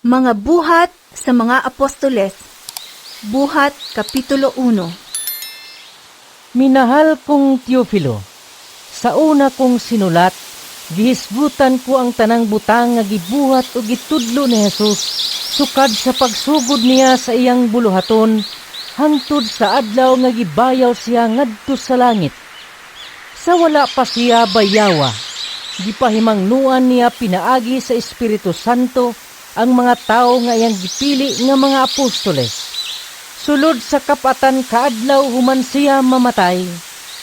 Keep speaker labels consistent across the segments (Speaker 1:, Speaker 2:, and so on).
Speaker 1: Mga Buhat sa mga Apostoles. Buhat Kapitulo 1.
Speaker 2: Minahal kong Teofilo, sa una kong sinulat, gihisgutan ko ang tanang butang nga gibuhat o gitudlo ni Jesus sukad sa pagsugod niya sa iyang buluhaton hangtod sa adlaw nga gibayaw siya ngadto sa langit. Sa wala pa siya bayawa, gipahimangnuan niya pinaagi sa Espiritu Santo ang mga tawo nga iyang gipili nga mga apostoles. Sulod sa kap-atan kaadlaw human siya mamatay,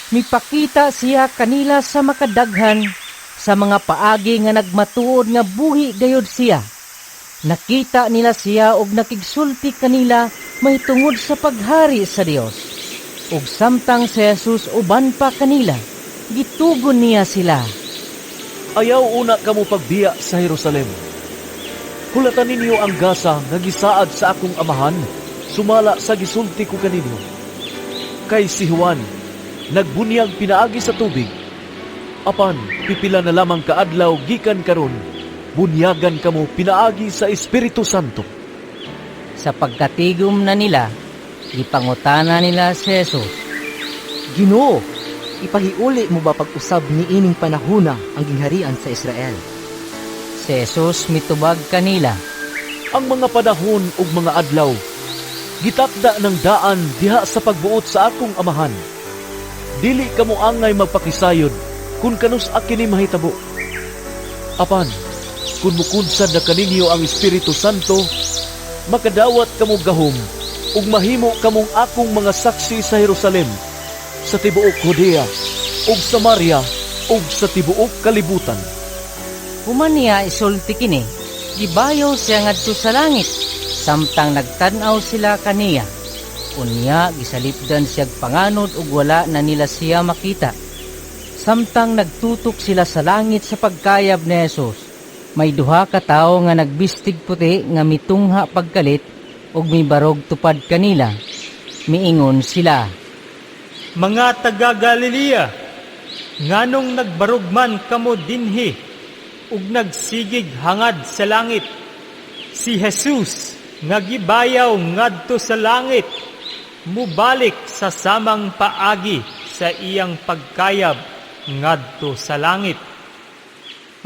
Speaker 2: mipakita siya kanila sa makadaghan sa mga paagi nga nagmatuod nga buhi gayud siya. Nakita nila siya og nakigsulti kanila mahitungod sa paghari sa Dios. Ug samtang si Jesus uban pa kanila, gitugon niya sila.
Speaker 3: Ayaw una kamo pagbiya sa Jerusalem. Hulatan ninyo ang gasa nga gisaad sa akong Amahan, sumala sa gisulti ko kaninyo. Kay si Juan, nagbunyag pinaagi sa tubig. Apan, pipila na lamang kaadlaw gikan karon, bunyagan kamo pinaagi sa Espiritu Santo.
Speaker 2: Sa pagkatigom na nila, gipangutana nila si Jesus.
Speaker 4: Ginoo, ipahiuli mo ba pag-usab niining panahona ang gingharian sa Israel?
Speaker 2: Si Jesus mitubag kanila.
Speaker 3: Ang mga panahon ug mga adlaw, gitakda ng daan diha sa pagbuot sa akong Amahan. Dili kamo angay magpakisayod kung kanus-a kini mahitabo. Apan, kung mukunsad na kaninyo ang Espiritu Santo, makadawat kamo gahom ug mahimo kamong akong mga saksi sa Jerusalem, sa tibuok Judea, ug Samaria, ug sa tibuok kalibutan.
Speaker 2: Human niya isulti kini, gibayaw siya ngadto sa langit, samtang nagtan-aw sila kaniya. Unya gisalipdan siyag panganod ug wala na nila siya makita. Samtang nagtutok sila sa langit sa pagkayab ni Jesus, may duha ka tawo nga nagbistig puti nga mitungha pagkalit ug mibarog tupad kanila. Miingon sila,
Speaker 5: "Mga taga Galilea, nganong nagbarog man kamo dinhi ug nagsigig hangad sa langit? Si Jesus nga gibayaw ngadto sa langit mubalik sa samang paagi sa iyang pagkayab ngadto sa langit."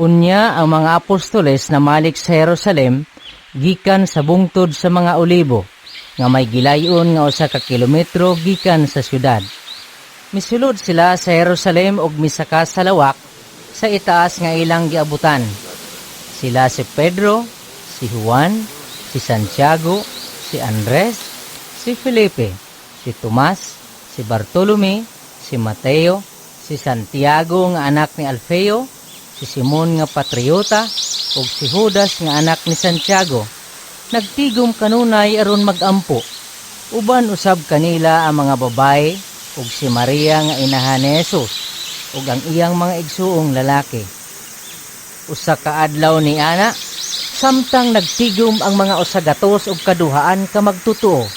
Speaker 2: Unya ang mga apostoles namalik sa Jerusalem gikan sa bungtod sa mga Olibo nga may gilayon nga 1 ka kilometro gikan sa syudad. Misulod sila sa Jerusalem ug misaka sa lawak sa itaas nga ilang giabutan. Sila si Pedro, si Juan, si Santiago, si Andres, si Felipe, si Tomas, si Bartolome, si Mateo, si Santiago nga anak ni Alfeo, si Simon nga patriota, ug si Judas nga anak ni Santiago. Nagtigom kanunay aron magampo. Uban usab kanila ang mga babae ug si Maria nga inahan ni Jesus ug ang iyang mga igsuong lalaki. Usa ka adlaw ni ana, samtang nagtigom ang mga 102 ka magtutuo,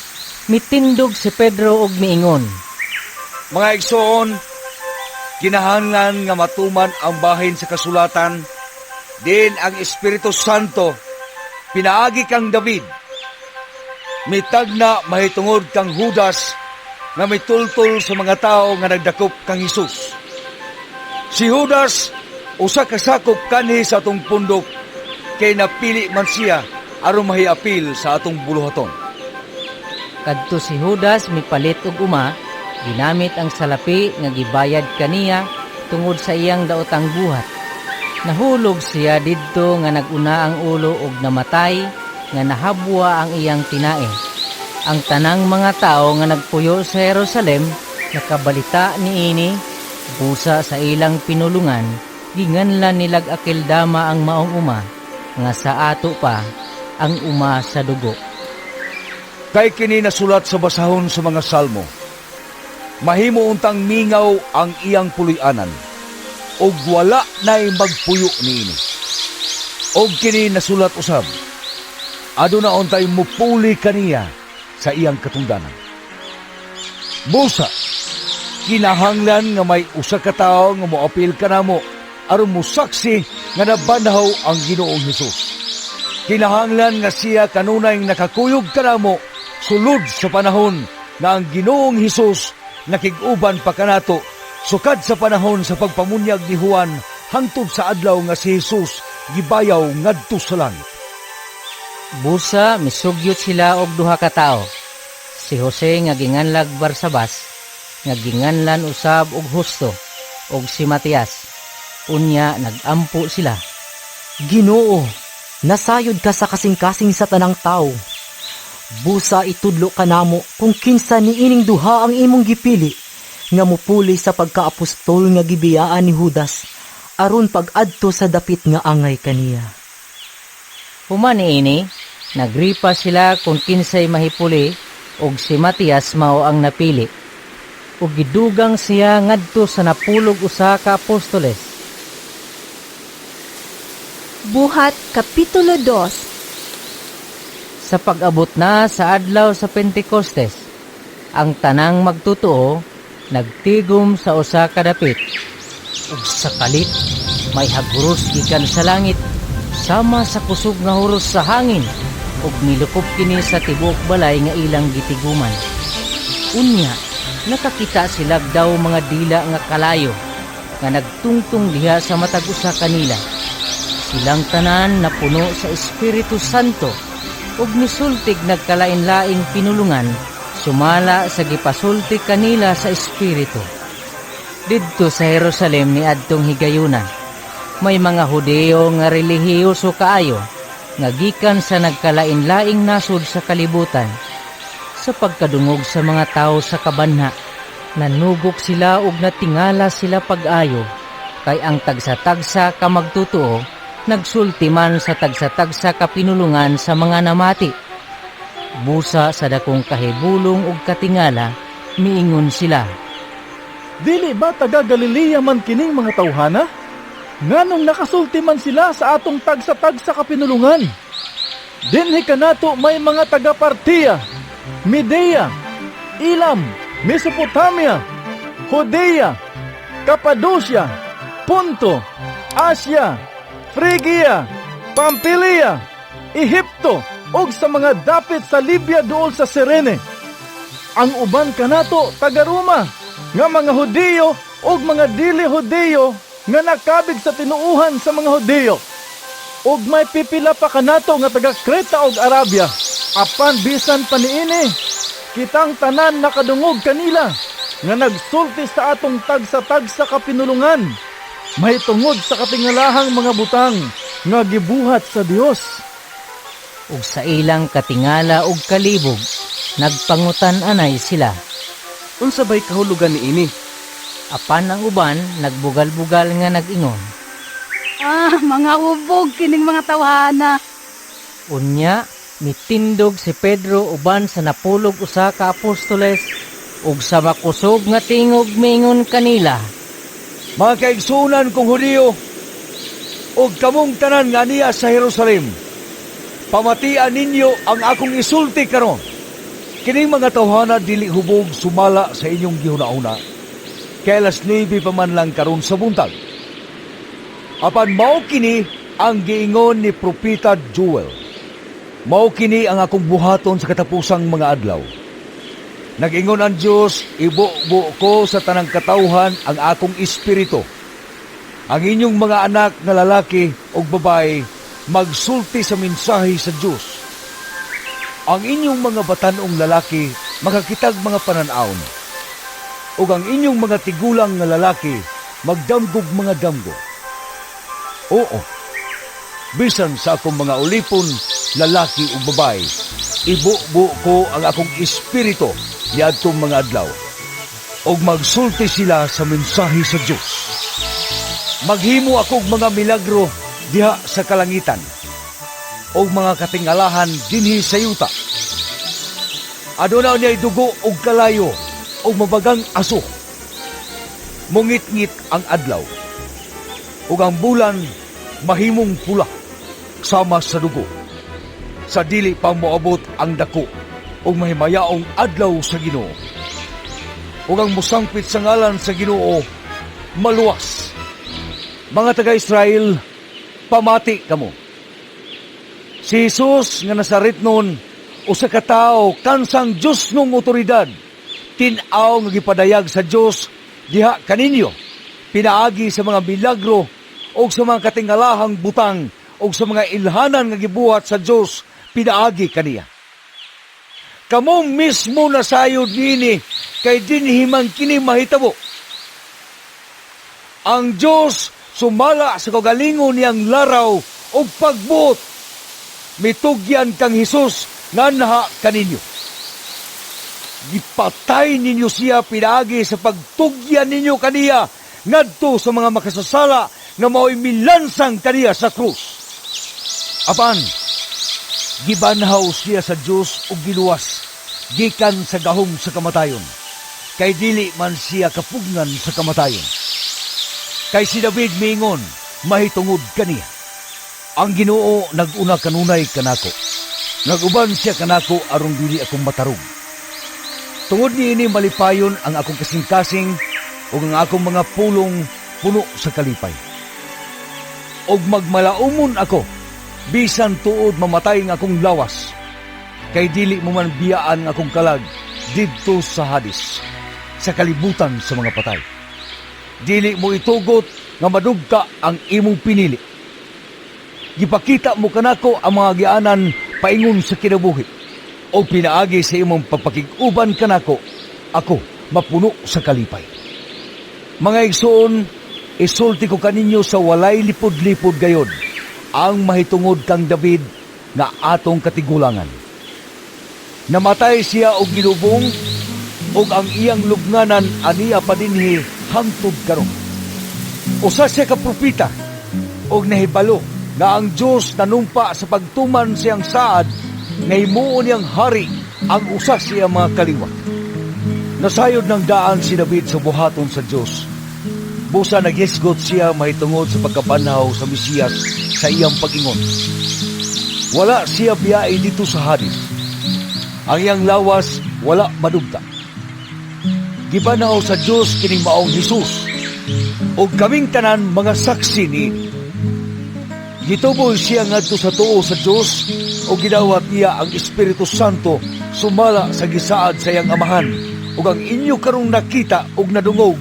Speaker 2: mitindog si Pedro ug miingon,
Speaker 6: "Mga igsoon, kinahanglan nga matuman ang bahin sa kasulatan din ang Espiritu Santo pinaagi kang David mitagna mahitungod kang Judas nga mitultol sa mga tao nga nagdakop kang Hesus. Si Judas usa ka sakop kanhi sa atong pundok kay napili man siya aron mahiapil sa atong buluhaton."
Speaker 2: Kadto si Judas mipalit og uma, ginamit ang salapi nga gibayad kaniya tungod sa iyang daotang buhat. Nahulog siya didto nga naguna ang ulo og namatay nga nahabwa ang iyang tinae. Ang tanang mga tao nga nagpuyo sa Jerusalem nakabalita niini, busa sa ilang pinulungan, ginganlan nilag Akeldama ang maong uma nga sa ato pa ang Uma sa Dugo.
Speaker 6: Kay kini nasulat sa basahon sa mga Salmo: "Mahimo untang mingaw ang iyang puloy-anan, ug wala nay magpuyo niini." Og kini nasulat usab: "Aduna untay mupuli kaniya sa iyang katungdanan." Busa, kinahanglan nga may usa ka tawo nga moapil kanamo aron mosaksi nga nabanhaw ang Ginoong Hesus. Kinahanglan nga siya kanunay nakakuyog kanamo sulod sa panahon nga ang Ginoong Hesus nakig-uban pa kanato sukad sa panahon sa pagpamunyag ni Juan hangtod sa adlaw nga si Hesus gibayaw ngadto sa langit.
Speaker 2: Busa misugyot sila og duha ka tawo. Si Jose nga ginganlag Barsabas, nga ginganlan usab og Husto, og si Matias. Unya nagampo sila.
Speaker 4: Ginoo, nasayod ka sa kasing-kasing sa tanang tao. Busa itudlo kanamo kung kinsa niining duha ang imong gipili nga mupuli sa pagkaapostol nga gibiyaan ni Judas aron pag-adto sa dapit nga angay kaniya.
Speaker 2: Human niini, nagripa sila kung kinsay mahipuli og si Matias mao ang napili. Ug gidugang siya ngadto sa 11 ka apostoles.
Speaker 1: Buhat Kapitulo 2.
Speaker 2: Sa pag-abot na sa adlaw sa Pentecostes, ang tanang magtotoo nagtigom sa usa ka dapit. Ug sa kalit may haguros gikan sa langit sama sa kusog nga huros sa hangin ug nilukop kini sa tibuok balay nga ilang gitiguman. Unya nakakita sila daw mga dila nga kalayo nga nagtungtong diha sa matag usa kanila. Silang tanan napuno sa Espiritu Santo ug misultig nagkalain-laing pinulungan sumala sa gipasulti kanila sa Espiritu. Didto sa Jerusalem ni adtong higayuna, may mga Hudeo nga relihiyoso kaayo nga gikan sa nagkalain-laing nasod sa kalibutan. Sa pagkadungog sa mga tawo sa kabanha, nanugok sila ug natingala sila pag-ayo, kay ang tagsa-tagsa ka magtotoo nagsulti man sa tagsa-tagsa ka pinulungan sa mga namati. Busa sa dakong kahibulong ug katingala, miingon sila.
Speaker 7: Dili ba taga Galilea man kining mga tawhana? Nganong nakasulti man sila sa atong tagsa-tagsa ka pinulungan? Dinhi kanato may mga taga Partia, Medea, Elam, Mesopotamia, Judea, Capadocia, Ponto, Asia, Phrygia, Pampilia, Ehipto, ug sa mga dapit sa Libya duol sa Cirene. Ang uban kanato taga Roma, nga mga Hudiyo ug mga dili Hudiyo nga nakabig sa tinuuhan sa mga Hudiyo. Ug may pipila pa kanato nga taga Creta ug Arabia. Apan bisan pa niini, kitang tanan nakadungog kanila nga nagsulti sa atong tagsa-tagsa ka pinulungan mahitungod sa katingalahang mga butang nga gibuhat sa Dios.
Speaker 2: Ug sa ilang katingala ug kalibog, nagpangutan-anay sila.
Speaker 8: Unsa bay kahulugan niini?
Speaker 2: Apan ang uban nagbugal-bugal nga nag-ingon.
Speaker 9: Ah, mga hubog kining mga tawhana.
Speaker 2: Unya, mitindog si Pedro uban sa 11 ka apostoles ug sa makusog nga tingog mingon kanila.
Speaker 6: Mga kaigsunan kong Hudiyo, ug kamong tanan nga niya sa Jerusalem, pamatian ninyo ang akong isulti karon. Kining mga tawhana dili hubog sumala sa inyong gihuna-huna. Kay alas 9 pa man lang karon sa buntag. Apan mao kini ang giingon ni Propeta Joel. Mao kini ang akong buhaton sa katapusang mga adlaw. Nag-ingon ang Dios, ibubo ko sa tanang katawhan ang akong espiritu. Ang inyong mga anak nga lalaki ug babae magsulti sa mensahe sa Dios. Ang inyong mga batan-ong lalaki makakitag mga panan-awon. Ug ang inyong mga tigulang nga lalaki magdamgog mga damgo. Oo, bisan sa akong mga ulipon, lalaki ug babae, ibubo ko ang akong espiritu niadtong mga adlaw. Ug magsulti sila sa mensahe sa Dios. Maghimo akong mga milagro diha sa kalangitan ug mga katingalahan dinhi sa yuta. Aduna niya'y dugo ug kalayo ug mabagang aso. Mungitngit ang adlaw ug ang bulan mahimong pula sama sa dugo. Sa dili pa moabot ang dako ug mahimayaong adlaw sa Ginoo. Ug ang mosangpit sa ngalan sa Ginoo maluwas. Mga taga-Israel, pamati kamo. Si Jesus nga Nazaretnon, usa ka tawo kansang Dios nung otoridad, tin-aw nga gipadayag sa Dios diha kaninyo, pinaagi sa mga milagro o sa mga katingalahang butang o sa mga ilhanan nga gibuhat sa Dios pinaagi kaniya. Kamo mismo nasayod niini kay dinhi man kini mahitabo. Ang Dios sumala sa kaugalingon niyang laraw ug pagbuot mitugyan kang Hesus nga naha kaninyo. Gipatay ninyo siya pinaagi sa pagtugyan ninyo kaniya ngadto sa mga makasasala nga mao'y milansang kaniya sa krus. Apan, gibanhaw siya sa Dios ug giluwas gikan sa gahom sa kamatayon, kay dili man siya kapugnan sa kamatayon. Kay si David miingon mahitungod kaniya: "Ang Ginoo nag-una kanunay kanako. Nag-uban siya kanako aron dili akong matarog. Tungod niini malipayon ang akong kasing-kasing ug ang akong mga pulong puno sa kalipay. Og magmalaumon ako bisan tuod mamatay ang akong lawas, kay dili mo man biyaan ang akong kalag didto sa Hades, sa kalibutan sa mga patay. Dili mo itugot nga madugta ang imong pinili. Gipakita mo kanako ang mga agianan paingon sa kinabuhi. O pinaagi sa imong pagpakig-uban kanako, ako mapuno sa kalipay." Mga igsoon, isulti ko kaninyo sa walay lipod-lipod gayod ang mahitungod kang David nga atong katigulangan. Namatay siya og gilubong ug ang iyang lubnganan ania pa dinhi hangtod karon. Usa siya ka propeta ug nahibalo nga ang Dios nanumpa sa pagtuman siyang saad nga himuon niyang hari ang usa siya mga kaliwat. Nasayod ng daan si David sa buhaton sa Dios. Busa naghisgot siya mahitungod sa pagkabanhaw sa Mesiyas sa iyang pag-ingon: "Wala siya biyai didto sa Hades. Ang iyang lawas wala madugta." Gibanhaw sa Dios kining maong Hesus ug kaming tanan mga saksi niini. Gituboy siya ngadto sa tuo sa Dios ug gidawat niya ang Espiritu Santo sumala sa gisaad sa iyang amahan, ug ang inyo karong nakita ug nadungog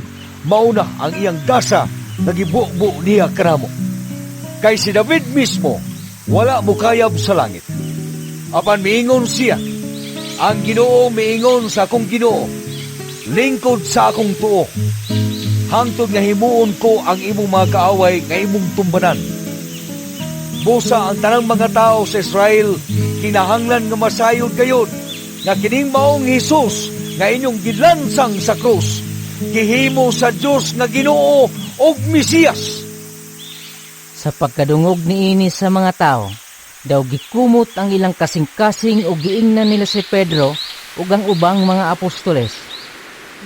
Speaker 6: mao na ang iyang gasa nga gibubo niya kanamo. Kay si David mismo wala mokayab sa langit. Apan miingon siya: 'Ang Ginoo miingon sa akong Ginoo, lingkod sa akong tuo, hangtod nga himuon ko ang imong mga kaaway nga imong tumbanan.' Busa ang tanang mga tao sa Israel kinahanglan nga masayod gayod nga kining maong Hesus nga inyong gilansang sa krus, gihimo sa Dios nga Ginoo ug Mesiyas."
Speaker 2: Sa pagkadungog niini sa mga tao, daw gikumot ang ilang kasing-kasing ug giingnan nila si Pedro ug ang ubang mga apostoles.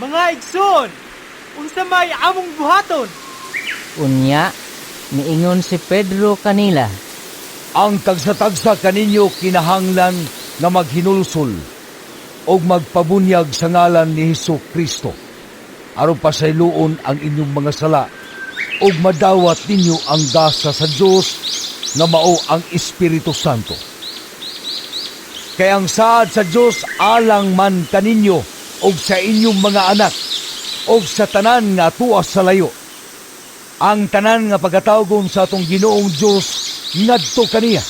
Speaker 5: Mga igsoon, unsa may among buhaton?
Speaker 2: Unya, miingon si Pedro kanila:
Speaker 6: "Ang tagsa-tagsa kaninyo kinahanglan nga maghinulsol ug magpabunyag sa ngalan ni Hesus Kristo aron pasayloon ang inyong mga sala ug madawat ninyo ang gasa sa Dios nga mao ang Espiritu Santo. Kay ang saad sa Dios alang man kaninyo ug sa inyong mga anak ug sa tanan nga tuas sa layo, ang tanan nga pagatawgon sa atong Ginoong Dios ngadto kaniya."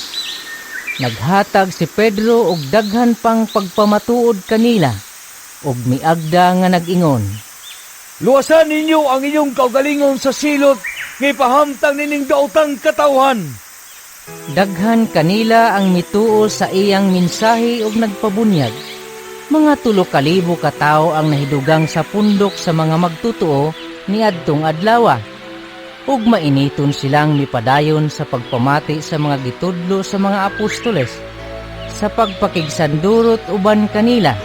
Speaker 2: Naghatag si Pedro og daghan pang pagpamatuod kanila ug miagda nga nag-ingon:
Speaker 6: "Luwasan ninyo ang inyong kaugalingon sa silot nga ipahamtang nining daotang katawhan."
Speaker 2: Daghan kanila ang mituo sa iyang mensahe ug nagpabunyag. Mga 3,000 ka tawo ang nahidugang sa pundok sa mga magtutuo niadtong adlawa. Ug mainiton silang mipadayon sa pagpamati sa mga gitudlo sa mga apostoles, sa pagpakigsandurot uban kanila,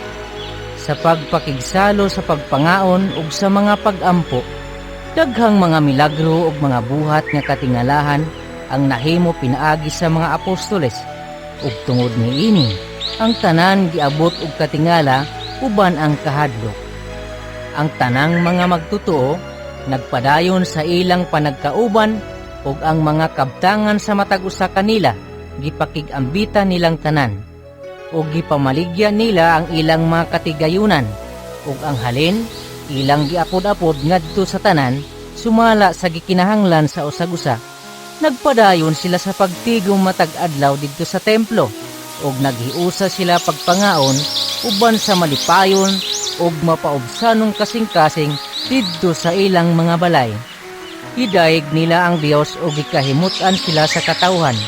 Speaker 2: sa pagpakigsalo sa pagpangaon ug sa mga pagampo. Daghang mga milagro ug mga buhat nga katingalahan ang nahimo pinaagi sa mga apostoles. Ug tungod niini, ang tanan giabot og katingala uban ang kahadlok. Ang tanang mga magtutuo nagpadayon sa ilang panagkauban ug ang mga kabtangan sa matag usa kanila. gipakig-ambitan nilang tanan ug gipamaligya nila ang ilang mga katigayunan ug ang halin ilang giapod-apod ngadto sa tanan sumala sa gikinahanglan sa usag-usa. Nagpadayon sila sa pagtigom matag adlaw didto sa templo ug naghiusa sila pagpangaon uban sa malipayon ug mapaubsanong kasing-kasing didto sa ilang mga balay. Gidayeg nila ang Dios ug gikahimut-an sila sa katawhan.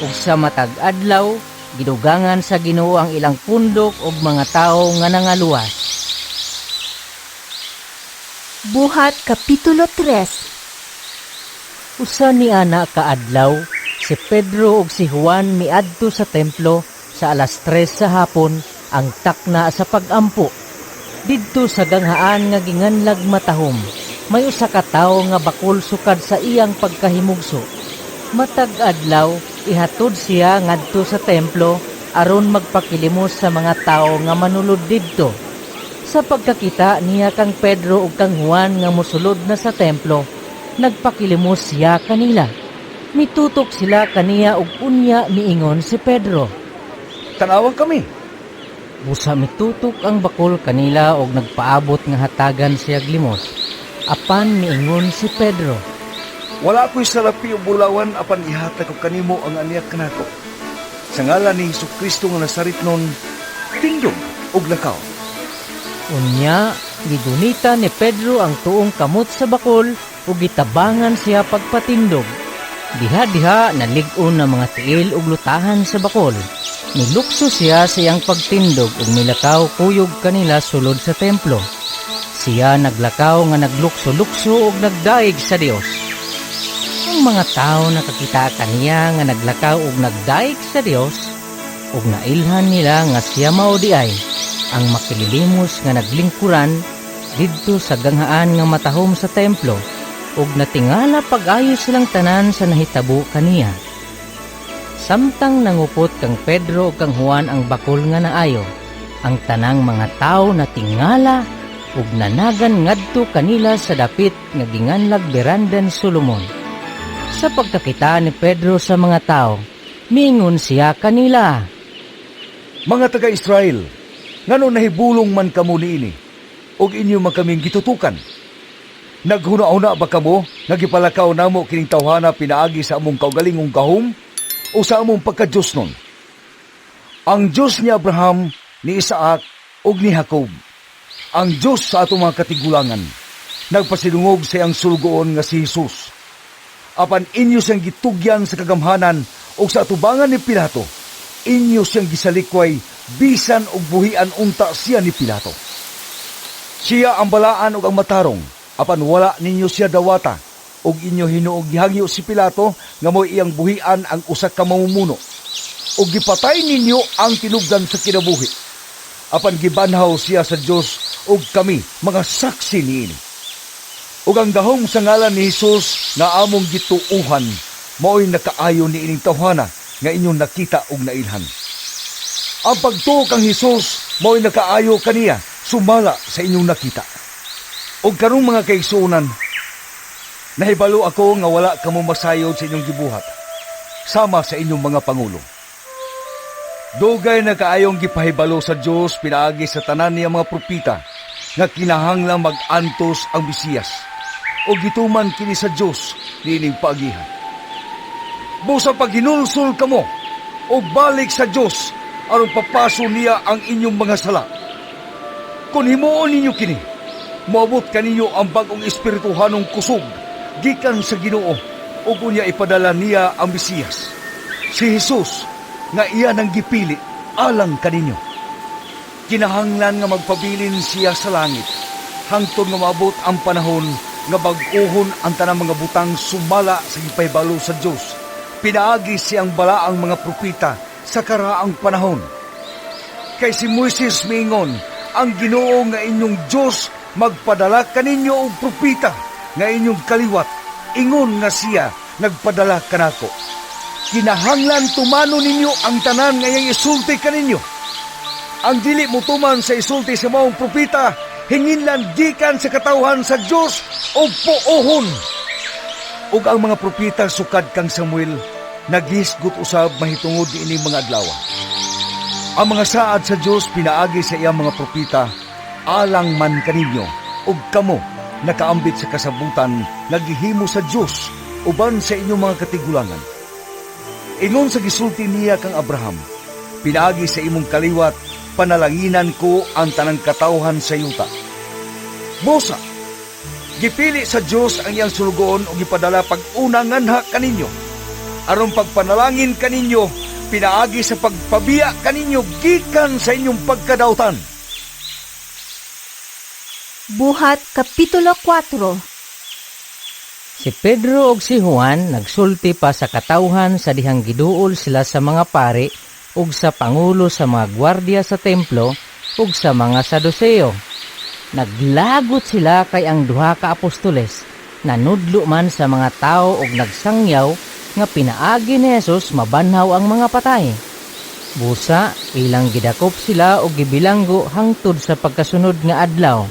Speaker 2: Ug sa matag adlaw gidugangan sa Ginoo ang ilang pundok ug mga tawo nga nangaluwas.
Speaker 1: Buhat Kapitulo 3.
Speaker 2: Usa ni ana ka adlaw, si Pedro ug si Juan miadto sa templo sa 3:00 sa hapon, ang takna sa pagampo. Didto sa ganghaan nga ginganlag Matahom, may usa ka tawo nga bakol sukad sa iyang pagkahimugso. Matag adlaw ihatod siya ngadto sa templo aron magpakilimos sa mga tawo nga manulod didto. Sa pagkakita niya kang Pedro ug kang Juan nga mosulod na sa templo, nagpakilimos siya kanila. Mitutok sila kaniya ug unya miingon si Pedro,
Speaker 6: "Tan-awa kami."
Speaker 2: Busa mitutok ang bakol kanila og nagpaabot nga hatagan siya limos. Apan miingon si Pedro,
Speaker 6: "Wala ko'y salapi o bulawan, apan ihatag ko kanimo ang aniya kanako. Sa ngalan ni Hesus Kristo nga Nazaretnon, tindog og lakaw."
Speaker 2: Unya, gidunita ni Pedro ang tuong kamot sa bakol ug gitabangan siya pagpatindog. Diha-diha nalig-on ang mga tiil ug lutahan sa bakol. Nilukso siya sa iyang pagtindog ug milakaw kuyog kanila sulod sa templo. Siya naglakaw nga naglukso-lukso ug nagdaig sa Dios. Ang mga tao nakakita kaniya nga naglakaw ug nagdaig sa Dios ug nailhan nila nga siya mao di ay ang makililimos nga naglingkuran didto sa ganghaan nga Matahom sa templo, ug natingala pag-ayo silang tanan sa nahitabo kaniya. Samtang nangupot kang Pedro ug kang Juan ang bakol nga naayo, ang tanang mga tawo natingala ug nanagan ngadto kanila sa dapit nga ginganlag Beranda ni Solomon. Sa pagkakita ni Pedro sa mga tao, miingon siya kanila,
Speaker 6: "Mga taga-Israel, ngano nahibulong man kamo niini ug inyo man kaming gitutukan? Naghuna-huna ba kamo nga gipalakaw namo kining tawhana pinaagi sa among kaugalingong gahom o sa among pagka-Diyos nun? Ang Diyos ni Abraham, ni Isaac ug ni Jacob, ang Diyos sa atong mga katigulangan, nagpasidungog sa iyang sulugoon nga si Jesus. Apan inyo siyang gitugyan sa kagamhanan ug sa atubangan ni Pilato, inyo siyang gisalikway bisan og buhian unta siya ni Pilato. Siya ang balaan ug ang matarong, apan wala ninyo siya dawata, ug inyo hinuog gihangyo si Pilato nga mo'y iyang buhian ang usa ka mamumuno. Ug gipatay ninyo ang tinubdan sa kinabuhi. Apan gibanhaw siya sa Dios ug kami mga saksi niini. Ug ang gahom sa ngalan ni Hesus nga among gituuhan mao'y nakaayo niining tawhana nga inyong nakita ug nailhan. Ang pagtuo kang Hesus mao'y nakaayo kaniya sumala sa inyong nakita. Ug karong, mga kaigsuonan, nahibalo ako nga wala kamo masayod sa inyong gibuhat, sama sa inyong mga pangulo. Dugay na kaayong gipahibalo sa Dios pinaagi sa tanan niya mga propeta nga kinahanglang mag-antos ang Mesiyas, ug gituman kini sa Dios niining paagihan. Busa paghinulsol kamo o balik sa Dios aron papaso niya ang inyong mga sala. Kung himuon ninyo kini, moabot kaninyo ang bag-ong espirituhanong kusog gikan sa Ginoo, ug unya ipadala niya ang Mesiyas, si Jesus nga iya nang gipili alang kaninyo. Kinahanglan nga magpabilin siya sa langit hangtod nga maabot ang panahon nga bag-ohon ang tanang mga butang sumala sa gipahibalo sa Dios pinaagi siyang balaang mga propeta sa karaang panahon. Kay si Moises miingon, ang Ginoo nga inyong Dios magpadala kaninyo og propeta nga inyong kaliwat, ingon nga siya nagpadala kanako. Kinahanglan tumano ninyo ang tanan nga iyang isulti kaninyo. Ang dili motuman sa isulti sa maong propeta, hinginlan gikan sa katawhan sa Dios og puohon. Ug ang mga propeta sukad kang Samuel, Naghisgot usab mahitungod niining mga adlaw. Ang mga saad sa Dios pinaagi sa iyang mga propeta alang man kaninyo ug kamo nakaambit sa kasabutan nga gihimo sa Dios uban sa inyong mga katigulangan. Ingon sa gisulti niya kang Abraham, pinaagi sa imong kaliwat panalanginan ko ang tanang katawhan sa yuta. Busa, gipili sa Dios ang iyang sulugoon ug gipadala pag-una nganha kaninyo aron pagpanalangin kaninyo pinaagi sa pagpabiya kaninyo gikan sa inyong pagkadautan.
Speaker 1: Buhat Kapitulo 4.
Speaker 2: Si Pedro ug si Juan nagsulti pa sa katawhan sa dihang giduol sila sa mga pari ug sa pangulo sa mga gwardiya sa templo ug sa mga Saduseo. Naglagot sila kay ang duha ka apostoles nanudlo man sa mga tawo ug nagsangyaw nga pinaagi ni Jesus mabanhaw ang mga patay. Busa, ilang gidakop sila og gibilanggo hangtod sa pagkasunod nga adlaw,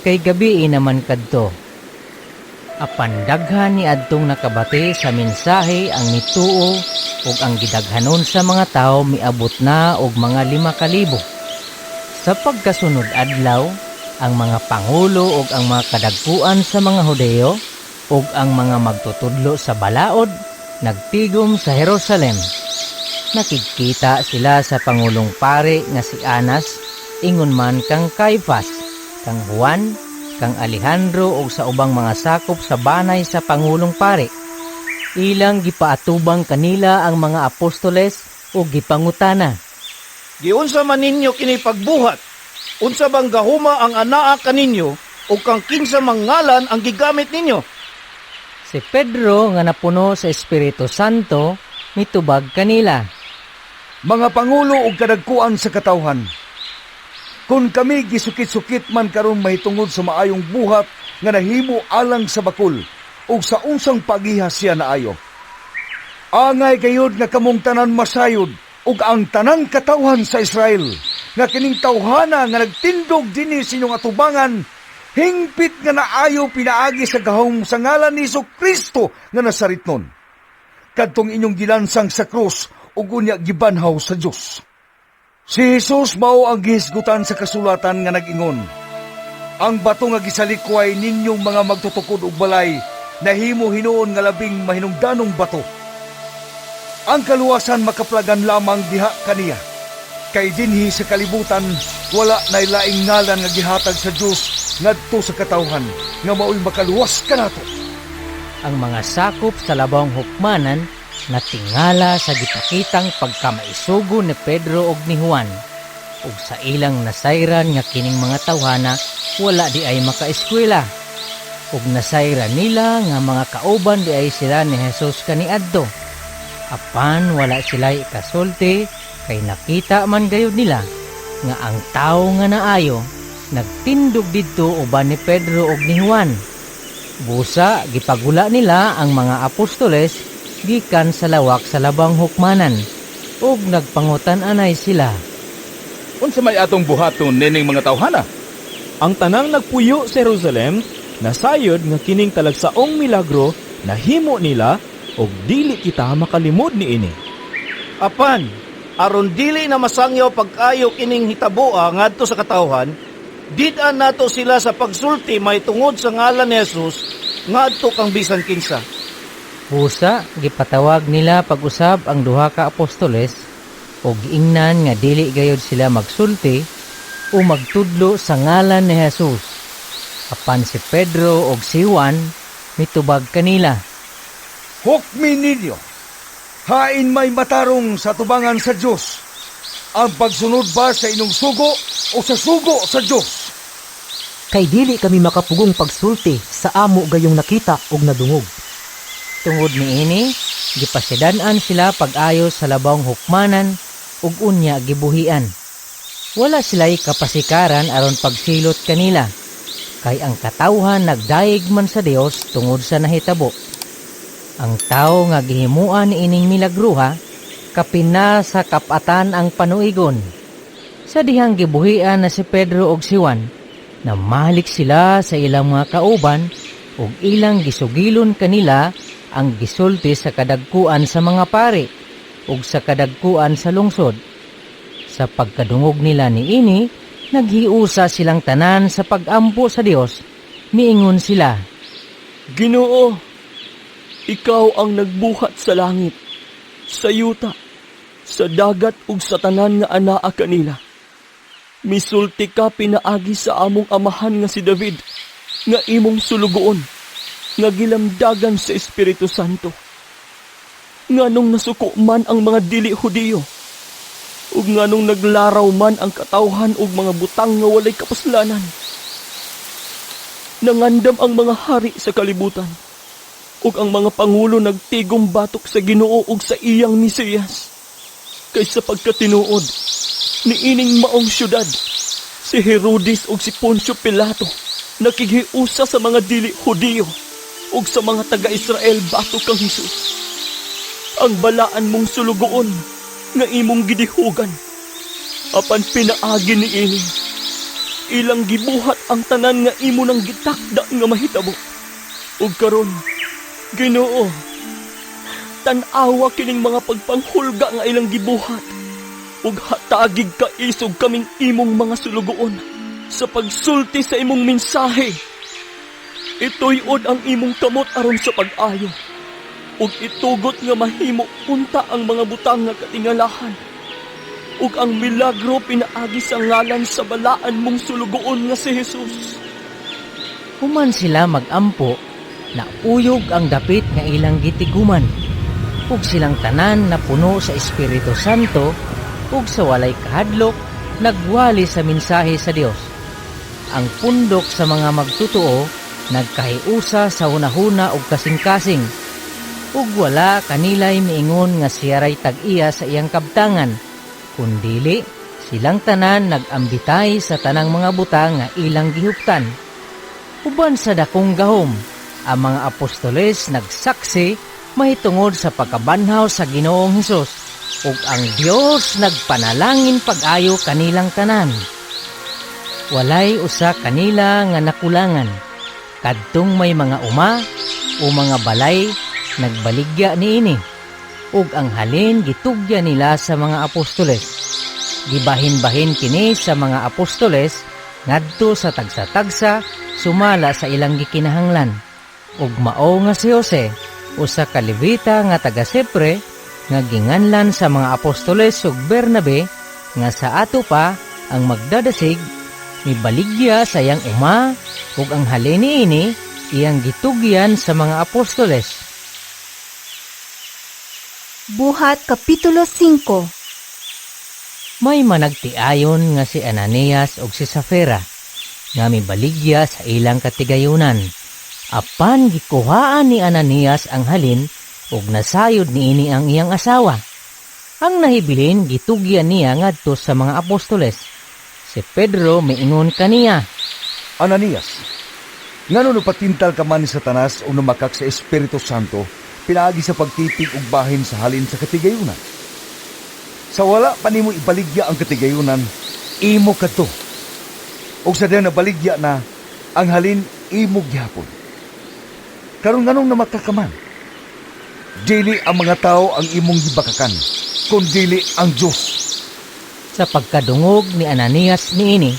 Speaker 2: kay gabii naman kadto. Apan daghan ni adtong nakabati sa mensahe ang mituo ug ang gidaghanon sa mga tawo miabot na og mga 5,000. Sa pagkasunod adlaw, ang mga pangulo ug ang mga kadagkuan sa mga Hudeo ug ang mga magtutudlo sa balaod nagtigom sa Jerusalem. Nakigkita sila sa pangulong pari nga si Anas, ingon man kang Caiphas, kang Juan, kang Alejandro ug sa ubang mga sakop sa banay sa pangulong pari. Ilang gipaatubang kanila ang mga apostoles ug gipangutana.
Speaker 10: Giunsa man ninyo kini pagbuhat? Unsa bang gahuma ang anaa kaninyo o kang kinsa mang ngalan ang gigamit ninyo?
Speaker 2: Si Pedro nga napuno sa Espiritu Santo mitubag kanila.
Speaker 6: Mga pangulo ug kadagkuan sa katawhan, kun kami gisukit-sukit man karon mahitungod sa maayong buhat nga nahimo alang sa bakul ug sa unsang pagiha siya naayo, angay gayud nga kamong tanan masayod ug ang tanang katawhan sa Israel nga kining tawhana nga nagtindog dinhi sa inyong atubangan hingpit nga naayo pinaagi sa gahom sa ngalan ni Kristo nga Nazaretnon, kadtong inyong gilansang sa krus ug unya gibanhaw sa Dios. Si Jesus mao ang gihisgutan sa kasulatan nga nag-ingon, ang bato nga gisalikway ninyong mga magtutukod og balay nahimo hinuon nga labing mahinungdanong bato. Ang kaluwasan makaplagan lamang diha kaniya. Kay dinhi sa kalibutan wala nay laing ngalan nga gihatag sa Dios ngadto sa katawhan nga maoy makaluwas kanato.
Speaker 2: Ang mga sakop sa labawng hukmanan natingala sa gipakitang pagkamaisugo ni Pedro ug ni Juan, ug sa ilang nasayran nga kining mga tawhana wala di ay makaeskwela, ug nasayran nila nga mga kauban di ay sila ni Jesus kaniadto. Apan wala sila ikasulti kay nakita man gayud nila nga ang tawo nga naayo nagtindog didto uban ni Pedro ug ni Juan. Busa gipagula nila ang mga apostoles gikan sa lawak sa labang hukmanan ug nagpangutan-anay sila.
Speaker 11: Unsa may atong buhaton nining mga tawhana?
Speaker 7: Ang tanang nagpuyo sa Jerusalem nasayod nga kining talagsaong milagro nahimo nila og dili kita makalimod niini.
Speaker 10: Apan aron dili na masangyaw pag-ayo kining hitaboa ngadto sa katawhan, did-an nato sila sa pagsulti mahitungod sa ngalan ni Jesus ngadto kang bisan kinsa.
Speaker 2: Busa gipatawag nila pag-usab ang duha ka apostoles ug giingnan nga dili gayud sila magsulti o magtudlo sa ngalan ni Jesus. Apan si Pedro ug si Juan mitubag kanila.
Speaker 6: Hukmi ninyo, hain may matarong sa tubangan sa Dios, ang pagsunod ba sa inyong sugo o sa sugo sa Dios?
Speaker 4: Kay dili kami makapugong pagsulti sa amo gayong nakita ug nadungog.
Speaker 2: Tungod niini, gipasidan-an sila pag-ayo sa labawng hukmanan ug unya gibuhian. Wala sila'y kapasikaran aron pagsilot kanila, kay ang katawhan nagdayeg man sa Dios tungod sa nahitabo. Ang tawo nga gihimuan niining milagruha, kapin na sa kapatan ang panuigon. Sa dihang gibuhian na si Pedro ug si Juan, namalik sila sa ilang mga kauban ug ilang gisugilon kanila ang gisulti sa kadagkuan sa mga pari ug sa kadagkuan sa lungsod. Sa pagkadungog nila niini, naghiusa silang tanan sa pagampo sa Dios. Miingon sila,
Speaker 12: Ginoo, ikaw ang nagbuhat sa langit, sa yuta, sa dagat ug sa tanan nga anaa kanila. Misulti ka pinaagi sa among amahan nga si David, nga imong sulugoon, nga gilamdagan sa Espiritu Santo. Nganong nasuko man ang mga dili Hudiyo, ug nganong naglaraw man ang katawhan og mga butang nga walay kapuslanan. Nangandam ang mga hari sa kalibutan, ug ang mga pangulo nagtigom batok sa Ginoo ug sa iyang Mesiyas. Kay sa pagkatinuod, niining maong syudad, si Herodes ug si Poncio Pilato nakighiusa sa mga dili Hudiyo ug sa mga taga-Israel batok kang Hesus, ang balaan mong sulugoon nga imong gidihugan. Apan pinaagi niini, ilang gibuhat ang tanan nga imo nang gitakda nga mahitabo. Ug karon, Ginoo, tan-awa kining mga pagpanghulga nga ilang gibuhat, ug hatagig kaisog kaming imong mga sulugoon sa pagsulti sa imong mensahe. Ituy-od ang imong kamot aron sa pag-ayo, ug itugot nga mahimo unta ang mga butang nga katingalahan ug ang milagro pinaagi sa ngalan sa balaan mong sulugoon nga si Jesus.
Speaker 2: Human sila magampo, nauyog ang dapit nga ilang gitiguman, ug silang tanan na puno sa Espiritu Santo, ug sa walay kahadlok nagwali sa mensahe sa Dios. Ang pundok sa mga magtotoo nagkahiusa sa hunahuna ug kasing-kasing, ug wala kanilay miingon nga siya ray tag-iya sa iyang kabtangan, kundili silang tanan nagambitay sa tanang mga butang nga ilang gihuptan. Uban sa dakong gahom, ang mga apostoles nagsaksi mahitungod sa pagkabanhaw sa Ginoong Hesus, ug ang Dios nagpanalangin pag-ayo kanilang tanan. Walay usa kanila nga nakulangan. Kadtong may mga uma o mga balay nagbaligya niini, ug ang halin gitugya nila sa mga apostoles. Gibahin-bahin kini sa mga apostoles ngadto sa tagsa-tagsa sumala sa ilang gikinahanglan. Ug mao nga si Jose, usa ka Levita nga taga Sipre, nga ginganlan sa mga apostoles ug Bernabe, nga sa ato pa ang magdadasig, mibaligya sa iyang uma, ug ang halin niini iyang gitugyan sa mga apostoles.
Speaker 1: Buhat Kapitulo 5.
Speaker 2: May managtiayon nga si Ananias ug si Safira, nga mibaligya sa ilang katigayunan. Apan gikuhaan ni Ananias ang halin ug nasayod niini ang iyang asawa. Ang nahibilin gitugyan niya ngadto sa mga apostoles. Si Pedro miingon kaniya,
Speaker 6: Ananias, ngano napatintal ka man ni Satanas o namakak sa Espiritu Santo pinaagi sa pagtipig og bahin sa halin sa katigayunan? Sa wala pa nimo ibaligya ang katigayunan, imo kadto. Og sa dihang nabaligya na, ang halin imo gihapon. Karon nganong namakak ka man? Dili ang mga tao ang imong gibakakan, kun dili ang Dios.
Speaker 2: Sa pagkadungog ni Ananias niini,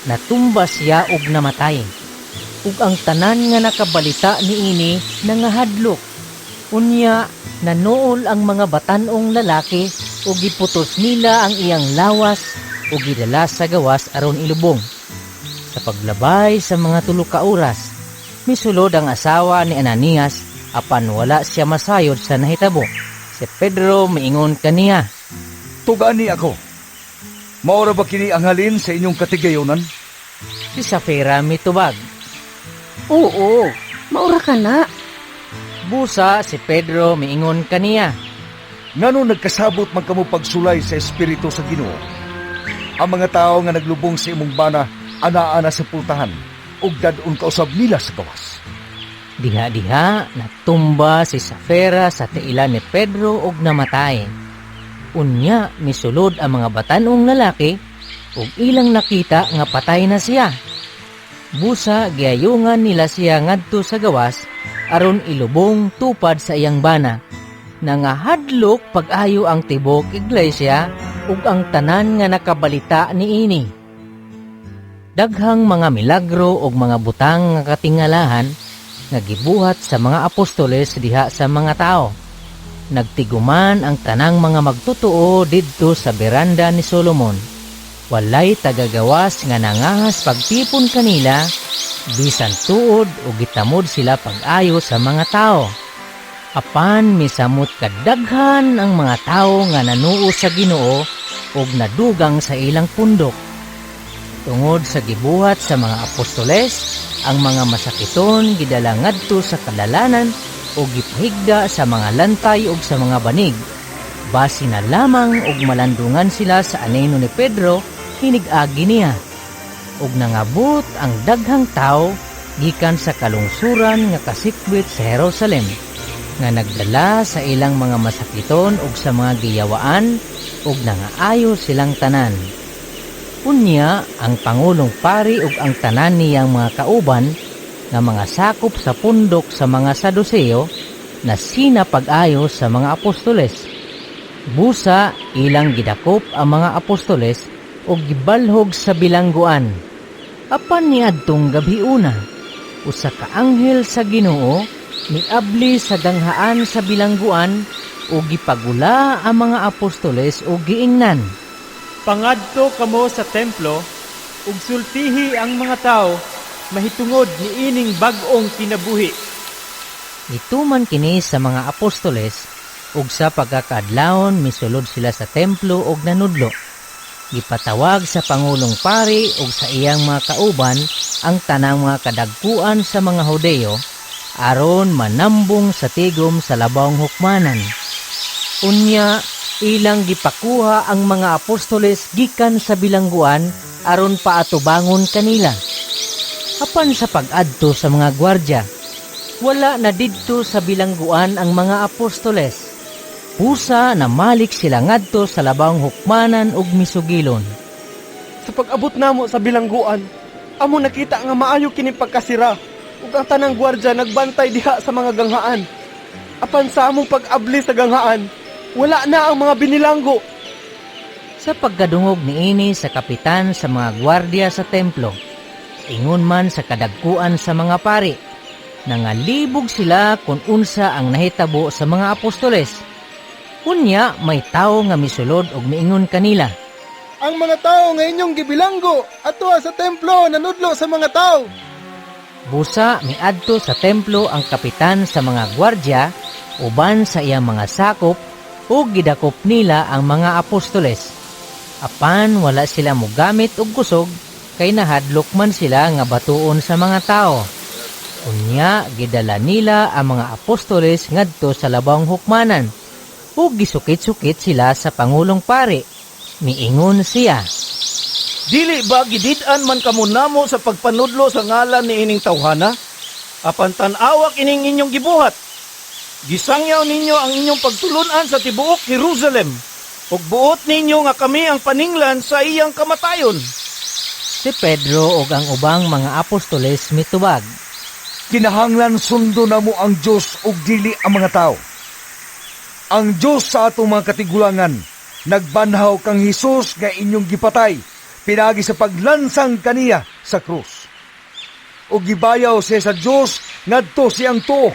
Speaker 2: natumba siya og namatay. Ug ang tanan nga nakabalita niini nangahadlok. Unya, nanuol ang mga batan-ong lalaki ug giputos nila ang iyang lawas ug gidala sa gawas aron ilubong. Sa paglabay sa mga 3 ka oras, misulod ang asawa ni Ananias apan wala siya masayod sa nahitabo. Si Pedro miingon kaniya,
Speaker 6: Tugani ako. Maura ba kini ang halin sa inyong katigayonan?
Speaker 2: Si Safira mitubag,
Speaker 9: Oo, maura ka na.
Speaker 2: Busa si Pedro miingon kaniya,
Speaker 6: Ngano nagkasabot man kamo pagsulay sa Espiritu sa Ginoo? Ang mga tawo nga naglubong sa imong bana anaa na sa pultahan ug dad-on kausab nila sa gawas.
Speaker 2: Diha-diha natumba si Safira sa tiilan ni Pedro ug namatay. Unya misulod ang mga batan-ong lalaki ug ilang nakita nga patay na siya. Busa giayungan nila siya ngadto sa gawas aron ilubong tupad sa iyang bana. Nangahadlok pag-ayo ang tibuok iglesia ug ang tanan nga nakabalita niini. Daghang mga milagro ug mga butang nga katingalahan nga gibuhat sa mga apostoles diha sa mga tao. Nagtiguman ang tanang mga magtotoo didto sa beranda ni Solomon. Walay tagagawas nga nangahas pagtipon kanila, bisan tuod o gitamod sila pag-ayo sa mga tao. Apan misamot kadaghan ang mga tao nga nanuo sa Ginoo ug nadugang sa ilang pundok. Tungod sa gibuhat sa mga apostoles, ang mga masakiton gidala ngadto sa kadalanan o gipahigda sa mga lantay ug sa mga banig. Basi na lamang og malandungan sila sa anino ni Pedro hinig-agi niya. Ug nangabot ang daghang tao gikan sa kalungsuran nga kasikwit sa Jerusalem, nga nagdala sa ilang mga masakiton ug sa mga giyawaan, ug nangaayo silang tanan. Unya ang pangulong pari ug ang tanan niyang mga kauban nga mga sakop sa pundok sa mga Saduseo na sinapag-ayo sa mga apostoles. Busa ilang gidakop ang mga apostoles ug gibalhog sa bilangguan. Apan niadtong gabiuna, usa ka anghel sa Ginoo miabli sa ganghaan sa bilangguan ug gipagula ang mga apostoles ug giingnan,
Speaker 5: "Pangadto kamo sa templo ug sultihi ang mga tao mahitungod niining bag-ong kinabuhi."
Speaker 2: Gituman kini sa mga apostoles ug sa pagkakaadlawon misulod sila sa templo ug nanudlo. Gipatawag sa pangulong pari ug sa iyang mga kauban ang tanang mga kadagkuan sa mga Hudeo aron manambong sa tigom sa labawng hukmanan. Unya ilang gipakuha ang mga apostoles gikan sa bilangguan aron paatubangon kanila. Apan sa pag-adto sa mga gwardya, wala na didto sa bilangguan ang mga apostoles. Pusa na malik sila ngadto sa labawng hukmanan ug misugilon.
Speaker 8: "Sa pag-abot namo sa bilangguan, amo nakita nga maayo kini pagkasira ug ang tanang gwardya nagbantay diha sa mga ganghaan. Apan sa among pag-abli sa ganghaan, wala na ang mga binilanggo."
Speaker 2: Sa pagkadungog niini sa kapitan sa mga gwardya sa templo, ingon man sa kadagkuan sa mga pari, nangalibog sila kung unsa ang nahitabo sa mga apostoles. Unya may tawo nga misulod og miingon kanila,
Speaker 7: "Ang mga tawo nga inyong gibilanggo adtoa sa templo nanudlo sa mga tawo."
Speaker 2: Busa miadto sa templo ang kapitan sa mga gwardya uban sa iyang mga sakop ug gidakop nila ang mga apostoles. Apan wala sila mogamit og kusog kay nahadlok man sila nga batuon sa mga tao. Unya gidala nila ang mga apostoles ngadto sa labawng hukmanan ug gisukit-sukit sila sa pangulong pari. Miingon siya,
Speaker 10: "Dili ba gidid-an man kamo namo sa pagpanudlo sa ngalan ni ining tawhana? Apan tan-awa kining inyong gibuhat. Gisangyaw ninyo ang inyong pagtulun-an sa tibuok Jerusalem, ug buot ninyo nga kami ang paninglan sa iyang kamatayon."
Speaker 2: Si Pedro ug ang ubang mga apostoles mitubag,
Speaker 6: "Kinahanglan sundo namo ang Dios ug dili ang mga tao. Ang Dios sa atong mga katigulangan nagbanhaw kang Hesus nga inyong gipatay pinaagi sa paglansang kaniya sa krus. Ug gibayaw siya sa Dios ngadto siyang tuo,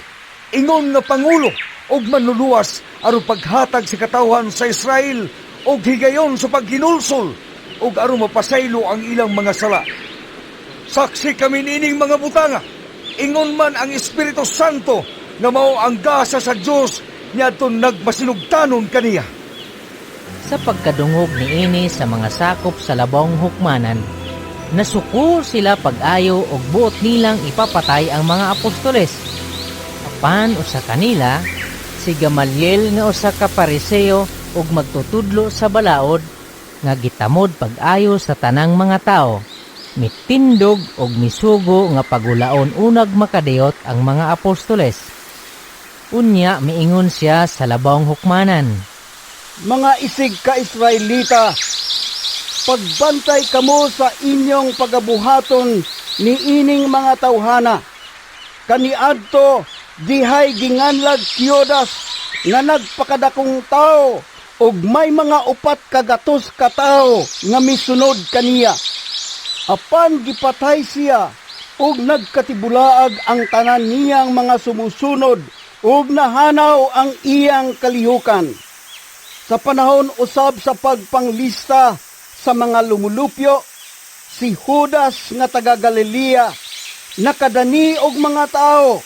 Speaker 6: ingon nga pangulo ug manluluwas aron paghatag sa katawhan sa Israel og higayon sa paghinulsol ug aron mapasaylo ang ilang mga sala. Saksi kami niining mga butanga, ingon man ang Espiritu Santo nga mao ang gasa sa Dios niadtong nagmasinugtanon kaniya."
Speaker 2: Sa pagkadungog niini sa mga sakop sa labawng hukmanan, nasuko sila pag-ayo og buot nilang ipapatay ang mga apostoles. Apan usa kanila, si Gamaliel nga usa ka Pariseo ug magtutudlo sa balaod nga gitamod pag-ayo sa tanang mga tao, mitindog og misugo nga pagulaon unag makadiyot ang mga apostoles. Unya miingon siya sa labawng hukmanan,
Speaker 13: "Mga isig ka Israelita, pagbantay kamo sa inyong pagabuhaton niining mga tawhana. Kaniadto Dihay ginganlag Teudas nga nagpakadakong tawo ug may mga 400 ka tawo nga misunod kaniya. Apan gipatay siya ug nagkatibulaag ang tanan niyang mga sumusunod ug nahanaw ang iyang kalihukan. Sa panahon usab sa pagpanglista sa mga lumulupyo, si Judas nga taga Galilea nakadani og mga tawo,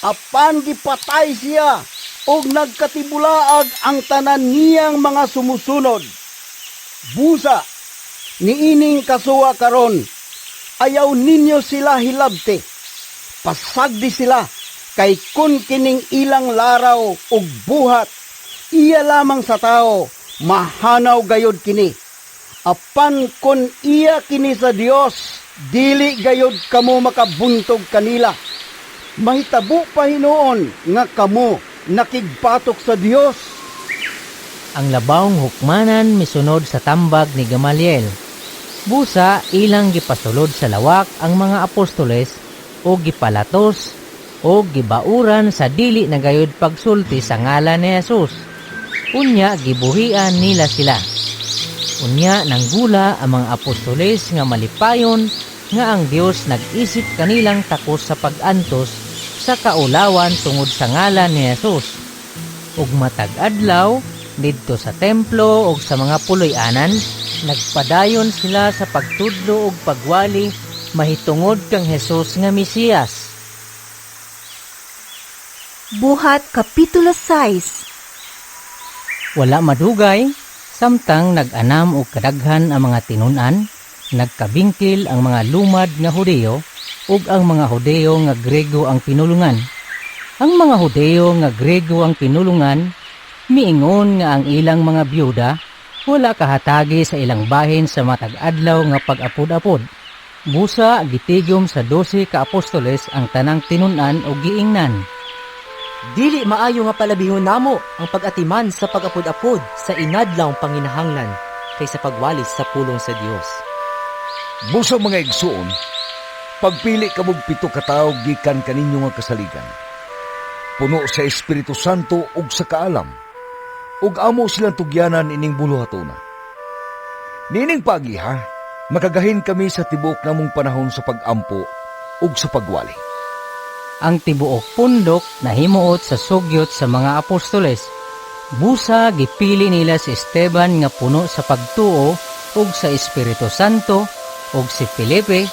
Speaker 13: apan gipatay siya ug nagkatibulaag ang tanan niyang mga sumusunod. Busa, niining kasuwa karon, ayaw ninyo sila hilabti. Pasagdi sila, kay kun kining ilang laraw ug buhat, iya lamang sa tao, mahanaw gayod kini. Apan kun iya kini sa Dios, dili gayod kamo makabuntog kanila. Mahitabo pa hinuon nga kamo nakigbatok sa Dios.
Speaker 2: Ang labawng hukmanan misunod sa tambag ni Gamaliel. Busa ilang gipasulod sa lawak ang mga apostoles o gipalatos o gibauran sa dili na gayud pagsulti sa ngalan ni Jesus. Unya gibuhian nila sila. Unya nanggula ang mga apostoles nga malipayon nga ang Dios nag-isip kanilang takos sa pag-antos sa kaulawan tungod sa ngalan ni Jesus. Ug matag adlaw didto sa templo ug sa mga puloy-anan, nagpadayon sila sa pagtudlo ug pagwali mahitungod kang Jesus nga Mesiyas.
Speaker 1: Buhat Kapitulo 6.
Speaker 2: Wala madugay, samtang nag-anam og kadaghan ang mga tinun-an, nagkabingkil ang mga lumad nga Hudeo ug ang mga Hudeo nga Grego ang pinulungan. Ang mga Hudeo nga Grego ang pinulungan, miingon nga ang ilang mga byuda wala kahatagi sa ilang bahin sa matag adlaw nga pag-apod-apod. Busa gitigom sa 12 ka apostoles ang tanang tinun-an og giingnan.
Speaker 4: Dili maayo nga palabihon namo ang pag-atiman sa pag-apod-apod sa inadlawng panginahanglan kaysa pagwalis sa pulong sa Dios.
Speaker 6: Busa mga igsuon, pagpili kamog 7 ka tawo gikan kaninyo nga kasaligan. Puno sa Espiritu Santo ug sa kaalam, ug amo silang tugyanan ining buluhatona. Nining pagiha, makagahin kami sa tibuok namong panahon sa pag-ampo ug sa pagwali.
Speaker 2: Ang tibuok pundok nahimuot sa sugyot sa mga apostoles. Busa gipili nila si Esteban nga puno sa pagtuo ug sa Espiritu Santo, ug si Felipe,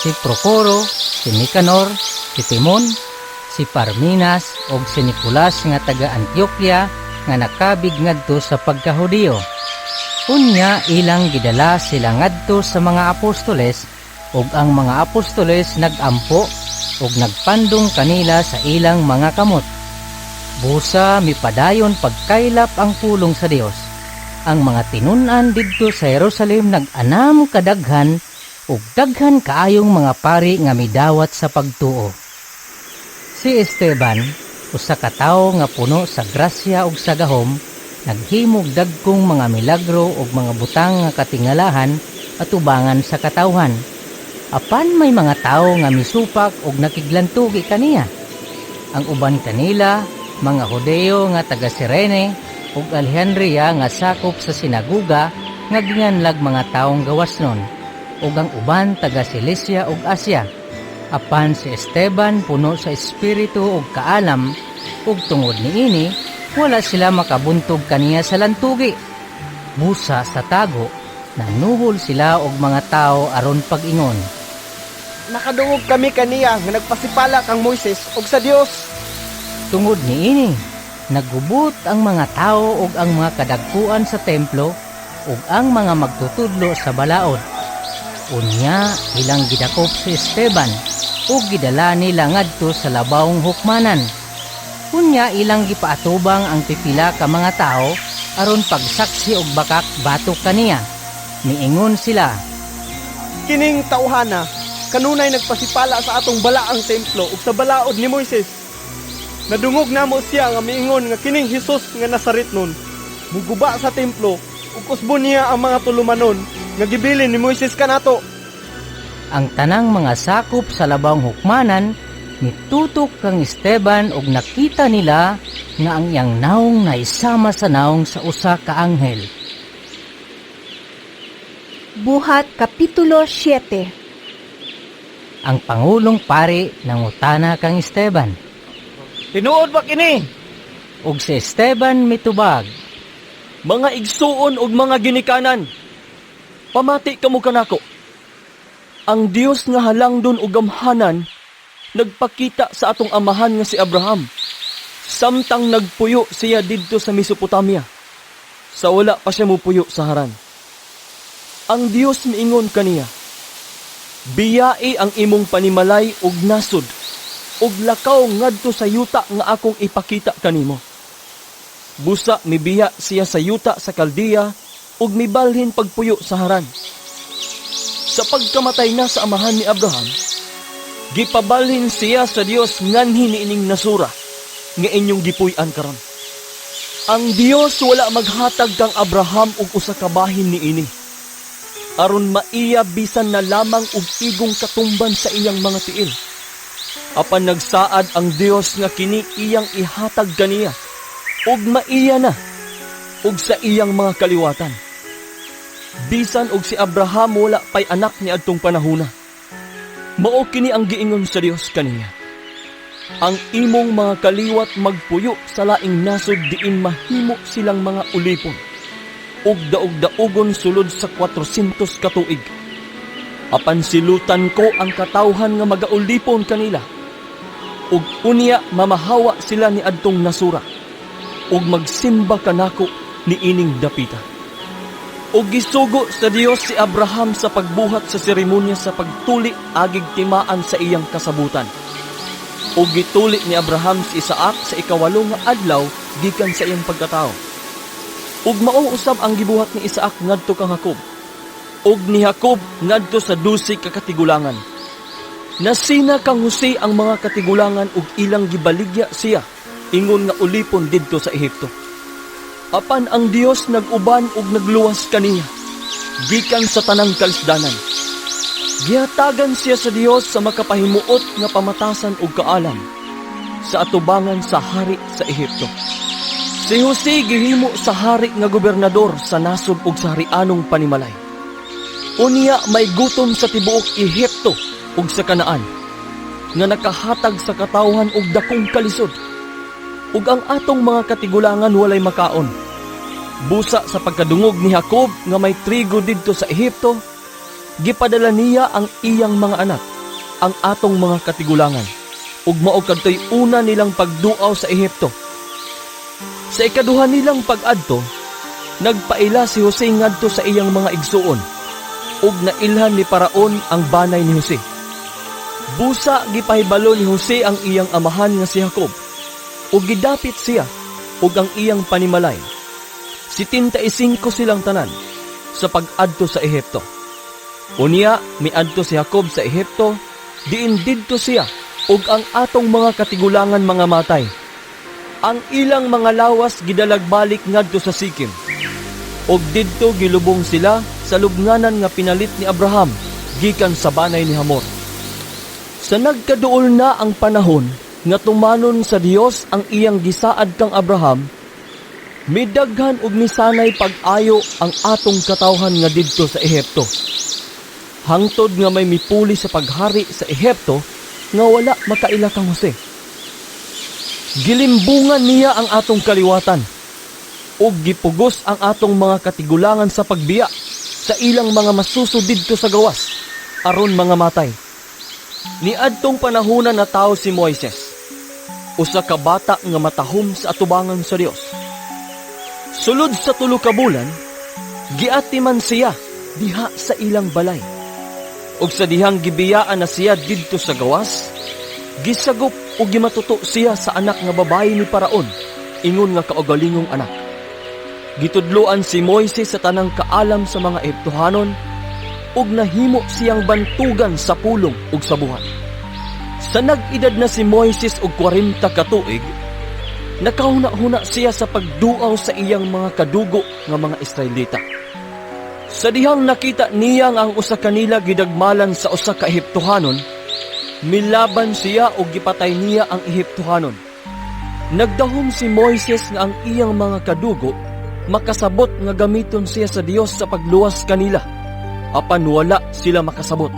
Speaker 2: si Procoro, si Nicanor, si Timon, si Parminas ug si Nicolas nga taga Antioquia nga nakabig ngadto sa pagkahudiyo. Unya ilang gidala sila ngadto sa mga apostoles, ug ang mga apostoles nagampo ug nagpandong kanila sa ilang mga kamot. Busa mipadayon pagkaylap ang pulong sa Dios. Ang mga tinun-an didto sa Jerusalem nag-anam kadaghan ug daghan kaayong mga pari nga midawat sa pagtuo. Si Esteban, usa ka tawo nga puno sa grasya ug sa gahom, naghimog dagkong mga milagro ug mga butang nga katingalahan atubangan sa katawhan. Apan may mga tawo nga misupak ug nakiglantugi kaniya. Ang uban kanila, mga Hudeo nga taga Sirene ug Alejandria nga sakop sa sinaguga nga ginganlag mga taong gawasnon, ug ang uban taga Cilicia ug Asia. Apan si Esteban puno sa espiritu ug kaalam, ug tungod niini wala sila makabuntog kaniya sa lantugi. Busa sa tago, nanuhol sila og mga tao aron pag-ingon.
Speaker 8: Nakadungog kami kaniya nga nagpasipala kang Moises ug sa Dios.
Speaker 2: Tungod niini, nagubot ang mga tao ug ang mga kadagkuan sa templo ug ang mga magtutudlo sa balaod. Unya ilang gidakop si Esteban ug gidala nila ngadto sa labawong hukmanan. Unya ilang gipaatubang ang pipila ka mga tao aron pagsaksi og bakak batok kaniya. Miingon sila,
Speaker 8: Kining tawhana kanunay nagpasipala sa atong balaang templo ug sa balaod ni Moises. Nadungog namo siya nga miingon nga kining Hesus nga Nazaretnon muguba sa templo ug usbon niya ang mga tulumanon nga gibilin ni Moises kanato.
Speaker 2: Ang tanang mga sakop sa labawong hukmanan Nitutok kang Esteban og nakita nila nga ang iyang nawong naisama sa nawong sa usa ka anghel.
Speaker 1: Buhat Kapitulo 7.
Speaker 2: Ang pangulong pari nangutana kang Esteban.
Speaker 10: Tinuod ba kini?
Speaker 2: Ug si Esteban mitubag.
Speaker 12: Mga igsuon ug mga ginikanan, pamati kamo kanako. Ang Dios nga halangdon ug gamhanan nagpakita sa atong amahan nga si Abraham samtang nagpuyo siya didto sa Mesopotamia, sa wala pa siya mupuyo sa Haran. Ang Dios miingon kaniya, "Biyai ang imong panimalay ug nasod ug lakaw ngadto sa yuta nga akong ipakita kanimo." Busa mibiya siya sa yuta sa Kaldea ug mibalhin pagpuyo sa Haran. Sa pagkamatay na sa amahan ni Abraham, gipabalhin siya sa Dios nganhi niining nasura nga inyong gipuy-an karon. Ang Dios wala maghatag kang Abraham og usa ka bahin niini, aron maiya bisan na lamang og igong katumban sa iyang mga tiil. Apan nagsaad ang Dios nga kini iyang ihatag kaniya ug maiya na ug sa iyang mga kaliwatan. Bisan og si Abraham wala pay anak niadtong panahona. Mao kini ang giingon sa Dios kaniya: "Ang imong mga kaliwat magpuyo sa laing nasod diin mahimo silang mga ulipon ug daog-daugon sulod sa 400 ka tuig. Apan silutan ko ang katawhan nga magaulipon kanila, ug unya mamahawa sila niadtong nasura ug magsimba kanako niining dapita." Ug gisugo sa Dios si Abraham sa pagbuhat sa seremonya sa pagtuli agig timaan sa iyang kasabutan. Ug gituli ni Abraham si Isaac sa 8 nga adlaw gikan sa iyang pagkatawo. Ug mao usab ang gibuhat ni Isaac ngadto kang Jacob, ug ni Jacob ngadto sa 12 ka katigulangan. Nasina kang Jose ang mga katigulangan ug ilang gibaligya siya ingon nga ulipon didto sa Ehipto. Apan ang Dios nag-uban ug nagluwas kaniya gikan sa tanang kalisdanan. Gihatagan siya sa Dios sa makapahimuot nga pamatasan ug kaalam sa atubangan sa hari sa Ehipto. Si Jose gihimo sa hari nga gobernador sa nasod ug sa harianong panimalay. Unya may gutom sa tibuok Ehipto ug sa Kanaan nga nakahatag sa katawhan og dakong kalisod. Ug ang atong mga katigulangan walay makaon. Busa sa pagkadungog ni Jacob nga may trigo didto sa Ehipto, gipadala niya ang iyang mga anak, ang atong mga katigulangan, ug mao kadtoy una nilang pagduaw sa Ehipto. Sa ikaduha nilang pag-adto, nagpaila si Jose ngadto sa iyang mga igsuon, ug nailhan ni Paraon ang banay ni Jose. Busa gipahibalo ni Jose ang iyang amahan nga si Jacob, ug gidapit siya ug ang iyang panimalay. 75 silang tanan sa pag-adto sa Ehipto. Unya miadto si Jacob sa Ehipto, diin didto siya ug ang atong mga katigulangan mga matay. Ang ilang mga lawas gidalagbalik ngadto sa Sikim, ug didto gilubong sila sa lubnganan nga pinalit ni Abraham gikan sa banay ni Hamor. Sa nagkaduol na ang panahon nga tumanon sa Dios ang iyang gisaad kang Abraham, midaghan og misanay pag-ayo ang atong katawhan nga didto sa Ehipto. Hangtod nga may mipuli sa paghari sa Ehipto nga wala makaila kang Jose. Gilimbungan niya ang atong kaliwatan ug gipugos ang atong mga katigulangan sa pagbiya sa ilang mga masuso didto sa gawas aron mga matay. Niadtong panahona na tawo si Moises, usa ka bata nga matahom sa atubangan sa Dios. Sulod sa 3 ka bulan, giatiman siya diha sa ilang balay. Ug sa dihang gibiyaan na siya didto sa gawas, gisagop ug gimatuto siya sa anak nga babayi ni Paraon, ingon nga kaugalingong anak. Gitudloan si Moises sa tanang kaalam sa mga Ehiptohanon, ug nahimo siyang bantugan sa pulong ug sa buhat. Sa nag-edad na si Moises og 40 ka tuig, nakahuna-huna siya sa pagduaw sa iyang mga kadugo nga mga Israelita. Sa dihang nakita niya nga ang usa kanila gidagmalan sa usa ka Ehiptohanon, Milaban siya og gipatay niya ang Ehiptohanon. Nagdahom si Moises nga ang iyang mga kadugo makasabot nga gamiton siya sa Dios sa pagluwas kanila. Apan wala sila makasabot.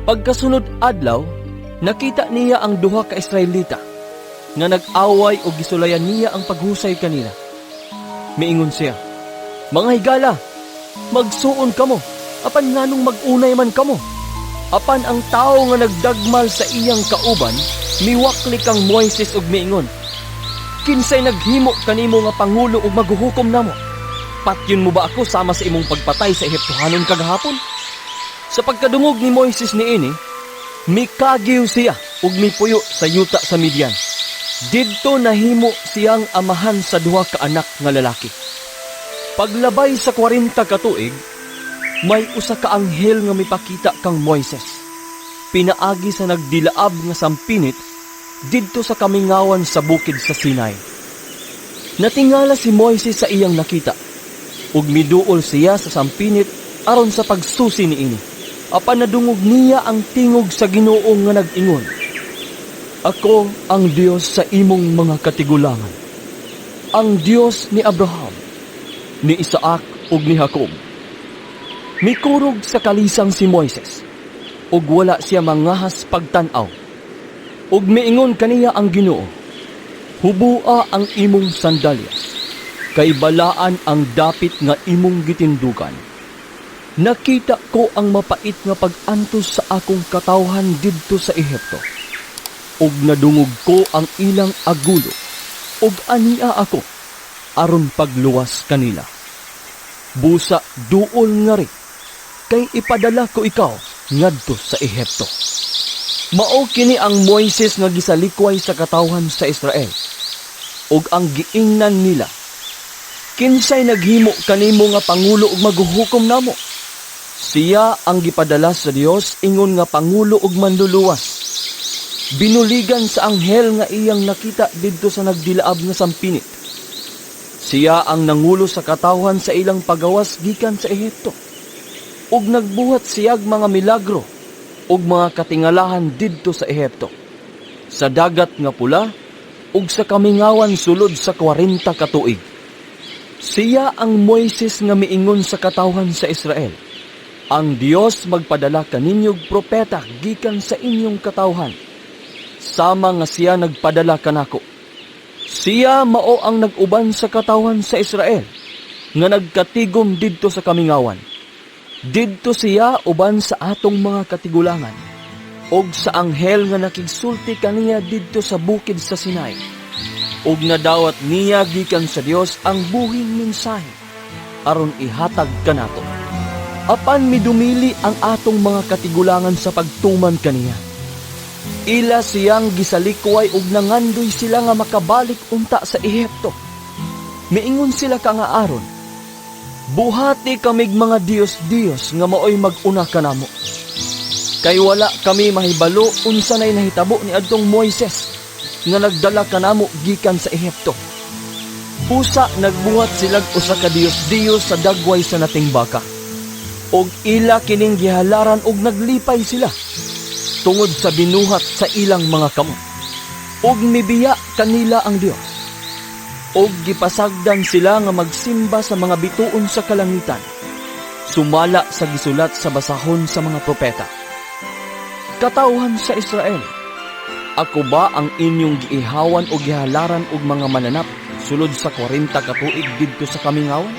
Speaker 12: Pagkasunod adlaw, nakita niya ang duha ka Israelita nga nag-away og gisulayan niya ang paghusay kanila. Miingon siya, "Mga higala, magsuon kamo, apan nganong mag-unay man kamo?" Apan ang tawo nga nagdagmal sa iyang kauban, miwakli kang Moises ug miingon, "Kinsay naghimo kanimo nga pangulo ug maghuhukom namo? Patyon mo ba ako sama sa imong pagpatay sa Ehiptohanon kagahapon?" Sa pagkadungog ni Moises niini, mikagiw siya ug mipuyo sa yuta sa Midian. Didto nahimo siyang amahan sa duha ka anak nga lalaki. Paglabay sa 40 ka tuig, may usa ka anghel nga mipakita kang Moises. Pinaagi sa nagdilaab nga sampinit didto sa kamingawan sa bukid sa Sinai. Natingala si Moises sa iyang nakita, ug miduol siya sa sampinit aron sa pagsusi niini. Apan nadungog niya ang tingog sa Ginoo nga nag-ingon, "Ako ang Dios sa imong mga katigulangan, ang Dios ni Abraham, ni Isaac ug ni Jacob." Mikurog sa kalisang si Moises, ug wala siya mangahas pagtan-aw. Ug miingon kaniya ang Ginoo, "Hubua ang imong sandalyas, kay balaan ang dapit nga imong gitindugan. Nakita ko ang mapait nga pag-antos sa akong katawhan didto sa Ehipto. Ug nadungog ko ang ilang agulo, ug ania ako aron pagluwas kanila. Busa duol ngari, kay ipadala ko ikaw ngadto sa Ehipto." Mao kini ang Moises nga gisalikway sa katawhan sa Israel, ug ang giingnan nila, "Kinsay naghimo kanimo nga pangulo ug maghuhukom namo?" Siya ang gipadala sa Dios ingon nga pangulo ug manluluwas. Binuligan sa anghel nga iyang nakita didto sa nagdilaab nga sampinit. Siya ang nangulo sa katawhan sa ilang pagawas gikan sa Ehipto. Ug nagbuhat siyag mga milagro ug mga katingalahan didto sa Ehipto, sa Dagat nga Pula ug sa kamingawan sulod sa 40 ka tuig. Siya ang Moises nga miingon sa katawhan sa Israel, "Ang Dios magpadala kaninyog propeta gikan sa inyong katawhan, sama nga siya nagpadala kanako." Siya mao ang nag-uban sa katawhan sa Israel nga nagkatigom didto sa kamingawan. Didto siya uban sa atong mga katigulangan ug sa anghel nga nakigsulti kaniya didto sa bukid sa Sinai. Ug nadawat niya gikan sa Dios ang buhing mensahe aron ihatag kanato. Apan midumili ang atong mga katigulangan sa pagtuman kaniya. Ila siyang gisalikway ug nangandoy sila nga makabalik unta sa Ehipto. Miingon sila kang Aaron, "Buhati kamig mga Dios-Dios nga maoy mag-una kanamo. Kay wala kami mahibalo unsa nay nahitabo ni adtong Moises nga nagdala kanamo gikan sa Ehipto." Usa nagbuhat silag usa ka Dios-Dios sa dagway sa nating baka. Og ila kining gihalaran og naglipay sila tungod sa binuhat sa ilang mga kamot. Og mibiya kanila ang Dios. Og gipasagdan sila nga magsimba sa mga bituon sa kalangitan, sumala sa gisulat sa basahon sa mga propeta. "Katawhan sa Israel, ako ba ang inyong giihawan o gihalaran og mga mananap sulod sa 40 ka tuig didto sa kamingawan?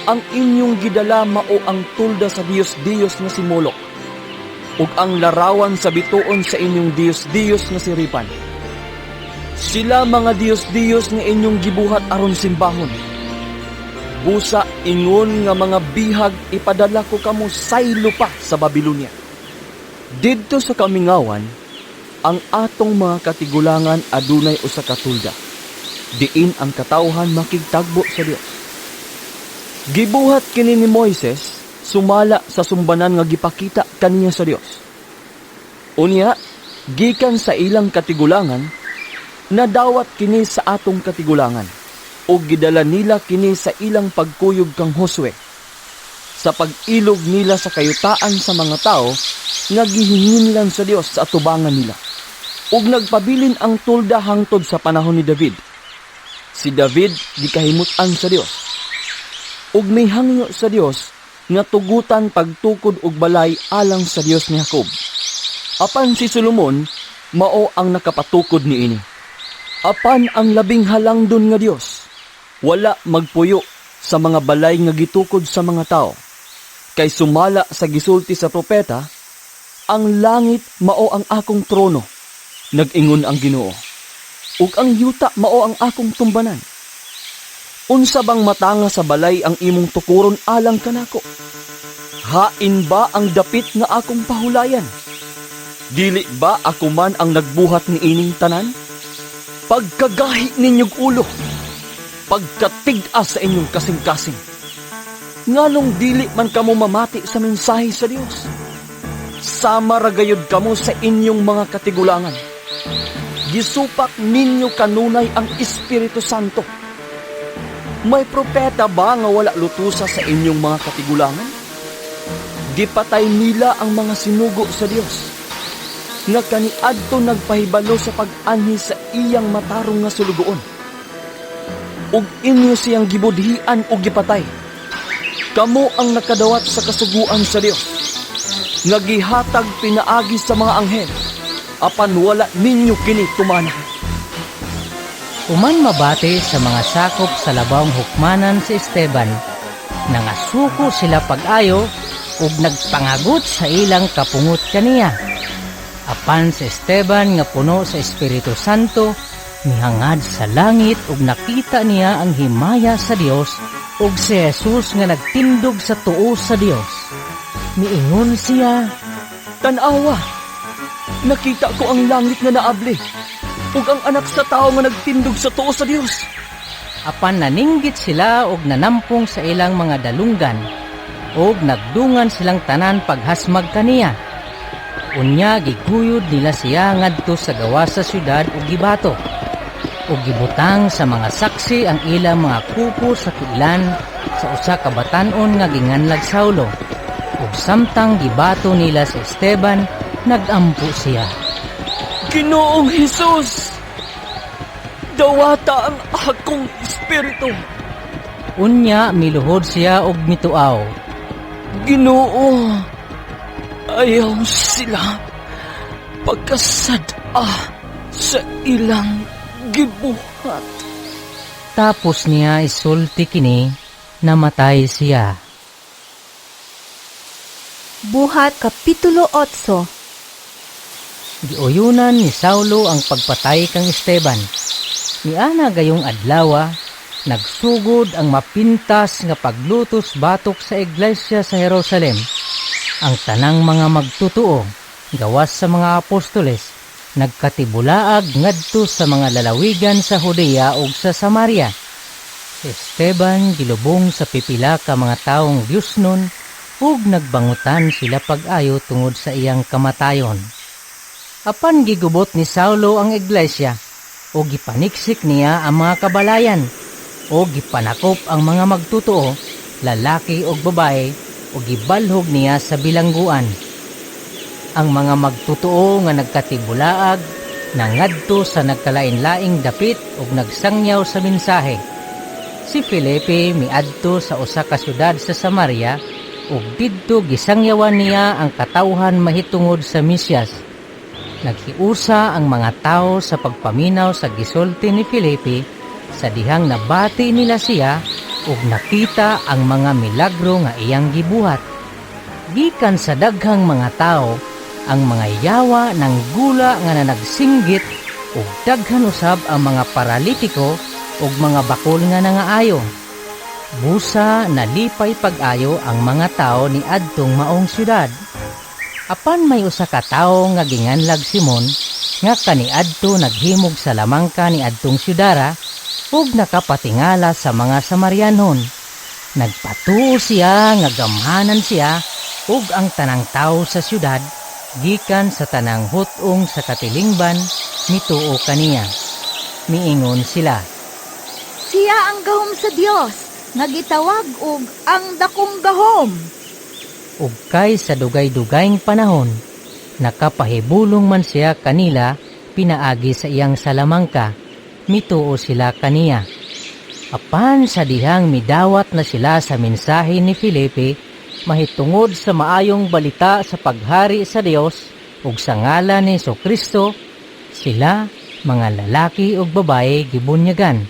Speaker 12: Ang inyong gidala mao ang tulda sa Dios-Dios nga si Molok, ug ang larawan sa bituon sa inyong Dios-Dios nga si Ripan. Sila mga Dios-Dios nga inyong gibuhat aron simbahon. Busa ingon nga mga bihag ipadala ko kamo saylo pa sa Babilonia." Didto sa kamingawan, ang atong mga katigulangan adunay usa ka tulda, diin ang katawhan makigtagbo sa Dios. Gibuhat kini ni Moises sumala sa sumbanan nga gipakita kaniya sa Dios. Unya, gikan sa ilang katigulangan, nadawat kini sa atong katigulangan, ug gidala nila kini sa ilang pagkuyog kang Josue. Sa pag-ilog nila sa kayutaan sa mga tawo nga gihinginlan sa Dios sa atubangan nila. Ug nagpabilin ang tolda hangtod sa panahon ni David. Si David gikahimut-an sa Dios ug mihangyo sa Dios nga tugutan pagtukod og balay alang sa Dios ni Jacob. Apan si Solomon mao ang nakapatukod niini. Apan ang labing halangdon nga Dios wala magpuyo sa mga balay nga gitukod sa mga tao. Kay sumala sa gisulti sa propeta, ang langit mao ang akong trono, nag-ingon ang Ginoo, ug ang yuta mao ang akong tumbanan. Unsa bang matanga sa balay ang imong tukuron alang kanako? Hain ba ang dapit nga akong pahulayan? Dili ba ako man ang nagbuhat niining tanan? Pagkagahi ninyog ulo, pagkatig-a sa inyong kasing-kasing. Nganong dili man kamo mamati sa mensahe sa Dios? Sama ra gayud kamo sa inyong mga katigulangan. Gisupak ninyo kanunay ang Espiritu Santo. May propeta ba nga wala lutusa sa inyong mga katigulangan? Gipatay nila ang mga sinugo sa Dios, nga kaniadto nagpahibalo sa pag-anhi sa iyang matarong nga sulugoon. Ug inyo siyang gibudhian ug gipatay. Kamo ang nakadawat sa kasuguan sa Dios, nga gihatag pinaagi sa mga anghel, apan wala ninyo kini tumana.
Speaker 2: Human mabati sa mga sakop sa labawng hukmanan si Esteban, nangasuko sila pag-ayo ug nagpangagot sa ilang kapungot kaniya. Apan si Esteban nga puno sa Espiritu Santo, mihangad sa langit ug nakita niya ang himaya sa Dios ug si Jesus nga nagtindog sa tuo sa Dios. Miingon siya,
Speaker 12: Tan-awa, nakita ko ang langit nga naabli ug ang anak sa tao nga nagtindog sa tuo sa Dios.
Speaker 2: Apan naninggit sila og nanampong sa ilang mga dalunggan ug nagdungan silang tanan paghasmag kaniya. Unya giguyod nila siya ngadto sa gawas sa syudad ug gibato, ug gibutang sa mga saksi ang ilang mga kupo sa kiilan sa usa ka batan-on nga ginganlag Saulo. Ug samtang gibato nila si Esteban, nagampo siya.
Speaker 12: Ginoong Hesus, dawata ang akong espiritu.
Speaker 2: Unya miluhod siya og mituaw.
Speaker 12: Ginoo, ayaw sila pagkasad-a sa ilang gibuhat.
Speaker 2: Tapos niya isulti kini, namatay siya.
Speaker 1: Buhat Kapitulo 8.
Speaker 2: Giuyunan ni Saulo ang pagpatay kang Esteban. Niana gayong adlawa, nagsugod ang mapintas nga paglutos batok sa iglesia sa Jerusalem. Ang tanang mga magtutuo, gawas sa mga apostoles, nagkatibulaag ngadto sa mga lalawigan sa Judea ug sa Samaria. Si Esteban gilubong sa pipila ka mga taong Diyosnon ug nagbangutan sila pag-ayo tungod sa iyang kamatayon. Apan gigubot ni Saulo ang iglesia o gipaniksik niya ang mga kabalayan o gipanakop ang mga magtutuo, lalaki o babae, o gibalhog niya sa bilangguan. Ang mga magtutuo nga nagkatibulaag nangadto sa nagkalain-laing dapit ug nagsangyaw sa mensahe. Si Felipe miadto sa usa ka syudad sa Samaria ug didto gisangyawan niya ang katawhan mahitungod sa Mesiyas. Naghiusa ang mga tao sa pagpaminaw sa gisulti ni Felipe sa dihang nabati nila siya ug nakita ang mga milagro nga iyang gibuhat. Gikan sa daghang mga tao, ang mga yawa ng gula nga nanagsinggit ug daghan usab ang mga paralitiko ug mga bakol nga nangaayo. Busa nalipay pag-ayo ang mga tao ni adtong maong syudad. Apan may usa ka tawo nga ginganlag Simon nga kaniadto naghimog sa lamangka ni adtong syudara ug nakapatingala sa mga Samarianon. Nagpatuo siya nga gamhanan siya ug ang tanang tawo sa syudad gikan sa tanang hutong sa katilingban mituo kaniya. Miingon sila,
Speaker 1: Siya ang gahom sa Dios.
Speaker 14: nga gitawag og ang dakong gahom.
Speaker 2: Ug kay sa dugay-dugayng panahon, nakapahibulong man siya kanila pinaagi sa iyang salamangka, mituo sila kaniya. Apan sa dihang midawat na sila sa mensahe ni Felipe mahitungod sa maayong balita sa paghari sa Dios ug sa ngalan ni Kristo, sila mga lalaki ug babaye gibunyagan.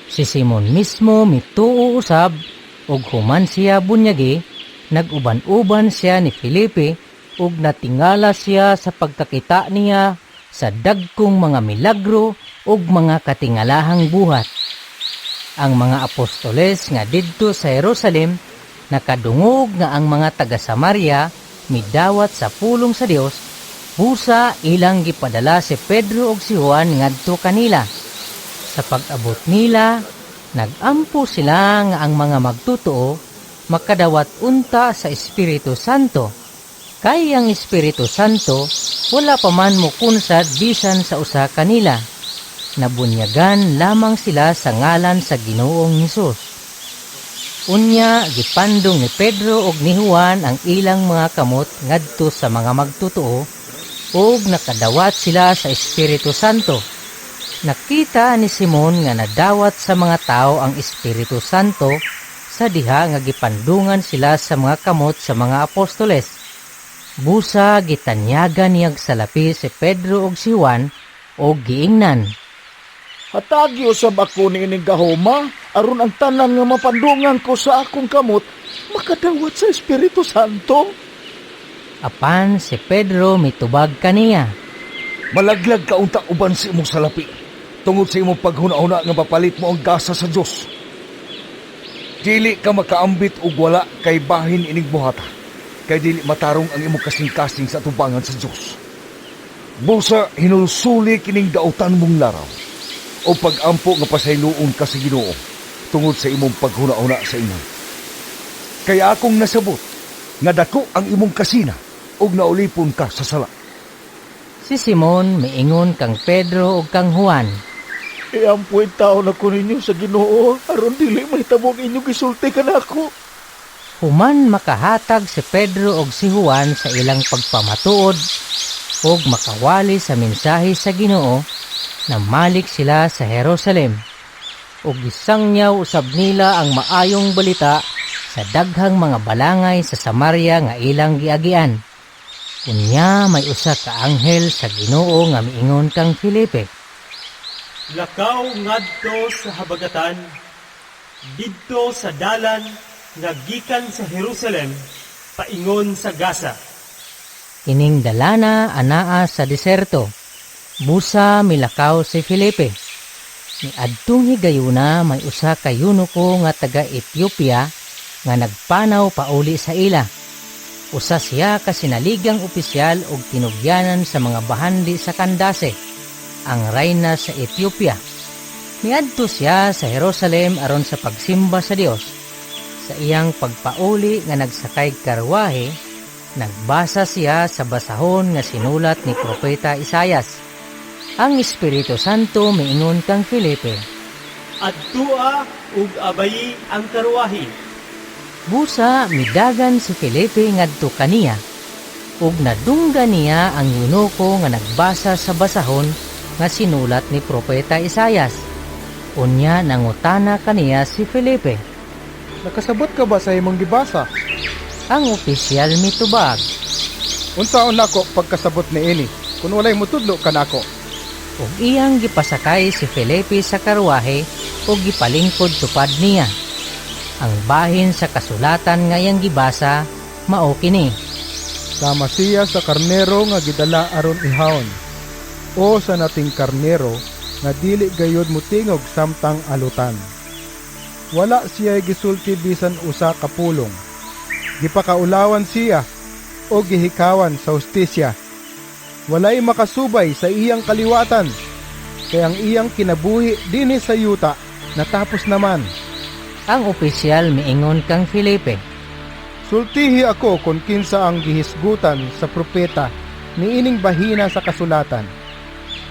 Speaker 2: Si Simon mismo mituo usab ug human siya bunyagi, nag-uban-uban siya ni Felipe ug natingala siya sa pagkakita niya sa dagkong mga milagro ug mga katingalahang buhat. Ang mga apostoles nga didto sa Jerusalem nakadungog nga ang mga taga Samaria midawat sa pulong sa Dios, busa ilang gipadala si Pedro ug si Juan ngadto kanila. Sa pag-abot nila, nagampo sila nga ang mga magtotoo makadawat unta sa Espiritu Santo. Kay ang Espiritu Santo wala pa man mokunsad bisan sa usa kanila. Nabunyagan lamang sila sa ngalan sa Ginoong Hesus. Unya gipandong ni Pedro ug ni Juan ang ilang mga kamot ngadto sa mga magtotoo ug nakadawat sila sa Espiritu Santo. Nakita ni Simon nga nadawat sa mga tao ang Espiritu Santo sa diha nga gipandungan sila sa mga kamot sa mga apostoles. Busa gitanyagan niyag salapi si Pedro ug si Juan og giingnan.
Speaker 7: Hatagi usab ako niining gahoma aron ang tanan nga mapandungan ko sa akong kamot makadawat sa Espiritu Santo.
Speaker 2: Apan si Pedro mitubag kaniya.
Speaker 6: Malaglag ka unta uban sa imong salapi tungod sa imong paghuna-huna nga mapalit mo ang gasa sa Dios. Dili ka makaambit og wala kay bahin ining buhata, kay dili matarong ang imong kasing-kasing sa atubangan sa Dios. Busa hinulsuli kining dautan mong laraw o pag-ampo nga pasayloon ka sa Ginoo tungod sa imong paghuna-huna sa ingon. Kay akong nasabot nga dako ang imong kasina ug naulipon ka sa sala.
Speaker 2: Si Simon miingon kang Pedro ug kang Juan.
Speaker 7: Iampoy taon ako ninyo sa Ginoo aron dili mahitabo ang inyong gisulti kanako.
Speaker 2: Human makahatag si Pedro ug si Juan sa ilang pagpamatuod ug makawali sa mensahe sa Ginoo, namalik sila sa Jerusalem ug gisangyaw usab nila ang maayong balita sa daghang mga balangay sa Samaria nga ilang giagian. Unya may usa ka anghel sa Ginoo nga miingon kang Felipe.
Speaker 5: Lakaw ngadto sa habagatan, didto sa dalan nga gikan sa Jerusalem paingon sa Gaza.
Speaker 2: Kining dalana anaa sa diserto. Busa milakaw si Felipe. Niadtong higayuna may usa ka eunuko nga taga Ethiopia nga nagpanaw pauli sa ila. Usa siya ka sinaligang opisyal og tinugyanan sa mga bahandi sa Kandase, ang rayna sa Ethiopia. Miadto siya sa Jerusalem aron sa pagsimba sa Dios. Sa iyang pagpauli nga nagsakay karwahe, nagbasa siya sa basahon nga sinulat ni Propeta Isayas. Ang Espiritu Santo miingon kang Felipe.
Speaker 5: Adtua ug abayi ang karwahe.
Speaker 2: Busa midagan si Felipe ngadto kaniya ug nadunggan niya ang eunuko nga nagbasa sa basahon nga sinulat ni Propeta Isayas. Unya nangutana kaniya si Felipe.
Speaker 15: Nakasabot ka ba sa imong gibasa?
Speaker 2: Ang opisyal mitubag.
Speaker 15: Unsaon nako pagkasabot niini kun walay motudlo kanako?
Speaker 2: Ug iyang gipasakay si Felipe sa karwahe ug gipalingkod tupad niya. Ang bahin sa kasulatan nga iyang gibasa mao kini.
Speaker 15: Sama siya sa karnero nga gidala aron ihawon, o sa nating karnero nga dili gayud motingog samtang alutan. Wala siya gisulti bisan usa ka pulong. Gipakaulawan siya o gihikawan sa hustisya. Walay makasubay sa iyang kaliwatan, kay ang iyang kinabuhi dinhi sa yuta natapos naman.
Speaker 2: Ang opisyal miingon kang Felipe.
Speaker 15: Sultihi ako kung kinsa ang gihisgutan sa propeta niining bahina sa kasulatan.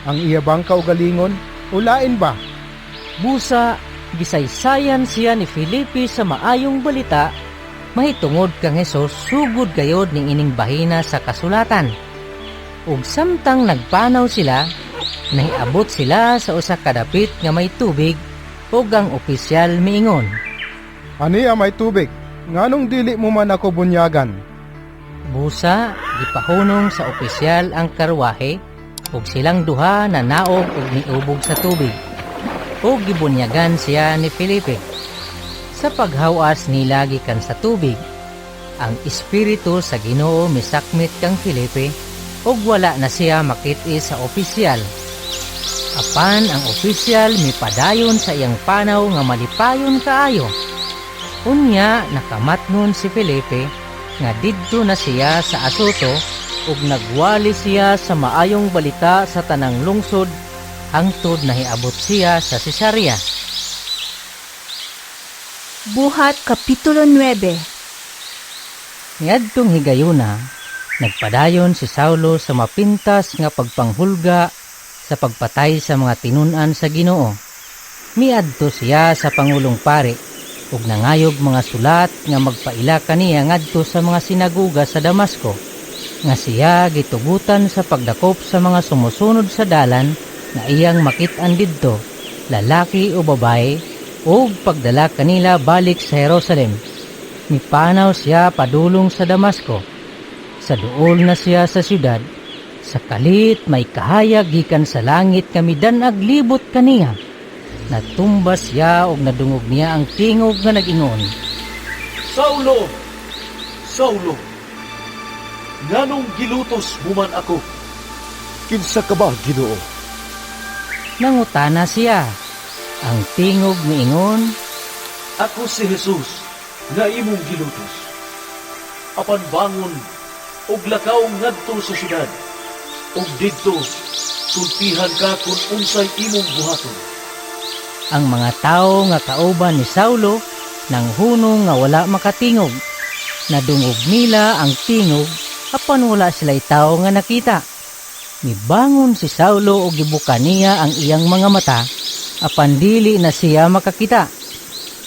Speaker 15: Ang iya bang kaugalingon o lain ba?
Speaker 2: Busa Gisaysayan siya ni Felipe sa maayong balita mahitungod kang Hesus sugod gayod ning ining bahina sa kasulatan. Ug samtang nagpanaw sila, nahiabot sila sa usa ka dapit nga may tubig ug ang opisyal miingon,
Speaker 15: "Ania may tubig, nganong dili mo man ako bunyagan?"
Speaker 2: Busa gipahunong sa opisyal ang karwahe ug silang duha nanaog ug niubog sa tubig. Ug gibunyagan siya ni Felipe. Sa paghawas nila gikan sa tubig, ang espiritu sa Ginoo misakmit kang Felipe ug wala na siya makit-i sa opisyal. Apan ang opisyal mipadayon sa iyang panaw nga malipayon kaayo. Unya nakamatngon si Felipe nga didto na siya sa Asoto ug nagwali siya sa maayong balita sa tanang lungsod hangtod nahiabot siya sa Cesarea.
Speaker 1: Buhat Kapitulo 9.
Speaker 2: Niadtong higayuna, nagpadayon si Saulo sa mapintas nga pagpanghulga sa pagpatay sa mga tinun-an sa Ginoo. Miadto siya sa pangulong pari ug nangayog mga sulat nga magpaila kaniya ngadto sa mga sinaguga sa Damasco, nga siya gitugutan sa pagdakop sa mga sumusunod sa dalan nga iyang makit-an didto, lalaki o babae, ug pagdala kanila balik sa Jerusalem. Mipanaw siya padulong sa Damasco. Sa duol na siya sa syudad, sa kalit may kahayag gikan sa langit nga midan-ag libot kaniya. Natumba siya og nadungog niya ang tingog nga nag-ingon,
Speaker 3: "Saulo, Saulo, nganong gilutos mo man ako?"
Speaker 6: "Kinsa ka ba, Ginoo?"
Speaker 2: nangutana siya. Ang tingog miingon,
Speaker 3: "Ako si Jesus nga imong gilutos. Apan bangon ug lakaw ngadto sa syudad, ug didto sultihan ka kun unsay imong buhaton."
Speaker 2: Ang mga tawo nga kauban ni Saulo nanghunong nga wala makatingog. Nadungog nila ang tingog apan wala sila'y tawo nga nakita. Mibangon si Saulo ug gibuka niya ang iyang mga mata, apan dili na siya makakita.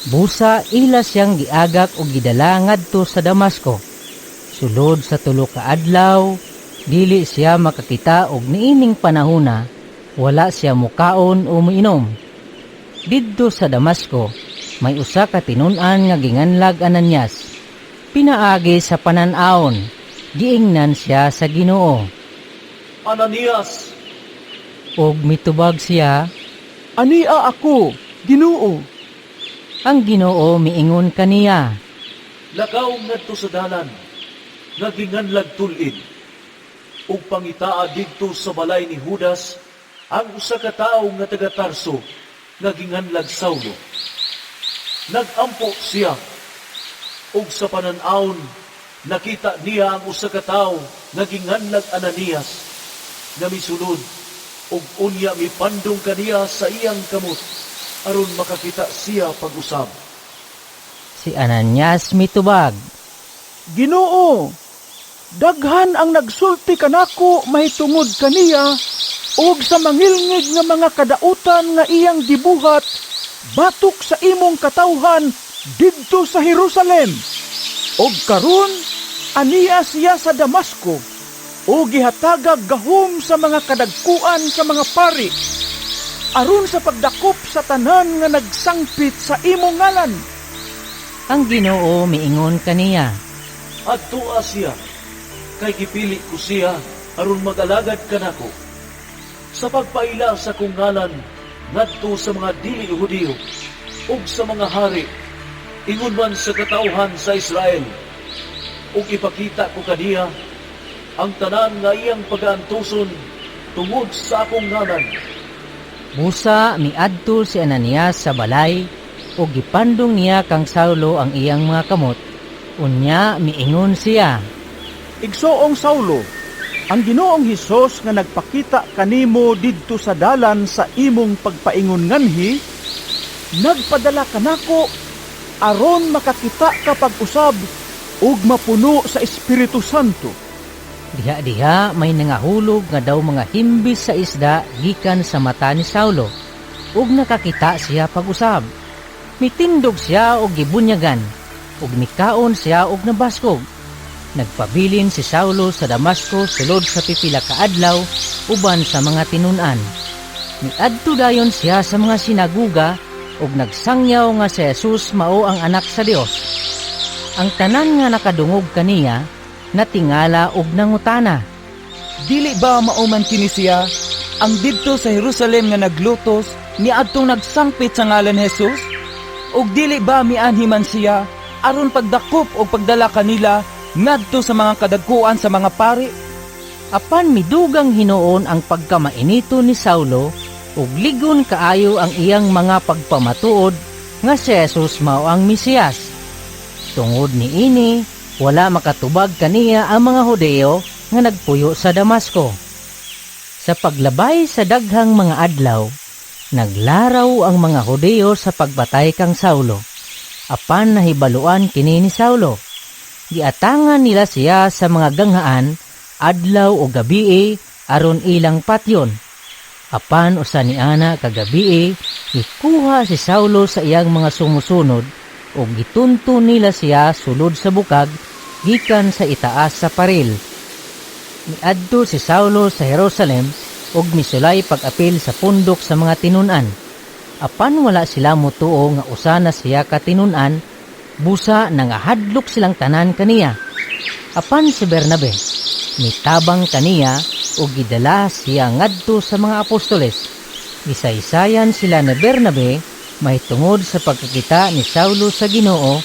Speaker 2: Busa ila siyang giagak og gidala ngadto sa Damasco. Sulod sa 3 ka adlaw, dili siya makakita og niining panahona wala siya mukaon o muinom. Didto sa Damasco, may usa ka tinun-an nga ginganlag Ananias. Pinaagi sa panan-awon, giingnan siya sa Ginoo.
Speaker 3: "Ananias!"
Speaker 2: Og mitubag siya,
Speaker 7: "Ania ako, Ginoo."
Speaker 2: Ang Ginoo miingon kaniya,
Speaker 3: "Lakaw ngadto sa dalan nga ginganlag Tul-id, ug pangitaa didto sa balay ni Judas ang usa ka tawo nga taga Tarso nga ginganlag Saulo. Nagampo siya, ug sa panan-awon nakita niya ang usa ka tawo nga ginganlag Ananias nga misulod ug unya mipandong kaniya sa iyang kamot aron makakita siya pag-usab."
Speaker 2: Si Ananias mitubag,
Speaker 7: "Ginoo, daghan ang nagsulti kanako mahitungod kaniya ug sa mangilngig nga mga kadautan nga iyang gibuhat batok sa imong katawhan didto sa Jerusalem. Og karon ania siya sa Damasco ug gihatagag gahom sa mga kadagkuan sa mga pari aron sa pagdakop sa tanan nga nagsangpit sa imong ngalan."
Speaker 2: Ang Ginoo miingon kaniya,
Speaker 3: "Adtoa siya, kay gipili ko siya aron mag-alagad kanako sa pagpaila sa kong ngalan ngadto sa mga dili Hudiyo ug sa mga hari, ingon man sa katawhan sa Israel, ug ipakita ko kaniya ang tanan nga iyang pagaantuson tungod sa akong ngalan."
Speaker 2: Busa miadto si Ananias sa balay ug gipandong niya kang Saulo ang iyang mga kamot. Unya miingon siya,
Speaker 7: "Igsoong Saulo, ang Ginoong Hesus nga nagpakita kanimo didto sa dalan sa imong pagpaingon nganhi, nagpadala kanako aron makakita ka pag-usab ug mapuno sa Espiritu Santo."
Speaker 2: Diha-diha may nangahulog nga daw mga himbis sa isda gikan sa mata ni Saulo, ug nakakita siya pag-usab. Mitindog siya og gibunyagan, ug mikaon siya og nabaskog. Nagpabilin si Saulo sa Damasco sulod sa pipila ka adlaw uban sa mga tinun-an. Miadto dayon siya sa mga sinaguga ug nagsangyaw nga si Jesus mao ang anak sa Dios. Ang tanan nga nakadungog kaniya natingala og nangutana,
Speaker 16: "Dili ba mao man kini siya ang didto sa Jerusalem nga naglutos niadtong nagsangpit sa ngalan ni Jesus? Ug dili ba mianhi man siya aron pagdakop og pagdala kanila ngadto sa mga kadagkuan sa mga pari?"
Speaker 2: Apan midugang hinuon ang pagkamainito ni Saulo ug ligon kaayo ang iyang mga pagpamatuod nga si Jesus mao ang Mesiyas. Tungod niini, wala makatubag kaniya ang mga Hudeo nga nagpuyo sa Damasco. Sa paglabay sa daghang mga adlaw, naglaraw ang mga Hudeo sa pagbatay kang Saulo. Apan nahibaluan kini ni Saulo. Giatangan nila siya sa mga ganghaan adlaw o gabii aron ilang patyon. Apan usa ni ana kagabii, gikuha si Saulo sa iyang mga sumusunod ug gitunto nila siya sulod sa bukag gikan sa itaas sa paril. Miadto si Saulo sa Jerusalem ug misulay pag-apil sa pundok sa mga tinun-an. Apan wala sila motuo nga usa na siya ka tinun-an, busa nangahadlok silang tanan kaniya. Apan si Bernabe mitabang kaniya ug gidala siya ngadto sa mga apostoles. Gisaysayan sila ni Bernabe mahitungod sa pagkakita ni Saulo sa Ginoo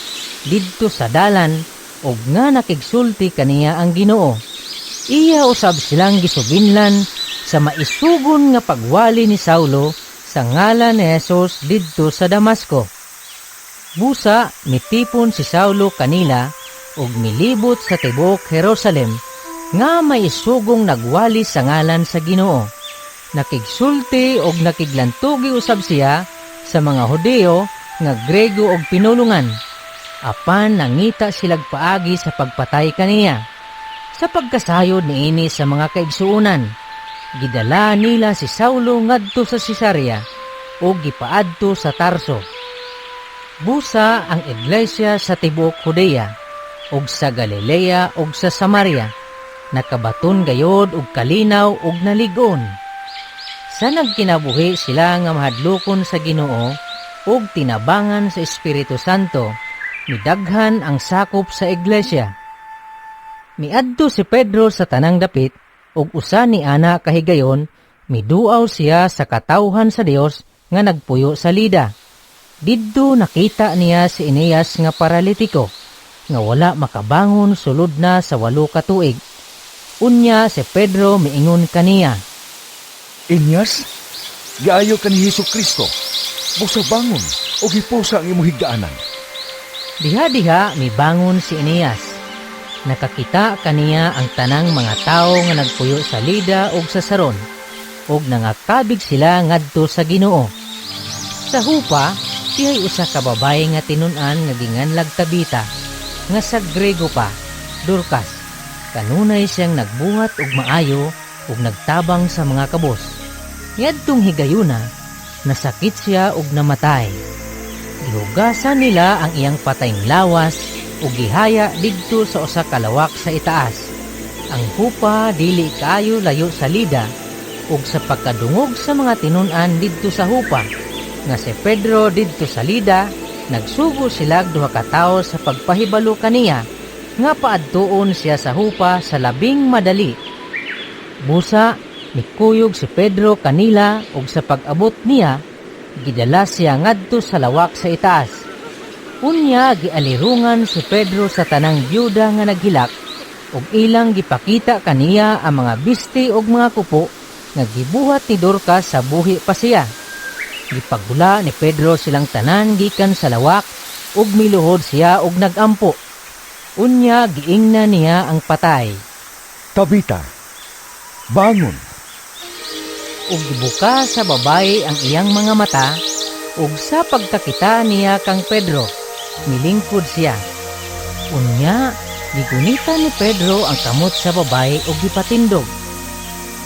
Speaker 2: didto sa dalan ug nga nakigsulti kaniya ang Ginoo. Iya usab silang gisubinlan sa maisugon nga pagwali ni Saulo sa ngalan ni Jesus didto sa Damasco. Busa mitipon si Saulo kanila ug milibot sa tibuok Jerusalem nga maisugong nagwali sa ngalan sa Ginoo. Nakigsulti og nakiglantugi usab siya sa mga Hudeo nga Grego og pinulungan. Apan nangita silag paagi sa pagpatay kaniya. Sa pagkasayod niini sa mga kaigsuonan, gidala nila si Saulo ngadto sa Cesarea ug gipaadto sa Tarso. Busa ang iglesia sa tibuok Judea ug sa Galilea ug sa Samaria nakabaton gayod og kalinaw ug nalig-on. Sa nagkinabuhi sila nga mahadlokon sa Ginoo ug tinabangan sa Espiritu Santo, midaghan ang sakop sa iglesia. Miadto si Pedro sa tanang dapit ug usa ni ana kahigayon miduaw siya sa katawhan sa Dios nga nagpuyo sa Lida. Didto nakita niya si Eneas nga paralitiko nga wala makabangon sulod na sa 8 ka tuig. Unya si Pedro miingon kaniya,
Speaker 6: "Eneas, giayo ka ni Hesus Kristo. Busa bangon ug hipusa ang imong higdaanan."
Speaker 2: Diha-diha mibangon si Eneas. Nakakita kaniya ang tanang mga tawo nga nagpuyo sa Lida ug sa Saron, ug nangakabig sila ngadto sa Ginoo. Sa Hupa, dihay usa ka babaye nga tinun-an nga ginganlag Tabita, nga sa Grego pa, Dorcas. Kanunay siyang nagbuhat og maayo ug nagtabang sa mga kabos. Niadtong higayuna, nasakit siya ug namatay. Gihugasan nila ang iyang patayng lawas ug gihaya didto sa usa ka lawak sa itaas. Ang Hupa dili kaayo layo sa Lida, ug sa pagkadungog sa mga tinun-an didto sa Hupa nga si Pedro didto sa Lida, nagsugo sila duha ka tawo sa pagpahibalo kaniya nga paadtuon siya sa Hupa sa labing madali. Busa mikuyog si Pedro kanila ug sa pag-abot niya gidala siya ngadto sa lawak sa itaas. Unya gialirungan si Pedro sa tanang byuda nga naghilak ug ilang gipakita kaniya ang mga bisti ug mga kupo nga gibuhat ni Dorcas sa buhi pa siya. Gipagula ni Pedro silang tanan gikan sa lawak ug miluhod siya ug nagampo. Unya giingna niya ang patay,
Speaker 6: "Tabita, bangon."
Speaker 2: Ug gibuka sa babaye ang iyang mga mata, ug sa pagkakita niya kang Pedro, milingkod siya. Unya gigunita ni Pedro ang kamot sa babaye ug gipatindog.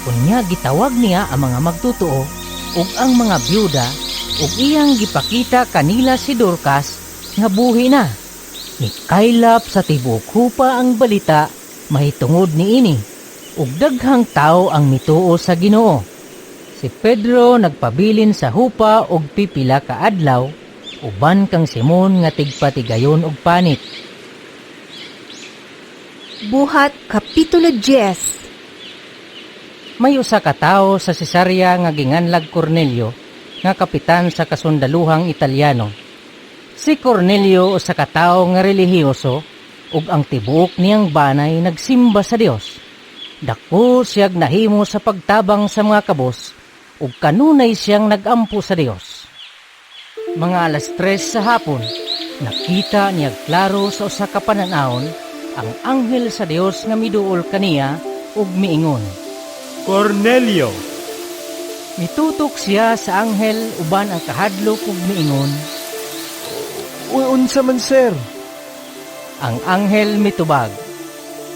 Speaker 2: Unya gitawag niya ang mga magtotoo ug ang mga byuda Ug iyang gipakita kanila si Dorcas nga buhi na. Mikaylap sa tibuok Hupa ang balita mahitungod niini, ug daghang tawo ang mituo sa Ginoo. Si Pedro nagpabilin sa Hupa og pipila ka adlaw uban kang Simon nga tigpatigayon og panit.
Speaker 1: Buhat Kapitulo 10.
Speaker 2: May usa ka tawo sa Cesarea nga ginganlag Cornelio, nga kapitan sa kasundaluhang Italiano. Si Cornelio usa ka tawo nga relihiyoso ug ang tibuok niyang banay nagsimba sa Dios. Dako siyag nahimo sa pagtabang sa mga kabos ug kanunay siyang nagampo sa Dios. Mga 3:00 sa hapon, nakita niya klaro sa usa ka panan-awon ang anghel sa Dios nga miduol kaniya ug miingon,
Speaker 5: "Cornelio!"
Speaker 2: Mitutok siya sa anghel uban ang kahadlok ug miingon,
Speaker 8: "Unsa man, sir?"
Speaker 2: Ang anghel mitubag,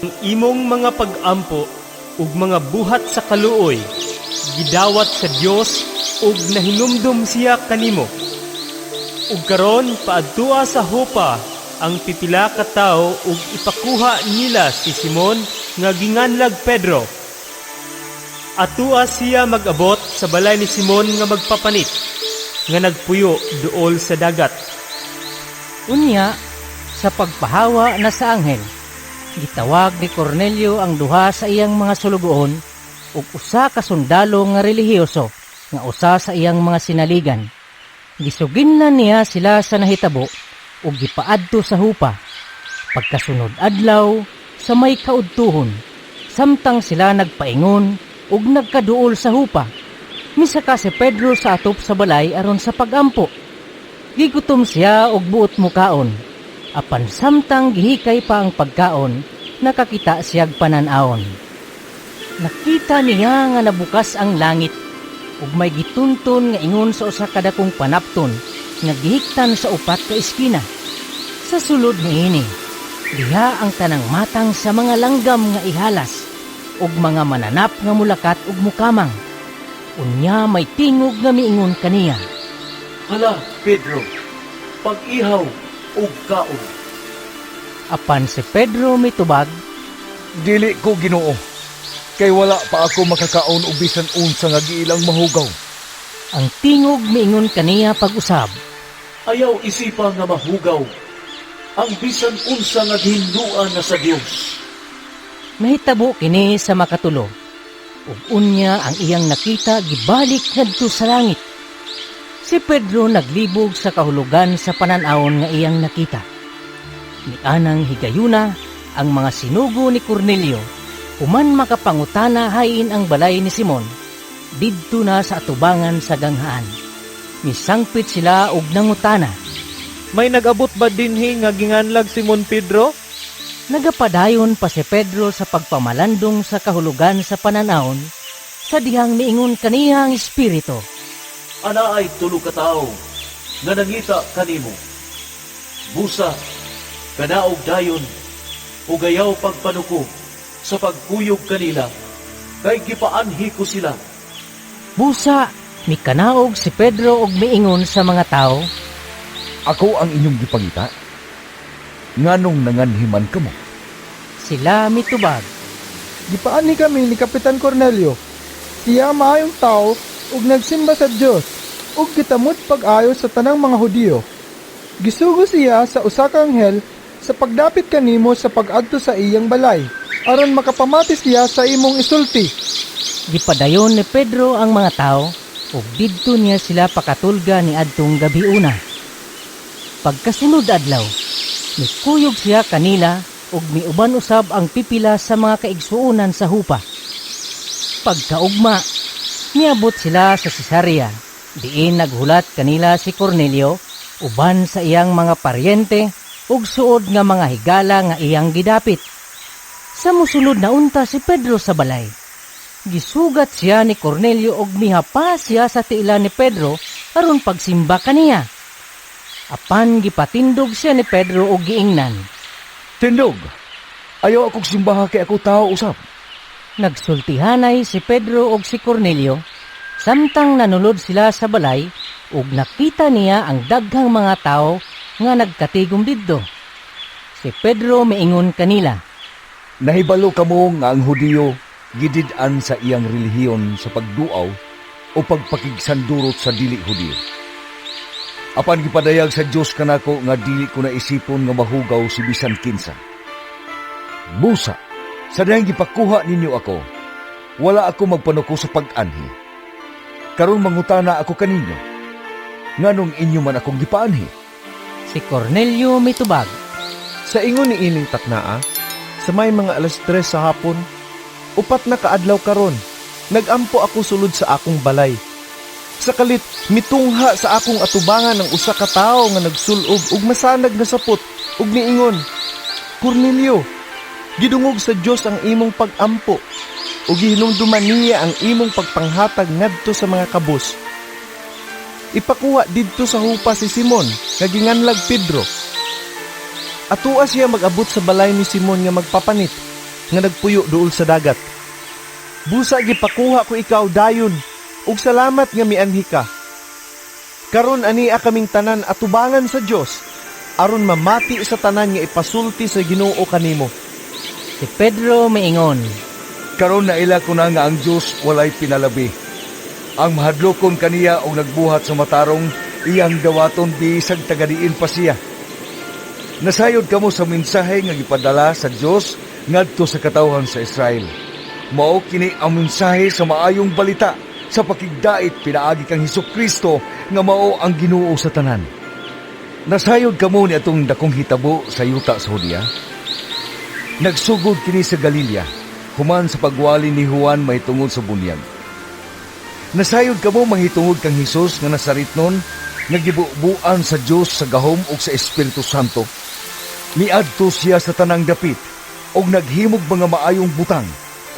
Speaker 5: "Ang imong mga pag-ampo ug mga buhat sa kaluoy gidawat sa Dios ug nahinumdum siya kanimo. Ug karon paadtua sa Jopa ang pipila ka tawo ug ipakuha nila si Simon nga ginganlag Pedro. Atua siya mag-abot sa balay ni Simon nga magpapanit, nga nagpuyo duol sa dagat."
Speaker 2: Unya, sa pagpahawa na sa anghel, gitawag ni Cornelio ang duha sa iyang mga sulugoon ug usa ka sundalo nga relihiyoso nga usa sa iyang mga sinaligan. Gisuginlan niya sila sa nahitabo ug gipaadto sa Hupa. Pagkasunod adlaw sa may kaudtuhon, samtang sila nagpaingon ug nagkaduol sa Hupa, misaka si Pedro sa atop sa balay aron sa pagampo. Gigutom siya og buot mukaon. Apan samtang gihikay pa ang pagkaon, nakakita siyag panan-awon. Nakita niya nga nabukas ang langit ug may gitunton nga ingon sa usa ka dakong panapton nga gihiktan sa upat ka eskina. Sa sulod niini, diha ang tanang matang sa mga langgam nga ihalas ug mga mananap nga mulakat ug mukamang. Unya may tingog nga miingon kaniya,
Speaker 3: "Hala, Pedro, pag-ihaw ug kaon."
Speaker 2: Apan si Pedro mitubag,
Speaker 6: "Dili ko, Ginoo, kay wala pa ako makakaon og bisan unsa nga giilang mahugaw."
Speaker 2: Ang tingog miingon kaniya pag-usab,
Speaker 3: "Ayaw isipa nga mahugaw ang bisan unsa nga gihinduan na sa Dios."
Speaker 2: Nahitabo kini sa makatulo, ug unya ang iyang nakita gibalik ngadto sa langit. Si Pedro naglibog sa kahulugan sa panan-awon nga iyang nakita. Mianang higayuna ang mga sinugo ni Cornelio, human makapangutana hain ang balay ni Simon, didto na sa atubangan sa ganghaan. Misangpit sila og nangutana,
Speaker 8: "May nag-abot ba dinhi nga ginganlag Simon Pedro?"
Speaker 2: Nagapadayon pa si Pedro sa pagpamalandong sa kahulugan sa pananawon, sa dihang miingon kaniya ang Espiritu,
Speaker 3: "Anaay tulo ka tawo nga nangita kanimo. Busa, kanaog dayon, ug ayaw pagpanuko sa pagkuyog kanila, kay gipaanhi ko sila."
Speaker 2: Busa, mikanaog si Pedro og miingon sa mga tao,
Speaker 6: "Ako ang inyong gipangita? Nganong nanganhiman kamo?"
Speaker 2: Sila mitubag,
Speaker 15: "Gipaanhi kami ni Kapitan Cornelio. Siya maayong tao ug nagsimba sa Dios ug gitamod pag-ayo sa tanang mga Hudiyo. Gisugo siya sa usa ka anghel sa pagdapit kanimo sa pag-adto sa iyang balay aron makapamati siya sa imong isulti."
Speaker 2: Gipadayon ni Pedro ang mga tao ug didto niya sila pakatulga ni adtong gabiuna. Pagkasunod adlaw, mikuyog siya kanila ug miuban usab ang pipila sa mga kaigsuonan sa Hupa. Pagkaugma, niabot sila sa Cesarea. Diin naghulat kanila si Cornelio uban sa iyang mga paryente ug suod nga mga higala nga iyang gidapit. Sa musulod na unta si Pedro sa balay. Gisugat siya ni Cornelio og mihapa siya sa tiila ni Pedro aron pagsimba kaniya. Apan gipatindog siya ni Pedro og giingnan,
Speaker 6: "Tindog, ayaw akong simbaha kay ako tao usab."
Speaker 2: Nagsultihanay si Pedro og si Cornelio samtang nanulod sila sa balay. Ug nakita niya ang daghang mga tawo nga nagkatigom didto. Si Pedro miingon kanila,
Speaker 6: "Nahibalo kamo nga ang Hudiyo gidid-an sa iyang relihiyon sa pagduaw o pagpakigsandurot sa dili Hudiyo. Apan gipadayag sa Dios kanako nga dili ko na isipon nga mahugaw si bisan kinsa. Busa, sa dihang gipakuha ninyo ako, wala ako magpanuko sa pag-anhi. Karon mangutana ako kaninyo, nganong inyo man akong gipaanhi?"
Speaker 2: Si Cornelio mitubag,
Speaker 17: "Sa ingon ni ining taknaa, sa may mga 3:00 sa hapon, 4 na kaadlaw karon, nagampo ako sulod sa akong balay. Sa kalit, mitungha sa akong atubangan ang usa ka tawo nga nagsulob og masanag nga sapot ug niingon, 'Cornelio, gidungog sa Dios ang imong pagampo ug gihinumduman niya ang imong pagpanghatag ngadto sa mga kabus. Ipakuha didto sa Jopa si Simon nga ginganlag Pedro. Atua siya mag-abot sa balay ni Simon nga magpapanit nga nagpuyo duol sa dagat.' Busa gipakuha ko ikaw dayon ug salamat nga mianhi ka. Karon ania kaming tanan atubangan sa Dios aron mamati sa tanan nga ipasulti sa Ginoo kanimo."
Speaker 2: Si Pedro miingon,
Speaker 6: "Karon naila ko na nga ang Dios walay pinalabi. Ang mahadlokon kaniya og nagbuhat sa matarong, iyang dawaton bisag tagadiin pa siya. Nasayod kamo sa mensahe nga gipadala sa Dios ngadto sa katawhan sa Israel. Mao kini ang mensahe sa maayong balita sa pakigdait pinaagi kang Hesukristo nga mao ang Ginoo sa tanan. Nasayod kamo ni atong dakong hitabo sa yuta sa Judea. Nagsugod kini sa Galilea, human sa pagwali ni Juan mahitungod sa bunyag. Nasayod kamo mahitungod kang Hesus nga Nazaretnon, nga gibubuan sa Dios sa gahom ug sa Espiritu Santo. Miadto siya sa tanang dapit ug naghimog mga maayong butang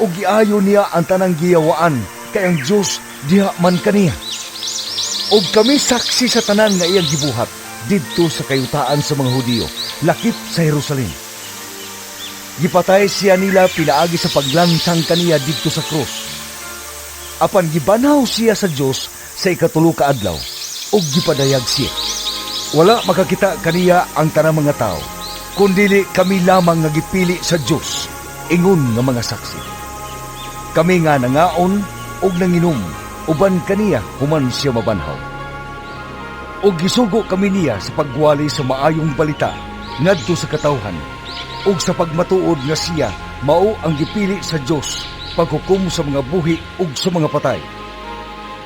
Speaker 6: ug giayo niya ang tanang giyawaan kay ang Dios diha man kaniya. Ug kami saksi sa tanan nga iyang gibuhat didto sa kayutaan sa mga Hudiyo, lakip sa Jerusalem. Gipatay siya nila pinaagi sa paglansang kaniya didto sa krus. Apan gibanhaw siya sa Dios sa 3 ka adlaw ug gipadayag siya. Wala makakita kaniya ang tanang mga tawo, kundili kami lamang nga gipili sa Dios, ingon nga mga saksi. Kami nga nangaon ug nanginom uban kaniya human siya mabanhaw. Ug gisugo kami niya sa pagwali sa maayong balita ngadto sa katawhan ug sa pagmatuod nga siya mao ang gipili sa Dios paghukom sa mga buhi ug sa mga patay.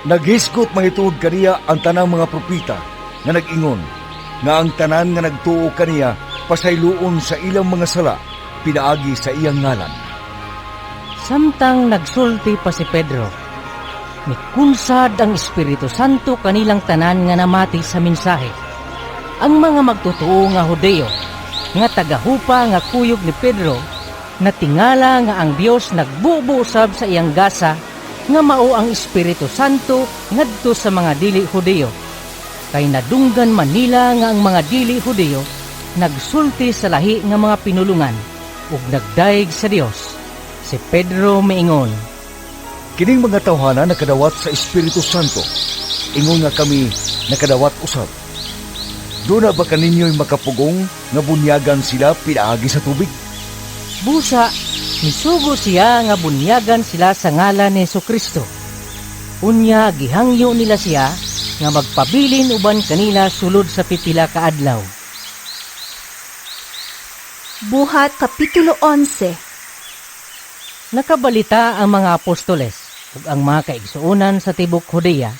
Speaker 6: Naghisgot mahitungod kaniya ang tanang mga propeta nga nag-ingon nga ang tanan nga nagtuo kaniya pasayloon sa ilang mga sala pinaagi sa iyang ngalan."
Speaker 2: Samtang nagsulti pa si Pedro, mikunsad ang Espiritu Santo kanilang tanan nga namati sa mensahe. Ang mga magtotoo nga Hudiyo, nga tagahupa nga kuyog ni Pedro, natingala nga ang Dios nagbubo usab sa iyang gasa nga mao ang Espiritu Santo ngadto sa mga dili Hudiyo. Kay nadunggan man nila nga ang mga dili Hudiyo nagsulti sa lahi nga mga pinulungan ug nagdayeg sa Dios. Si Pedro miingon,
Speaker 6: "Kining mga tawhana nakadawat sa Espiritu Santo, ingon nga kami nakadawat usab. Duna ba kaninyo'y makapugong nga bunyagan sila pinaagi sa tubig?"
Speaker 2: Busa, misugo siya nga bunyagan sila sa ngalan ni Hesukristo. Unya gihangyo nila siya nga magpabilin uban kanila sulod sa pipila ka adlaw.
Speaker 1: Buhat Kapitulo 11.
Speaker 2: Nakabalita ang mga apostoles ug ang mga kaigsuonan sa tibok Judea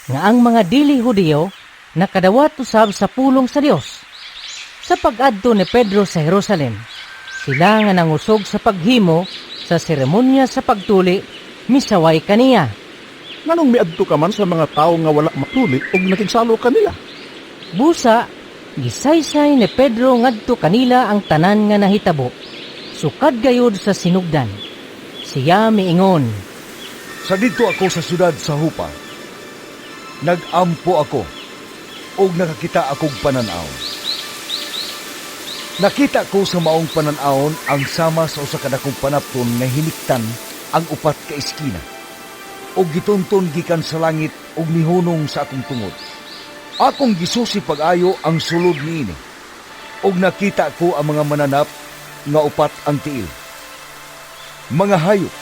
Speaker 2: nga ang mga dili Hudiyo nakadawat usab sa pulong sa Dios. Sa pag-adto ni Pedro sa Jerusalem, sila nga nangusog sa paghimo sa seremonya sa pagtuli, misaway kaniya.
Speaker 7: Nganong miadto ka man sa mga tawo nga wala matuli ug nakigsalo kanila?
Speaker 2: Busa, gisaysay ni Pedro ngadto kanila ang tanan nga nahitabo, sukad gayud sa sinugdan. Siya miingon,
Speaker 6: "Sa didto ako sa syudad sa Jopa, nag-ampo ako ug nakakita akog panan-aw. Nakita ko sa maong panan-awon ang sama sa usa ka dakong panapton nga hiniktan ang 4 ka eskina ug gitunton gikan sa langit ug nihunong sa akong tungod. Akong gisusi pag-ayo ang sulod niini, ug nakita ko ang mga mananap nga upat ang tiil. Mga hayop,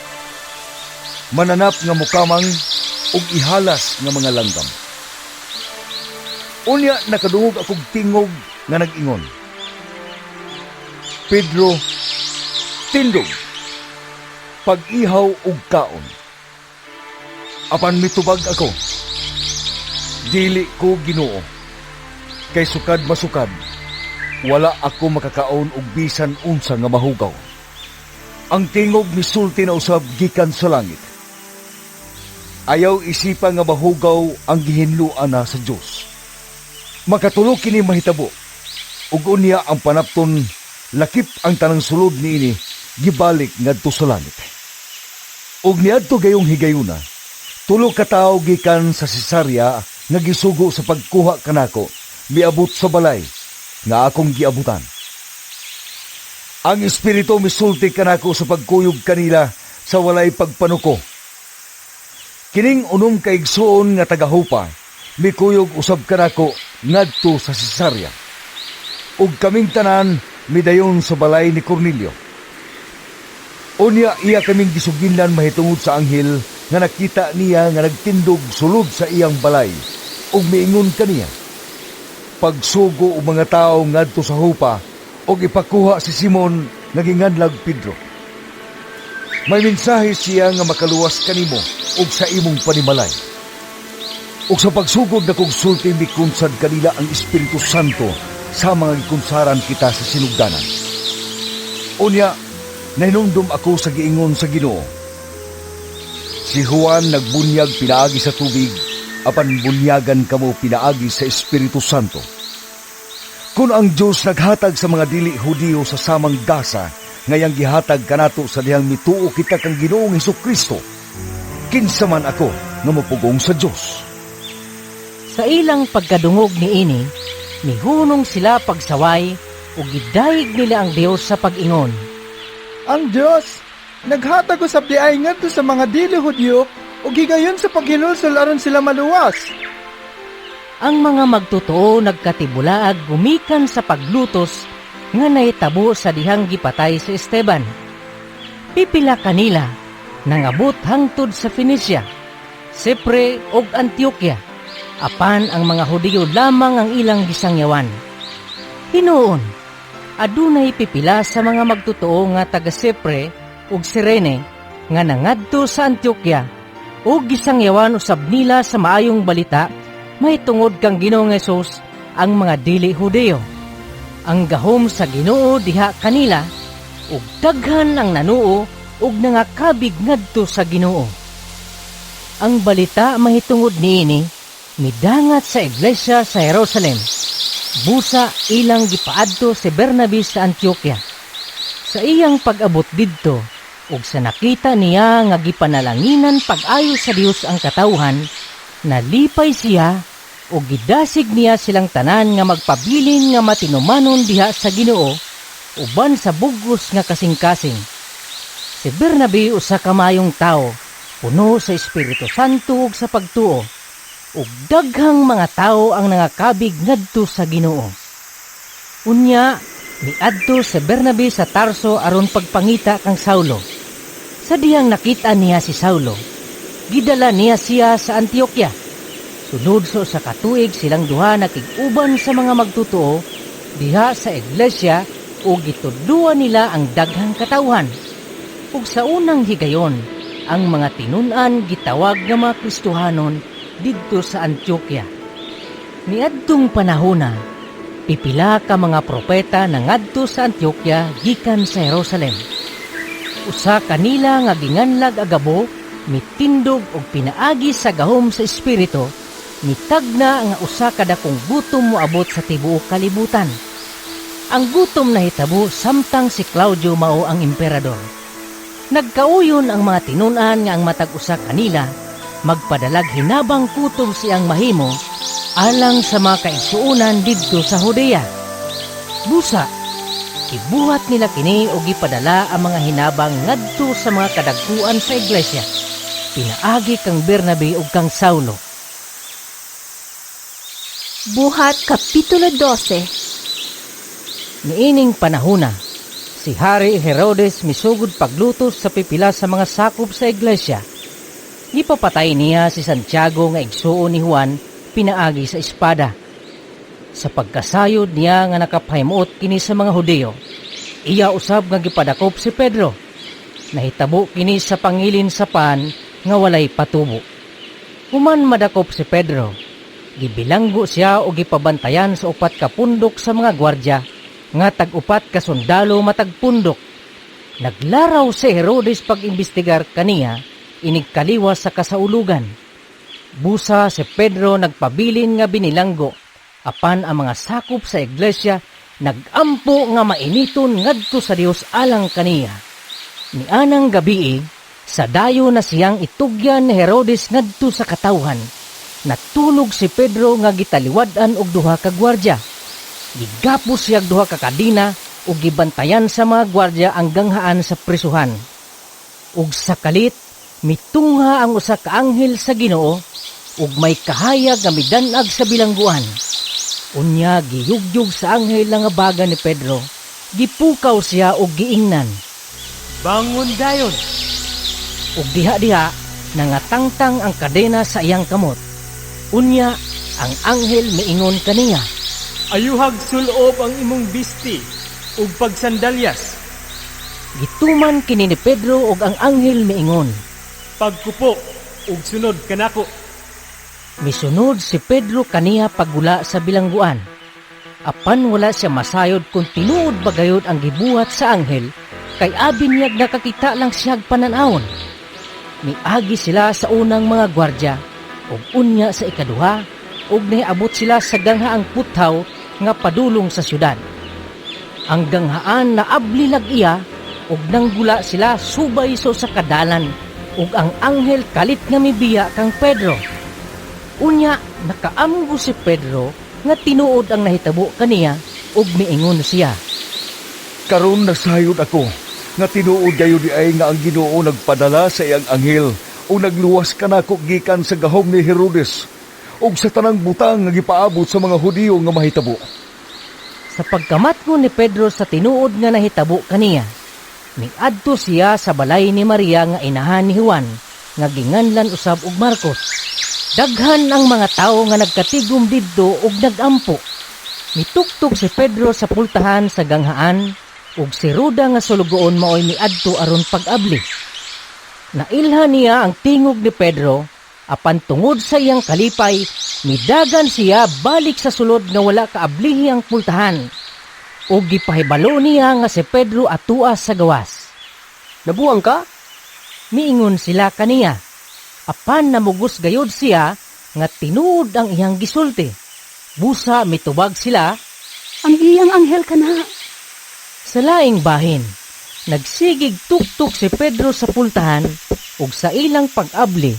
Speaker 6: mananap nga mukamang ug ihalas nga mga langgam. Unya nakadungog akog tingog nga nag-ingon, "Pedro, tindog, pag-ihaw og kaon." Apan mitubag ako, "Dili ko, Ginoo, kay sukad masukad, wala ako makakaon og bisan unsa nga mahugaw." Ang tingog misulti na usab gikan sa langit, "Ayaw isipa nga mahugaw ang gihinloan na sa Dios." Makatulo kini mahitabo, ug unya ang panapton lakip ang tanang sulod niini gibalik ngadto sa langit. Ug niadto gayong higayuna, tulo ka tawo gikan sa Cesarea nga gisugo sa pagkuha kanako miabot sa balay nga akong giabutan. Ang Espiritu misulti kanako sa pagkuyog kanila sa walay pagpanuko. Kining 6 ka igsuon nga taga-Jopa mikuyog usab kanako ngadto sa Cesarea. Ug kaming tanan midayon sa balay ni Cornelio. Unya iya kaming gisuginlan mahitungod sa anghel nga nakita niya nga nagtindog sulod sa iyang balay ug miingon kaniya, "Pagsugo og mga tawo ngadto sa Jopa ug ipakuha si Simon nga ginganlag Pedro. May mensahe siya nga makaluwas kanimo ug sa imong panimalay." Ug sa pagsugod na kog sulti, mikunsad kanila ang Espiritu Santo sa mga gikunsaran kita sa sinugdanan. Unya, nahinumdum ako sa giingon sa Ginoo, "Si Juan nagbunyag pinaagi sa tubig, apan bunyagan kamo pinaagi sa Espiritu Santo." Kung ang Dios naghatag sa mga dili Hudiyo sa samang gasa ngayang gihatag kanato sa dihang mituo kita kang Ginoong Hesukristo, kinsa man ako nga mopugong sa Dios?
Speaker 2: Sa ilang pagkadungog niini, mihunong sila pagsaway ug gidayeg nila ang Dios sa pag-ingon,
Speaker 15: "Ang Dios naghatag usab diay ngadto sa mga dili Hudiyo ug higayon sa paghinulsol aron sila maluwas."
Speaker 2: Ang mga magtotoo nagkatibulaag gumikan sa paglutos nga nahitabo sa dihang gipatay si Esteban. Pipila kanila nangabot hangtod sa Phoenicia, Sipre ug Antioquia, apan ang mga Hudiyo lamang ang ilang gisangyawan. Hinuon, adunay pipila sa mga magtotoo nga taga Sipre ug Sirene nga nangadto sa Antioquia ug gisangyawan usab nila sa maayong balita mahitungod kang Ginoong Hesus ang mga dili Hudiyo. Ang gahom sa Ginoo diha kanila ug daghan ang nanuo ug nangakabig ngadto sa Ginoo. Ang balita mahitungod niini midangat sa iglesia sa Jerusalem. Busa ilang gipaadto si Bernabe sa Antioquia. Sa iyang pag-abot didto ug sa nakita niya nga gipanalanginan pag-ayo sa Dios ang katawhan, nalipay siya ug gidasig niya silang tanan nga magpabilin nga matinumanon diha sa Ginoo uban sa bugos nga kasing-kasing. Si Bernabe usa ka maayong tawo, puno sa Espiritu Santo ug sa pagtuo, ug daghang mga tawo ang nangakabig ngadto sa Ginoo. Unya miadto si Bernabe sa Tarso aron pagpangita kang Saulo. Sa dihang nakita niya si Saulo, gidala niya siya sa Antioquia. Sulod sa usa ka tuig silang duha nakig-uban sa mga magtotoo diha sa iglesia ug gitudloan nila ang daghang katawhan. Ug sa unang higayon, ang mga tinun-an gitawag nga mga Kristohanon didto sa Antioquia. Niadtong panahona, pipila ka mga propeta nangadto sa Antioquia gikan sa Jerusalem. Usa kanila nga ginganlag Agabo mitindog og pinaagi sa gahom sa Espiritu, mitagna nga usa ka dakong gutom moabot sa tibuok kalibutan. Ang gutom nahitabo samtang si Claudio mao ang emperador. Nagkauyon ang mga tinun-an nga ang matag usa kanila magpadalag hinabang kutob siyang mahimo alang sa mga kaigsuonan didto sa Judea. Busa, ibuhat nila kini og gipadala ang mga hinabang ngadto sa mga kadagkuan sa iglesia. Pinaagi kang Bernabe ug kang Saulo.
Speaker 1: Buhat Kapitulo 12.
Speaker 2: Niining panahona, si Hari Herodes misugod paglutos sa pipila sa mga sakop sa iglesia. Gipapatay niya si Santiago nga igsuon ni Juan pinaagi sa espada. Sa pagkasayod niya nga nakapahimuot kini sa mga Hudiyo, iya usab nga gipadakop si Pedro. Nahitabo kini sa pangilin sa pan nga walay patubo. Human madakop si Pedro, gibilanggo siya o gipabantayan sa 4 ka pundok sa mga gwardya, nga tag-4 ka sundalo matag pundok. Naglaraw si Herodes pag-imbestigar kaniya, inigkaliwas sa kasaulugan. Busa si Pedro nagpabilin nga binilanggo, apan ang mga sakop sa iglesia nagampo nga mainiton ngadto sa Dios alang kaniya. Nianang gabii, sa dayo na siyang itugyan ni Herodes ngadto sa katawhan, natulog si Pedro nga gitaliwad-an og 2 ka gwardya. Gigapos siyag 2 ka kadena ug gibantayan sa mga gwardya ang ganghaan sa prisuhan. Ug sa kalit, mitungha ang usa ka anghel sa Ginoo ug may kahayag nga midan-ag sa bilangguan. Unya giyugyog sa anghel nga baga ni Pedro, gipukaw siya ug giingnan,
Speaker 5: "Bangon dayon!"
Speaker 2: Ug diha-diha nangatangtang ang kadena sa iyang kamot. Unya ang anghel miingon kaniya,
Speaker 5: "Ayuhag sulob ang imong bisti ug pagsandalyas."
Speaker 2: Gituman kini ni Pedro ug ang anghel miingon,
Speaker 5: "Pagkupo ug sunod kanako."
Speaker 2: Misunod si Pedro kaniya paggula sa bilangguan. Apan wala siya masayod kung tinuod ba gayud ang gibuhat sa anghel, kay abi niyag nakakita lang siyag panan-awon. Miagi sila sa unang mga gwardya ug unya sa ikaduha, ug niabot sila sa ganghaang puthaw nga padulong sa syudad. Ang ganghaan naabli lag iya ug nanggula sila subay so sa kadalan, ug ang anghel kalit nga mibiya kang Pedro. Unya nakaamgo si Pedro nga tinuod ang nahitabo kaniya ug miingon siya,
Speaker 6: "Karon nasayod ako nga tinuod gayud diay nga ang Ginoo nagpadala sa iyang anghel ug nagluwas kanako gikan sa gahom ni Herodes ug sa tanang butang nga gipaabot sa mga Hudiyo nga mahitabo."
Speaker 2: Sa pagkamatngon ni Pedro sa tinuod nga nahitabo kaniya, miadto siya sa balay ni Maria nga inahan ni Juan nga ginganlan usab og Marcos. Daghan ang mga tawo nga nagkatigom didto ug nagampo. Mituktok si Pedro sa pultahan sa ganghaan ug si Roda nga sulugoon maoy miadto aron pag-abli. Nailhan niya ang tingog ni Pedro, apan tungod sa iyang kalipay, midagan siya balik sa sulod nga wala kaablihi ang pultahan. Ug gipahibalo niya nga si Pedro atua sa gawas.
Speaker 8: "Nabuang ka?"
Speaker 2: Miingon sila kaniya. Apan namugos gayod siya nga tinuod ang iyang gisulti. Busa mitubag sila,
Speaker 9: "Ang iyang anghel kana."
Speaker 2: Sa laing bahin, nagsigig tuktok si Pedro sa pultahan ug sa ilang pag-abli,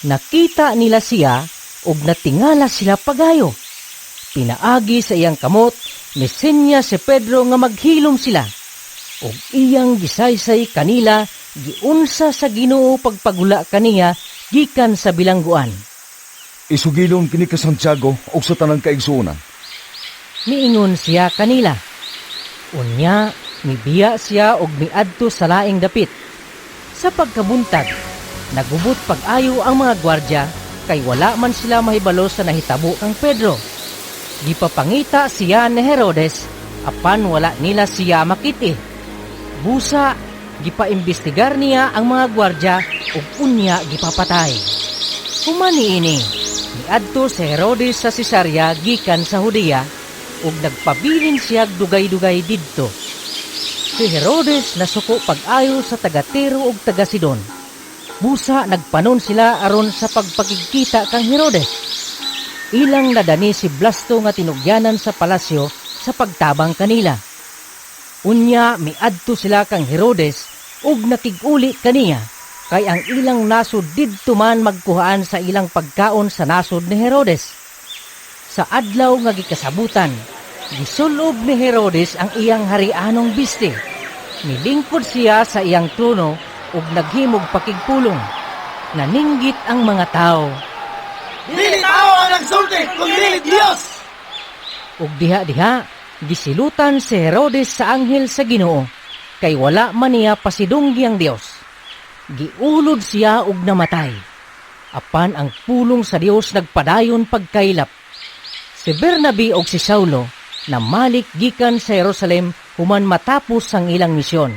Speaker 2: nakita nila siya ug natingala sila pagayo. Pinaagi sa iyang kamot, misenya si Pedro nga maghilom sila. Ug iyang gisaysay kanila giunsa sa Ginoo pagpagula kaniya gikan sa bilangguan.
Speaker 6: "Isugilon kini ka Santiago ug sa tanang kaigsuonan."
Speaker 2: Miingon siya kanila. Unya, mibiya siya og miadto sa laing dapit. Sa pagkabuntag, nagubot pag-ayo ang mga gwardya kay wala man sila mahibalo sa nahitabo kang Pedro. Gipapangita siya ni Herodes, apan wala nila siya makiti. Busa, gipaimbestigar niya ang mga gwardya ug unya gipapatay. Human niini, miadto si Herodes sa Cesarea gikan sa Judea ug nagpabilin siya dugay-dugay didto. Si Herodes nasuko pag-ayo sa taga Tiro ug taga Sidon. Busa nagpanon sila aron sa pagpakigkita kang Herodes. Ilang nadani si Blasto nga tinugyanan sa palasyo sa pagtabang kanila. Unya miadto sila kang Herodes ug nakig-uli kaniya, kay ang ilang nasod didto man magkuhaan sa ilang pagkaon sa nasod ni Herodes. Sa adlaw nga gikasabutan, gisulob ni Herodes ang iyang harianong biste. Nilingkod siya sa iyang trono ug naghimog pakigpulong. Naninggit ang mga tao.
Speaker 10: Dili tao ang nagsulti, kun dili Dios!
Speaker 2: Ug diha-diha gisilutan si Herodes sa anghel sa Ginoo, kay wala man niya pasidunggi ang Dios. Giulod siya ug namatay. Apan ang pulong sa Dios nagpadayon pagkaylap. Si Bernabe ug si Saulo namalik gikan sa Jerusalem human matapos ang ilang misyon.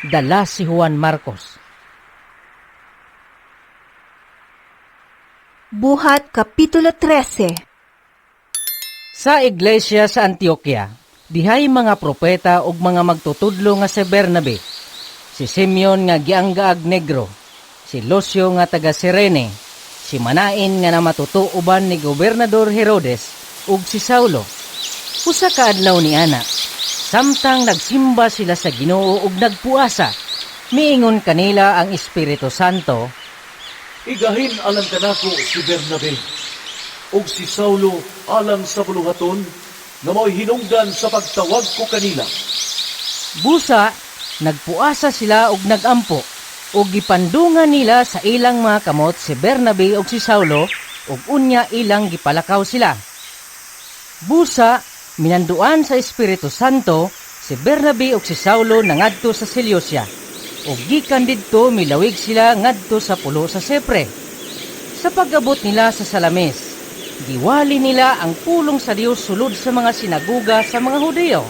Speaker 2: Dala si Juan Marcos.
Speaker 1: Buhat Kapitulo 13.
Speaker 2: Sa iglesia sa Antioquia, dihay mga propeta ug mga magtutudlo nga si Bernabe, si Simeon nga gianggaag Negro, si Lucio nga taga Cirene, si Manain nga namatuto uban ni Gobernador Herodes, ug si Saulo. Usa ka adlaw ni ana, samtang nagsimba sila sa Ginoo ug nagpuasa, miingon kanila ang Espiritu Santo,
Speaker 3: Igahin alang kanako si Bernabe ug si Saulo alang sa buluhaton nga mao'y hinungdan sa pagtawag ko kanila.
Speaker 2: Busa, nagpuasa sila ug nagampo, ug gipandungan nila sa ilang mga kamot si Bernabe ug si Saulo, ug unya ilang gipalakaw sila. Busa, minanduan sa Espiritu Santo, si Bernabe ug si Saulo nangadto sa Seleucia, ug gikan didto milawig sila ngadto sa pulo sa Sipre. Sa pag-abot nila sa Salamis, giwali nila ang pulong sa Dios sulod sa mga sinaguga sa mga Hudiyo.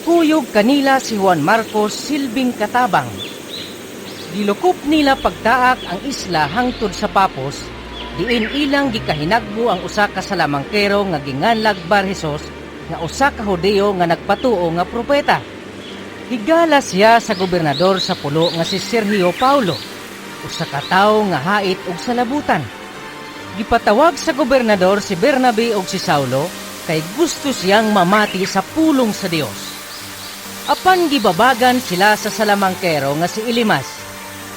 Speaker 2: Kuyog kanila si Juan Marcos silbing katabang. Gilukop nila pagtaak ang isla hangtod sa Papos, diin ilang gikahinagbo ang usa ka salamangkero nga ginganlag Bar Jesus, nga usa ka Hudiyo nga nagpatuo nga propeta. Higala siya sa gobernador sa pulo nga si Sergio Paulo, usa ka tawo nga hait og salabutan. Gipatawag sa gobernador si Bernabe og si Saulo kay gusto siyang mamati sa pulong sa Dios. Apan gibabagan sila sa salamangkero nga si Elimas,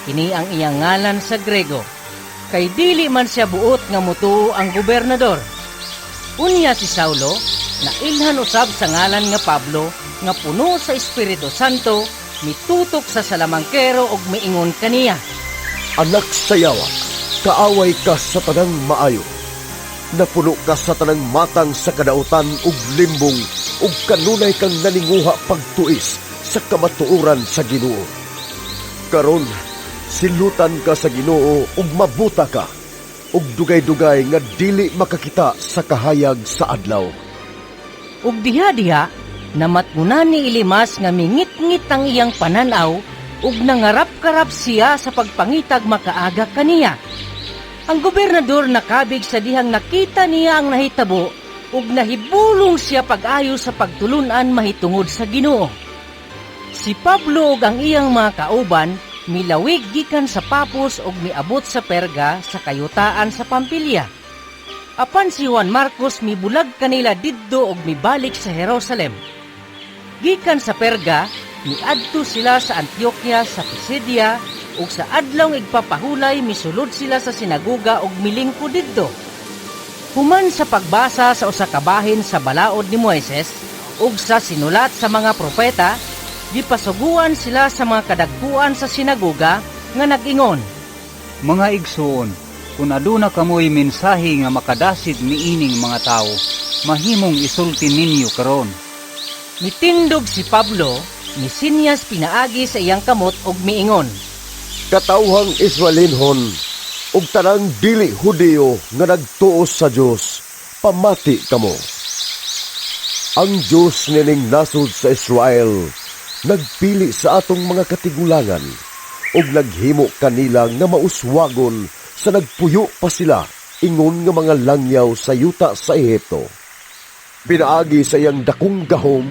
Speaker 2: kini ang iyang ngalan sa Grego, kay dili man siya buot nga mutuo ang gobernador. Unya si Saulo, nailhan usab sa ngalan nga Pablo, nga puno sa Espiritu Santo, mitutok sa salamangkero og miingon kaniya,
Speaker 18: Anak sa yawa, kaaway ka sa tanang maayo. Napuno ka sa tanang matang sa kadautan ug limbong, ug kanunay kang naninguha pagtuis sa kamatuoran sa Ginoo. Karon, silutan ka sa Ginoo ug mabuta ka, ug dugay-dugay nga dili makakita sa kahayag sa adlaw.
Speaker 2: Ug diha-diha, namatngunan ni Elimas nga mingit-ngit ang iyang pananaw ug nangarap-karap siya sa pagpangitag makaaga kaniya. Ang gobernador nakabig sa dihang nakita niya ang nahitabo ug nahibulong siya pag-ayo sa pagtulun-an mahitungod sa Ginoo. Si Pablo ug ang iyang mga kauban milawig gikan sa Papos ug miabot sa Perga sa kayutaan sa Pampilia. Apan si Juan Marcos mibulag kanila didto ug mibalik sa Jerusalem. Gikan sa Perga, miadto sila sa Antioquia sa Pisidia ug sa adlawng igpapahulay misulod sila sa sinaguga ug milingkod didto. Human sa pagbasa sa usa ka bahin sa balaod ni Moises ug sa sinulat sa mga propeta, gipasuguan sila sa mga kadagkuan sa sinaguga nga nag-ingon,
Speaker 19: Mga igsoon, kung aduna kamoy mensahe nga makadasid niining mga tawo, mahimong isulti ninyo karon.
Speaker 2: Mitindog si Pablo, misinyas pinaagi sa iyang kamot ug miingon,
Speaker 18: Katawhang Israelinhon, ug tanang dili Hudiyo nga nagtuo sa Dios, pamati kamo. Ang Dios nining nasod sa Israel nagpili sa atong mga katigulangan ug naghimo kanila nga mauswagon sa nagpuyo pa sila ingon nga mga langyaw sa yuta sa Ehipto. Pinaagi sa iyang dakong gahom,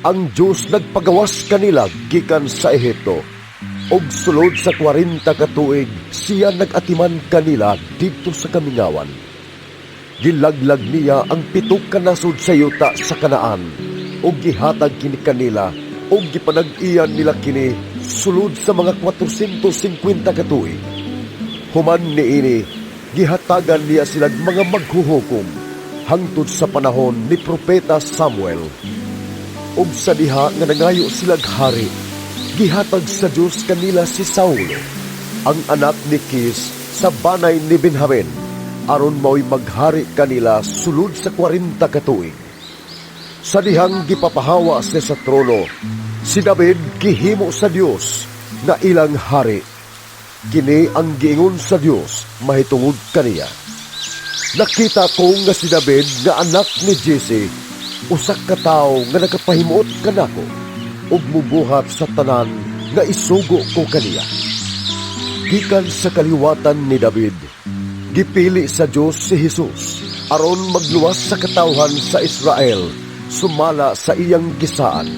Speaker 18: ang Dios nagpagawas kanila gikan sa Ehipto. Ug sulod sa 40 ka tuig siya nag-atiman kanila didto sa kamingawan. Gilaglag niya ang 7 ka nasod sa yuta sa Kanaan ug gihatag kini kanila ug gipanag-iyan nila kini sulod sa mga 450 ka tuig. Human niini, gihatagan niya silag mga maghuhukom hangtod sa panahon ni Propeta Samuel. Ug sa diha nga nangayo silag hari, gihatag sa Dios kanila si Saulo, ang anak ni Kis sa banay ni Benjamin, aron mao'y maghari kanila sulod sa 40 ka tuig. Sa dihang gipapahawa siya sa trono, si David gihimo sa Dios nga ilang hari. Kini ang giingon sa Dios mahitungod kaniya: Nakita ko nga si David nga anak ni Jesse, usa ka tawo nga nakapahimuot kanako ug mubuhat sa tanan nga isugo ko kaniya. Gikan sa kaliwatan ni David, gipili sa Dios si Jesus aron magluwas sa katawhan sa Israel sumala sa iyang gisaad.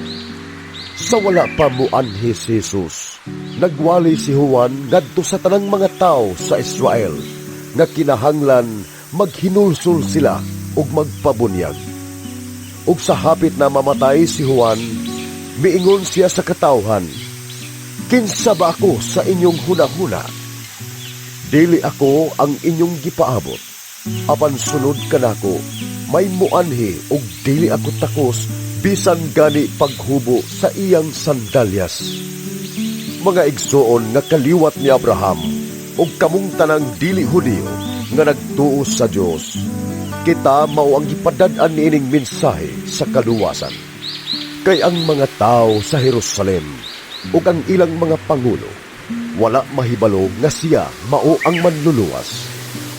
Speaker 18: Sa wala pa muanhi si Jesus, nagwali si Juan ngadto sa tanang mga tawo sa Israel nga kinahanglan maghinulsol sila ug magpabunyag. Ug sa hapit na mamatay si Juan, miingon siya sa katawhan, 'Kinsa ba ako sa inyong hunahuna? Dili ako ang inyong gipaabot. Apan sunod kanako, may muanhi ug dili ako takos bisan gani paghubo sa iyang sandalyas.' Mga igsoon nga kaliwat ni Abraham ug kamong tanang dili Hudiyo nga nagtuo sa Dios, kita mao ang gipadad-an niining mensahe sa kaluwasan. Kay ang mga tawo sa Jerusalem ug ang ilang mga pangulo wala mahibalo nga siya mao ang manluluwas,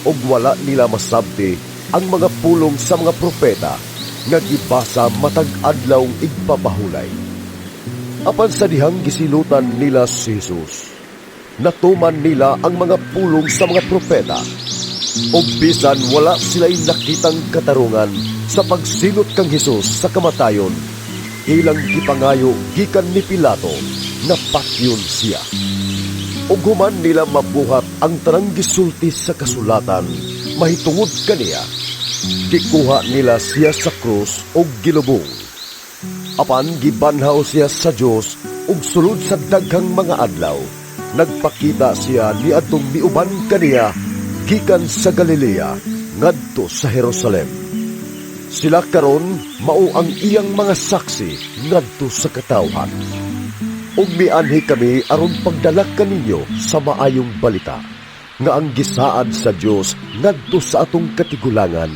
Speaker 18: ug wala nila masabti ang mga pulong sa mga propeta nga gibasa matag adlaw igpapahulay. Apan sa dihang gisilutan nila si Jesus, natuman nila ang mga pulong sa mga propeta. Ug bisan wala sila'y nakitang katarungan sa pagsilot kang Jesus sa kamatayon, ilang gipangayo gikan ni Pilato nga patyon siya. Ug human nila mabuhat ang tanang gisulti sa kasulatan mahitungod kaniya, gikuha nila siya sa krus ug gilubong. Apan gibanhaw siya sa Dios ug sulod sa daghang mga adlaw nagpakita siya niadtong miuban kaniya gikan sa Galilea ngadto sa Jerusalem. Sila karon mao ang iyang mga saksi ngadto sa katawhan. Ug mianhi kami aron pagdala kaninyo sa maayong balita nga ang gisaad sa Dios ngadto sa atong katigulangan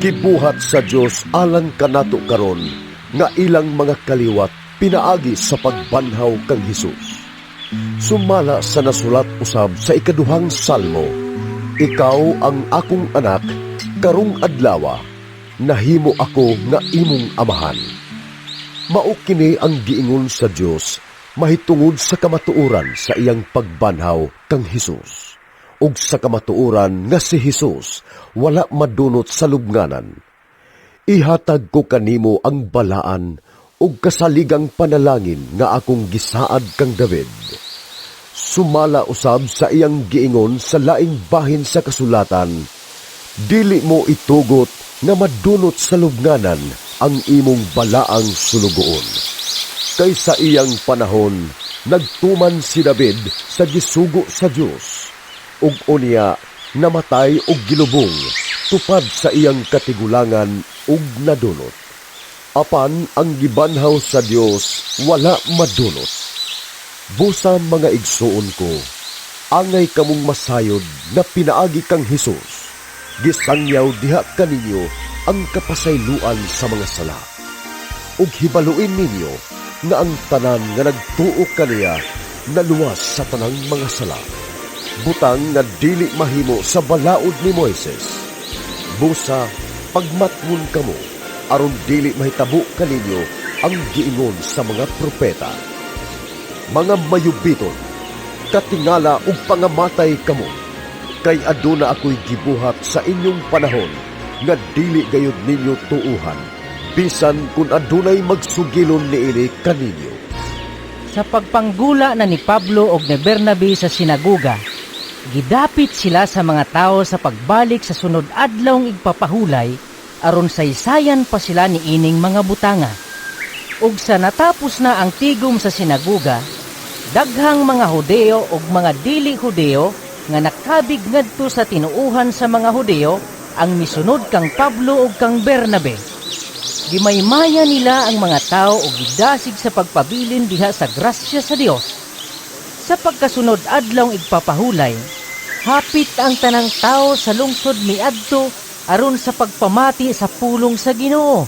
Speaker 18: gibuhat sa Dios alang kanato karon nga ilang mga kaliwat pinaagi sa pagbanhaw kang Hesus. Sumala sa nasulat usab sa ikaduhang salmo, 'Ikaw ang akong anak, karong adlawa nahimo ako nga imong amahan.' Mao kini ang giingon sa Dios mahitungod sa kamatuoran sa iyang pagbanhaw kang Hesus, ug sa kamatuoran nga si Hesus wala madunot sa lubnganan. Ihatag ko kanimo ang balaan ug kasaligang panalangin nga akong gisaad kang David. Sumala usab sa iyang giingon sa laing bahin sa kasulatan, dili mo itugot nga madunot sa lubnganan ang imong balaang sulugoon. Kay sa iyang panahon, nagtuman si David sa gisugo sa Dios, ug unya namatay og gilubong tupad sa iyang katigulangan ug nadunot. Apan ang gibanhaw sa Dios wala madunot. Busa mga igsuon ko, angay kamong masayod na pinaagi kang Hesus, gisangyaw diha kaninyo ang kapasayloan sa mga sala. Ug hibaluin ninyo nga ang tanan nga nagtuo kaniya naluwas sa tanang mga sala. Butang nga dili mahimo sa balaod ni Moises. Busa pagmatngon kamo aron dili mahitabo kaninyo ang giingon sa mga propeta. Mga mayubiton, katingala ug pangamatay kamo, kay aduna ako'y gibuhat sa inyong panahon nga dili gayud ninyo tuuhan, bisan kun adunay magsugilon niini kaninyo."
Speaker 2: Sa pagpanggula na ni Pablo og ni Bernabe sa sinagoga, gidapit sila sa mga tawo sa pagbalik sa sunod adlawng igpapahulay aron saysayan pa sila niining mga butanga. Ug sa natapos na ang tigom sa sinagoga, daghang mga Hudeo ug mga dili Hudeo nga nakabig ngadto sa tinuohan sa mga Hudeo ang misunod kang Pablo ug kang Bernabe. Gimaymaya nila ang mga tao ug gidasig sa pagpabilin diha sa grasya sa Dios. Sa pagkasunod adlawng igpapahulay, hapit ang tanang tao sa lungsod miadto aron sa pagpamati sa pulong sa Ginoo.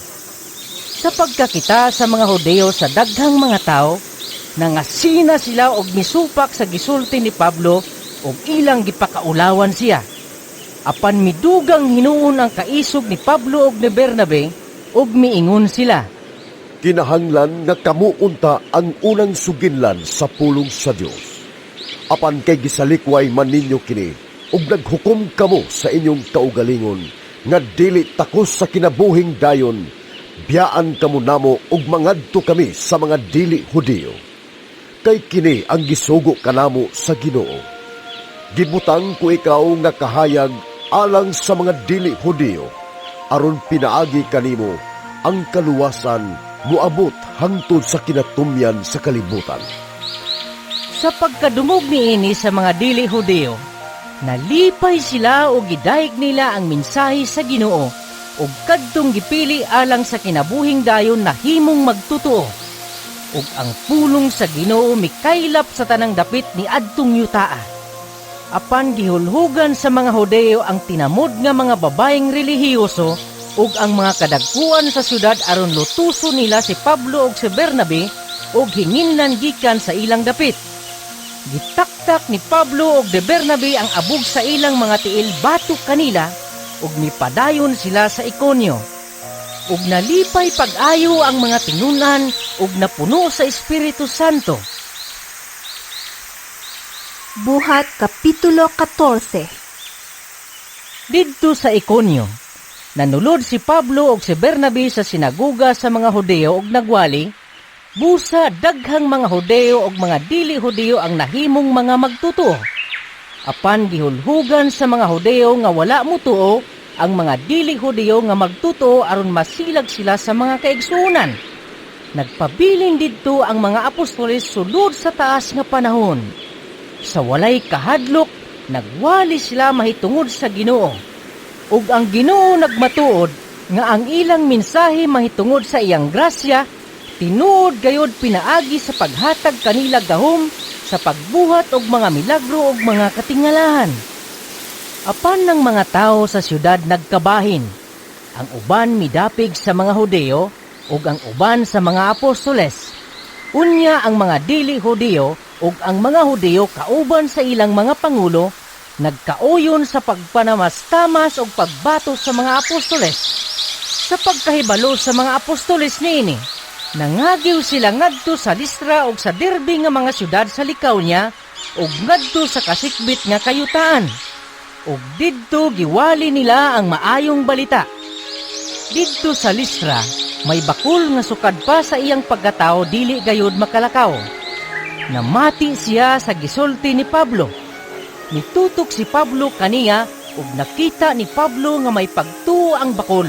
Speaker 2: Sa pagkakita sa mga Hudeo sa daghang mga tao, nangasina sila og misupak sa gisulti ni Pablo og ilang gipakaulawan siya. Apan midugang hinuon ang kaisog ni Pablo og ni Bernabe ug miingon sila.
Speaker 18: Kinahanglan nga kamo unta ang unang suginlan sa pulong sa Dios. Apan kay gisalikway man ninyo kini ug naghukom kamo sa inyong kaugalingon nga dili takos sa kinabuhing dayon, biyaan kamo namo ug mangadto kami sa mga dili Hudiyo. Kay kini ang gisugo kanamo sa Ginoo. Gibutang ko ikaw nga kahayag alang sa mga dili Hudiyo, aron pinaagi kanimo ang kaluwasan moabot hangtod sa kinatumyan sa kalibutan.
Speaker 2: Sa pagkadungog niini sa mga dili Hudiyo, nalipay sila ug gidayeg nila ang mensahe sa Ginoo ug kadtong gipili alang sa kinabuhing dayon nahimong magtotoo. Ug ang pulong sa Ginoo mikaylap sa tanang dapit ni adtong yutaa. Apan gihulhugan sa mga Hudeo ang tinamod nga mga babaeng relihiyoso ug ang mga kadagkuan sa syudad aron lutuso nila si Pablo ug si Bernabe ug hinginlan gikan sa ilang dapit. Gitaktak ni Pablo ug ni Bernabe ang abog sa ilang mga tiil batok kanila ug mipadayon sila sa Ikonio. Ug nalipay pag-ayo ang mga tinun-an ug napuno sa Espiritu Santo.
Speaker 1: Buhat Kapitulo 14.
Speaker 2: Didto sa Ikonio, nanulod si Pablo ug si Bernabe sa sinaguga sa mga Hudeo ug nagwali, busa daghang mga Hudeo ug mga dili Hudeo ang nahimong mga magtotoo. Apan gihulhugan sa mga Hudeo nga wala motuo ang mga dili Hudeo nga magtotoo aron masilag sila sa mga kaigsuonan. Nagpabilin didto ang mga apostoles sulod sa taas nga panahon. Sa walay kahadlok, nagwali sila mahitungod sa Ginoo. Ug ang Ginoo nagmatuod nga ang ilang mensahe mahitungod sa iyang grasya, tinuod gayod pinaagi sa paghatag kanila gahom sa pagbuhat og mga milagro ug mga katingalahan. Apan ng mga tao sa syudad nagkabahin. Ang uban midapig sa mga Hudeo ug ang uban sa mga apostoles. Unya ang mga dili Hudeo ug ang mga Hudeo kauban sa ilang mga pangulo nagkauyon sa pagpanamastamas ug pagbato sa mga apostoles. Sa pagkahibalo sa mga apostoles niini, nangagiw sila ngadto sa Listra ug sa Derbe nga mga syudad sa Licaonia ug ngadto sa kasikbit nga kayutaan. Ug didto giwali nila ang maayong balita. Didto sa Listra, may bakul nga sukad pa sa iyang pagkatao dili gayud makalakaw. Namati siya sa gisulti ni Pablo. Nitutok si Pablo kaniya ug nakita ni Pablo nga may pagtuo ang bakol.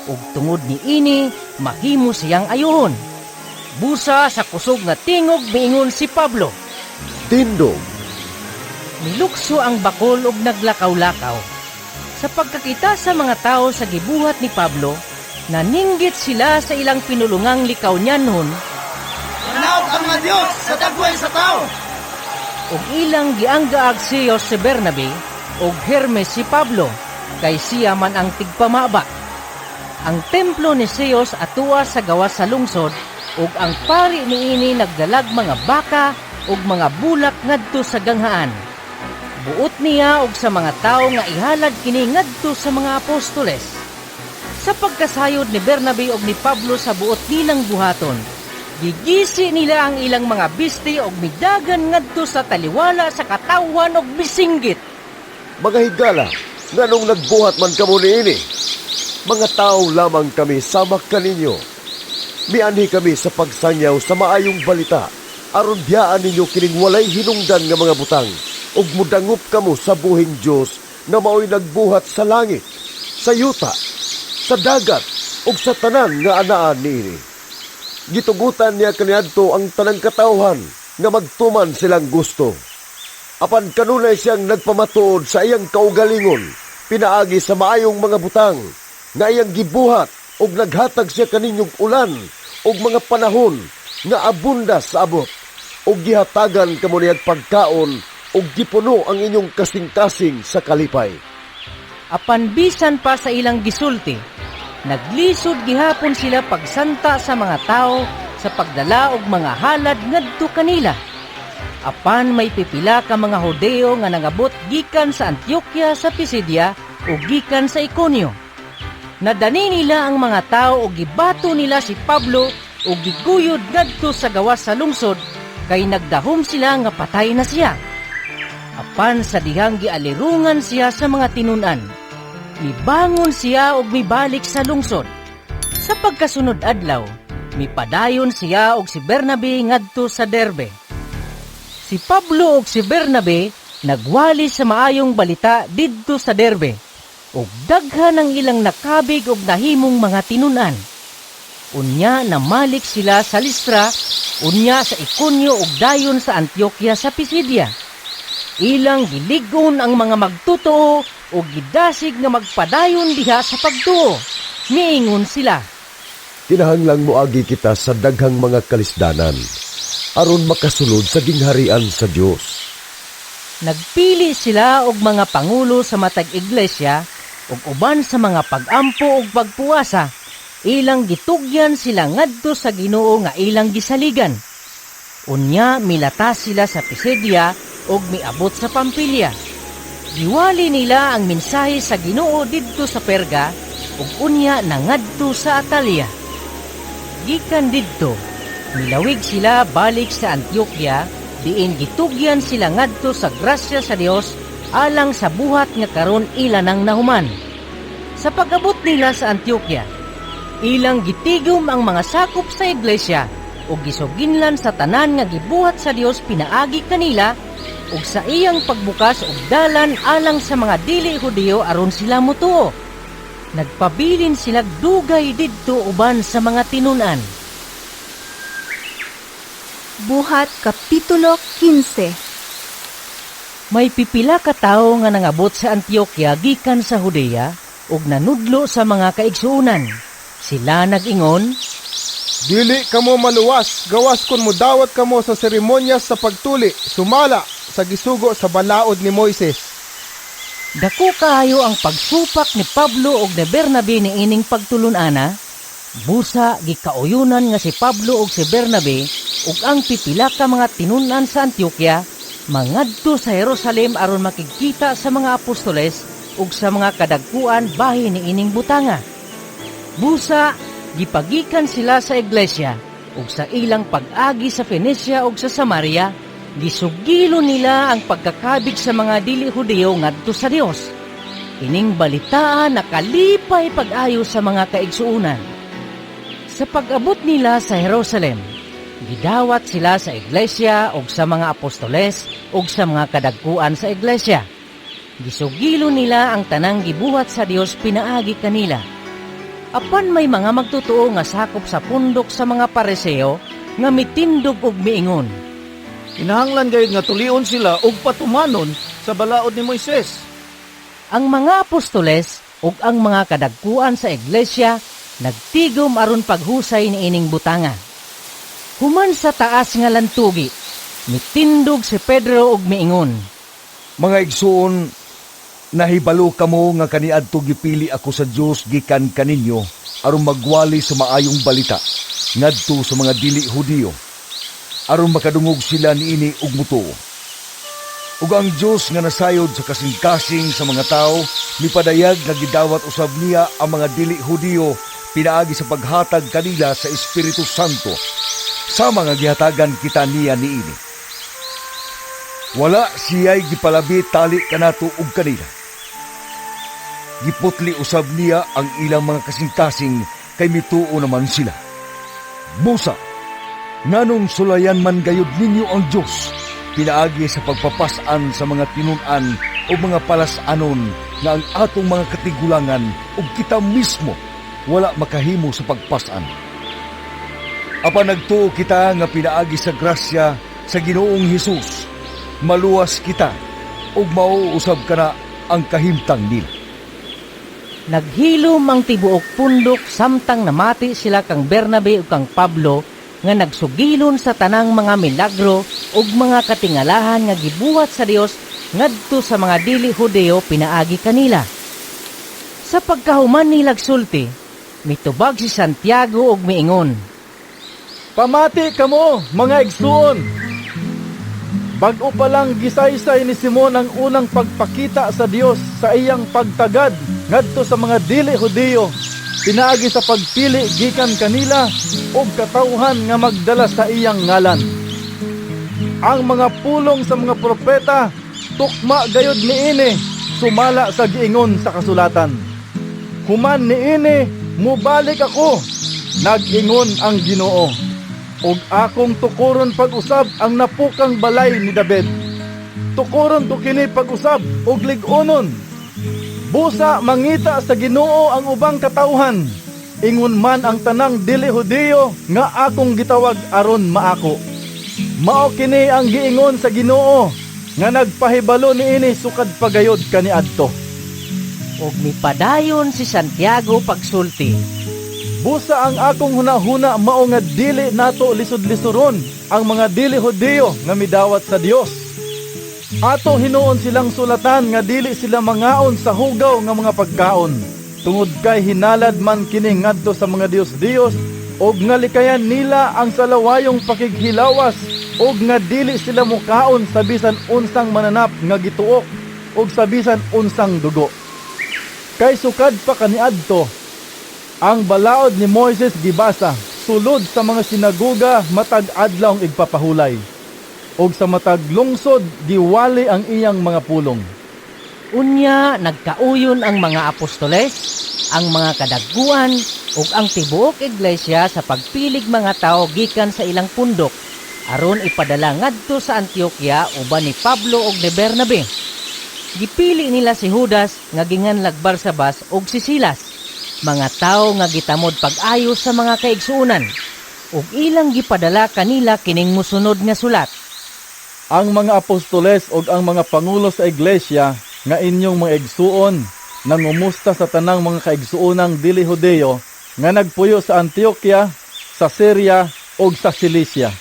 Speaker 2: Ug tungod niini mahimo siyang ayuhon. Busa sa kusog nga tingog miingon si Pablo.
Speaker 18: Tindog!
Speaker 2: Milukso ang bakol ug naglakaw-lakaw. Sa pagkakita sa mga tao sa gibuhat ni Pablo, naninggit sila sa ilang pinulungang Likaonyanhon.
Speaker 10: Manaog ang mga Dios sa dagway sa tao!
Speaker 2: Ug ilang gianggaag Zeus si Bernabe ug Hermes si Pablo, kay siya man ang tigpamaba. Ang templo ni Zeus atua sa gawas sa lungsod, ug ang pari niini nagdalag mga baka ug mga bulak ngadto sa ganghaan. Buot niya og sa mga tawo nga ihalad kini ngadto sa mga apostoles. Sa pagkasayod ni Bernabe ug ni Pablo sa buot nilang buhaton, gigisi nila ang ilang mga bisti og midagan ngadto sa taliwala sa katawhan og misinggit.
Speaker 18: Mga higala, nganong nagbuhat man kamo niini? Mga tao lamang kami sama kaninyo. Mianhi kami sa pagsangyaw sa maayong balita, aron biyaan ninyo kining walay hinungdan nga mga butang, ug mudangop kamo sa buhing Dios nga maoy nagbuhat sa langit, sa yuta, sa dagat, ug sa tanan nga anaan niini. Gitugutan niya kaniadto ang tanang katawhan nga magtuman silang gusto. Apan kanunay siyang nagpamatuod sa iyang kaugalingon, pinaagi sa maayong mga butang nga iyang gibuhat, ug naghatag siya kaninyong ulan ug mga panahon nga abunda sa abot, ug gihatagan kamo niyag pagkaon ug gipuno ang inyong kasing-kasing sa kalipay.
Speaker 2: Apan bisan pa sa ilang gisulti, Naglisod gihapon sila pagsanta sa mga tawo sa pagdala og mga halad ngadto kanila. Apan may pipila ka mga Hudeo nga nangabot gikan sa Antioquia sa Pisidia ug gikan sa Iconio. Nadani nila ang mga tawo ug gibato nila si Pablo ug giguyod ngadto sa gawas sa lungsod kay nagdahom sila nga patay na siya. Apan sa dihang gialirungan siya sa mga tinun-an, mibangon siya ug mibalik sa lungsod. Sa pagkasunod adlaw, mipadayon siya ug si Bernabe ngadto sa Derbe. Si Pablo ug si Bernabe nagwali sa maayong balita didto sa Derbe, ug daghan ang ilang nakabig ug nahimong mga tinun-an. Unya namalik sila sa Listra, unya sa Iconio ug dayon sa Antioquia sa Pisidia. Ilang gilig-on ang mga magtotoo ug gidasig nga magpadayon diha sa pagtuo. Miingon sila,
Speaker 18: Kinahanglang moagi kita sa daghang mga kalisdanan aron makasulod sa gingharian sa Dios.
Speaker 2: Nagpili sila og mga pangulo sa matag iglesia ug uban sa mga pag-ampo ug pagpuasa, ilang gitugyan sila ngadto sa Ginoo nga ilang gisaligan. Unya milatas sila sa Pisidia ug miabot sa Pampilia. Giwali nila ang mensahe sa Ginoo didto sa Perga ug unya nangadto sa Atalia. Gikan didto, milawig sila balik sa Antioquia, diin gitugyan sila ngadto sa grasya sa Dios alang sa buhat nga karon ila nang nahuman. Sa pag-abot nila sa Antioquia, ilang gitigom ang mga sakop sa iglesia ug gisuginlan sa tanan nga gibuhat sa Dios pinaagi kanila ug sa iyang pagbukas og dalan alang sa mga dili Hudiyo aron sila motuo. Nagpabilin sila dugay didto uban sa mga tinun-an.
Speaker 1: Buhat Kapitulo 15.
Speaker 2: May pipila ka tawo nga nangabot sa Antioquia gikan sa Judea ug nanudlo sa mga kaigsuonan. Sila nag-ingon,
Speaker 15: Dili kamo maluwas, gawas kun modawat kamo sa seremonyas sa pagtuli, sumala sa gisugo sa balaod ni Moises.
Speaker 2: Dako kaayo ang pagsupak ni Pablo ug ni Bernabe niining pagtulun-ana. Busa gikauyunan nga si Pablo ug si Bernabe ug ang pipila ka mga tinun-an sa Antioquia mangadto sa Jerusalem aron makigkita sa mga apostoles ug sa mga kadagkuan bahin niining butanga. Busa gipagikan sila sa iglesia ug sa ilang pag-agi sa Fenicia ug sa Samaria, gisugilo nila ang pagkakabig sa mga dili Hudiyo ngadto sa Dios. Ining balitaan nakalipay pag-ayo sa mga kaigsuonan. Sa pag-abot nila sa Jerusalem, gidawat sila sa iglesia ug sa mga apostoles ug sa mga kadagkuan sa iglesia. Gisugilo nila ang tanang gibuhat sa Dios pinaagi kanila. Apan may mga magtotoo nga sakop sa pundok sa mga Pariseo nga mitindog og miingon,
Speaker 10: Kinahanglan gayud nga tulion sila og patumanon sa balaod ni Moises.
Speaker 2: Ang mga apostoles ug ang mga kadagkuan sa iglesia nagtigom aron paghusay niining butanga. Human sa taas nga lantugi, mitindog si Pedro ug miingon,
Speaker 6: Mga igsuon, nahibalo kamo nga kaniadto gipili ako sa Dios gikan kaninyo aron magwali sa maayong balita ngadto sa mga dili Hudiyo, aron makadungog sila niini ug mutuo. Ug ang Dios nga nasayod sa kasing-kasing sa mga tawo mipadayag nga gidawat usab niya ang mga dili Hudiyo pinaagi sa paghatag kanila sa Espiritu Santo, sama nga gihatagan kita niya niini. Wala siya'y gipalabi tali kanato ug kanila. Giputli usab niya ang ilang mga kasing-kasing kay mituo naman sila. Busa, nganong sulayan man gayud ninyo ang Dios pinaagi sa pagpapas-an sa mga tinun-an o mga palas-anon nga ang atong mga katigulangan ug kita mismo wala makahimo sa pagpas-an. Apan nagtuo kita nga pinaagi sa grasya sa Ginoong Hesus, maluwas kita ug mauusab kana ang kahimtang nila.
Speaker 2: Naghilom ang tibuok pundok samtang namati sila kang Bernabe ug kang Pablo nga nagsugilon sa tanang mga milagro ug mga katingalahan nga gibuhat sa Dios ngadto sa mga dili Hudeo pinaagi kanila. Sa pagkahuman nilag sulti, Mitubag si Santiago ug miingon,
Speaker 7: "Pamati kamo, mga igsuon. Bag-o pa lang gisaysay ni Simon ang unang pagpakita sa Dios sa iyang pagtagad ngadto sa mga dili Hudiyo pinaagi sa pagpili gikan kanila og katawhan nga magdala sa iyang ngalan. Ang mga pulong sa mga propeta tukma gayud niini sumala sa giingon sa kasulatan. Human niini mobalik ako, nag-ingon ang Ginoo, ug akong tukoron pag-usab ang napukang balay ni David. Tukoron ko kini pag-usab ug lig-onon. Busa mangita sa Ginoo ang ubang katawhan, ingon man ang tanang dili Hudiyo nga akong gitawag aron maako. Mao kini ang giingon sa Ginoo nga nagpahibalo niini sukad pa gayud kaniadto."
Speaker 2: Ug mipadayon si Santiago pagsulti,
Speaker 7: "Busa ang akong hunahuna mao nga dili nato lisod-lisoron ang mga dili Hudiyo nga midawat sa Dios. Ato hinuon silang sulatan nga dili sila mangaon sa hugaw nga mga pagkaon, tungod kay hinalad man kini ngadto sa mga dios-dios, ug nga likayan nila ang salawayong pakighilawas, ug nga dili sila mukaon sa bisan unsang mananap nga gituok ug sa bisan unsang dugo. Kay sukad pa kaniadto, ang balaod ni Moises gibasa sulod sa mga sinagoga matag adlawng igpapahulay, ug sa matag lungsod giwali ang iyang mga pulong."
Speaker 2: Unya nagkauyon ang mga apostoles, ang mga kadaguan ug ang tibuok iglesia sa pagpilig mga tawo gikan sa ilang pundok aron ipadala ngadto sa Antioquia uban ni Pablo ug ni Bernabe. Gipili nila si Judas nga ginganlag Barsabas ug si Silas, mga tawo nga gitamod pag-ayo sa mga kaigsuonan, ug ilang gipadala kanila kining mosunod nga sulat.
Speaker 7: "Ang mga apostoles ug ang mga pangulo sa iglesia nga inyong mga igsuon nangumusta sa tanang mga kaigsuonang dili Hudiyo nga nagpuyo sa Antioquia, sa Syria ug sa Cilicia.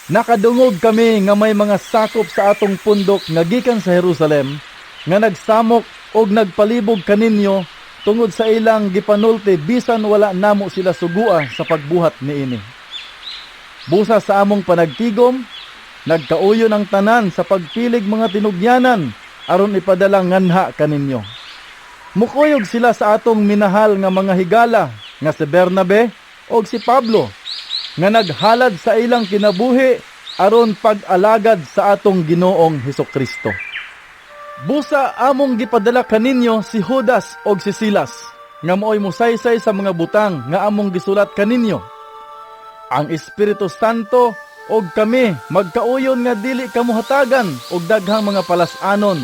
Speaker 7: Nakadungog kami nga may mga sakop sa atong pundok nga gikan sa Jerusalem nga nagsamok og nagpalibog kaninyo tungod sa ilang gipanulti bisan wala namo sila sugua sa pagbuhat niini. Busa sa among panagtigom, nagkauyon ang tanan sa pagpilig mga tinugyanan aron ipadala nganha kaninyo. Mukuyog sila sa atong minahal nga mga higala nga si Bernabe og si Pablo, nga naghalad sa ilang kinabuhi aron pag-alagad sa atong Ginoong Hesukristo. Busa among gipadala kaninyo si Judas og si Silas, nga maoy mosaysay sa mga butang nga among gisulat kaninyo. Ang Espiritu Santo og kami magkauyon nga dili kamo hatagan og daghang mga palas-anon,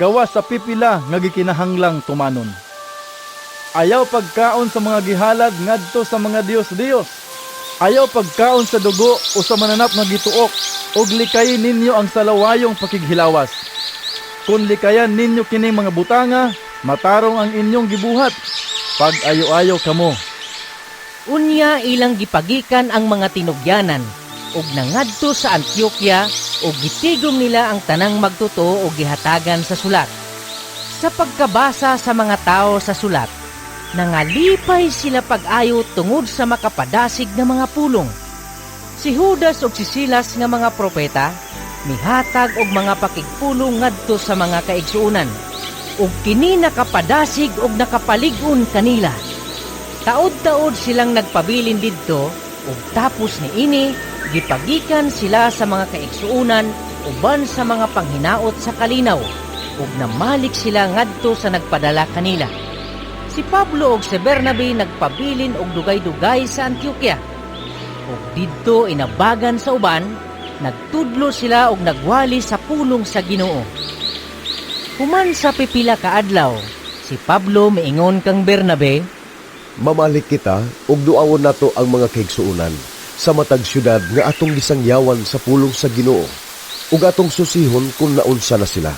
Speaker 7: gawas sa pipila nga gikinahanglang tumanon. Ayaw pagkaon sa mga gihalad ngadto sa mga dios-dios. Ayaw pagkaon sa dugo o sa mananap nga gituok, ug likayin ninyo ang salawayong pakighilawas. Kung likayan ninyo kining mga butanga, matarong ang inyong gibuhat. Pag-ayo-ayo kamo."
Speaker 2: Unya ilang gipagikan ang mga tinugyanan, ug nangadto sa Antioquia, ug gitigom nila ang tanang magtotoo og gihatagan sa sulat. Sa pagkabasa sa mga tao sa sulat, nangalipay sila pag-ayo tungod sa makapadasig nga mga pulong. Si Judas ug si Silas nga mga propeta mihatag og mga pakigpulong ngadto sa mga kaigsuonan, ug kini nakapadasig og nakapalig-on kanila. Taod-taod silang nagpabilin didto, ug tapos niini gipagikan sila sa mga kaigsuonan uban sa mga panghinaot sa kalinaw, ug namalik sila ngadto sa nagpadala kanila. Si Pablo ug si Bernabe nagpabilin og dugay-dugay sa Antioquia. Ug didto inabagan sa uban, nagtudlo sila og nagwali sa pulong sa Ginoo. Human sa pipila ka adlaw, si Pablo miingon kang Bernabe,
Speaker 18: "Mamalik kita ug duawon nato ang mga kaigsuonan sa matag syudad nga atong gisangyawan sa pulong sa Ginoo ug atong susihon kung naunsa na sila."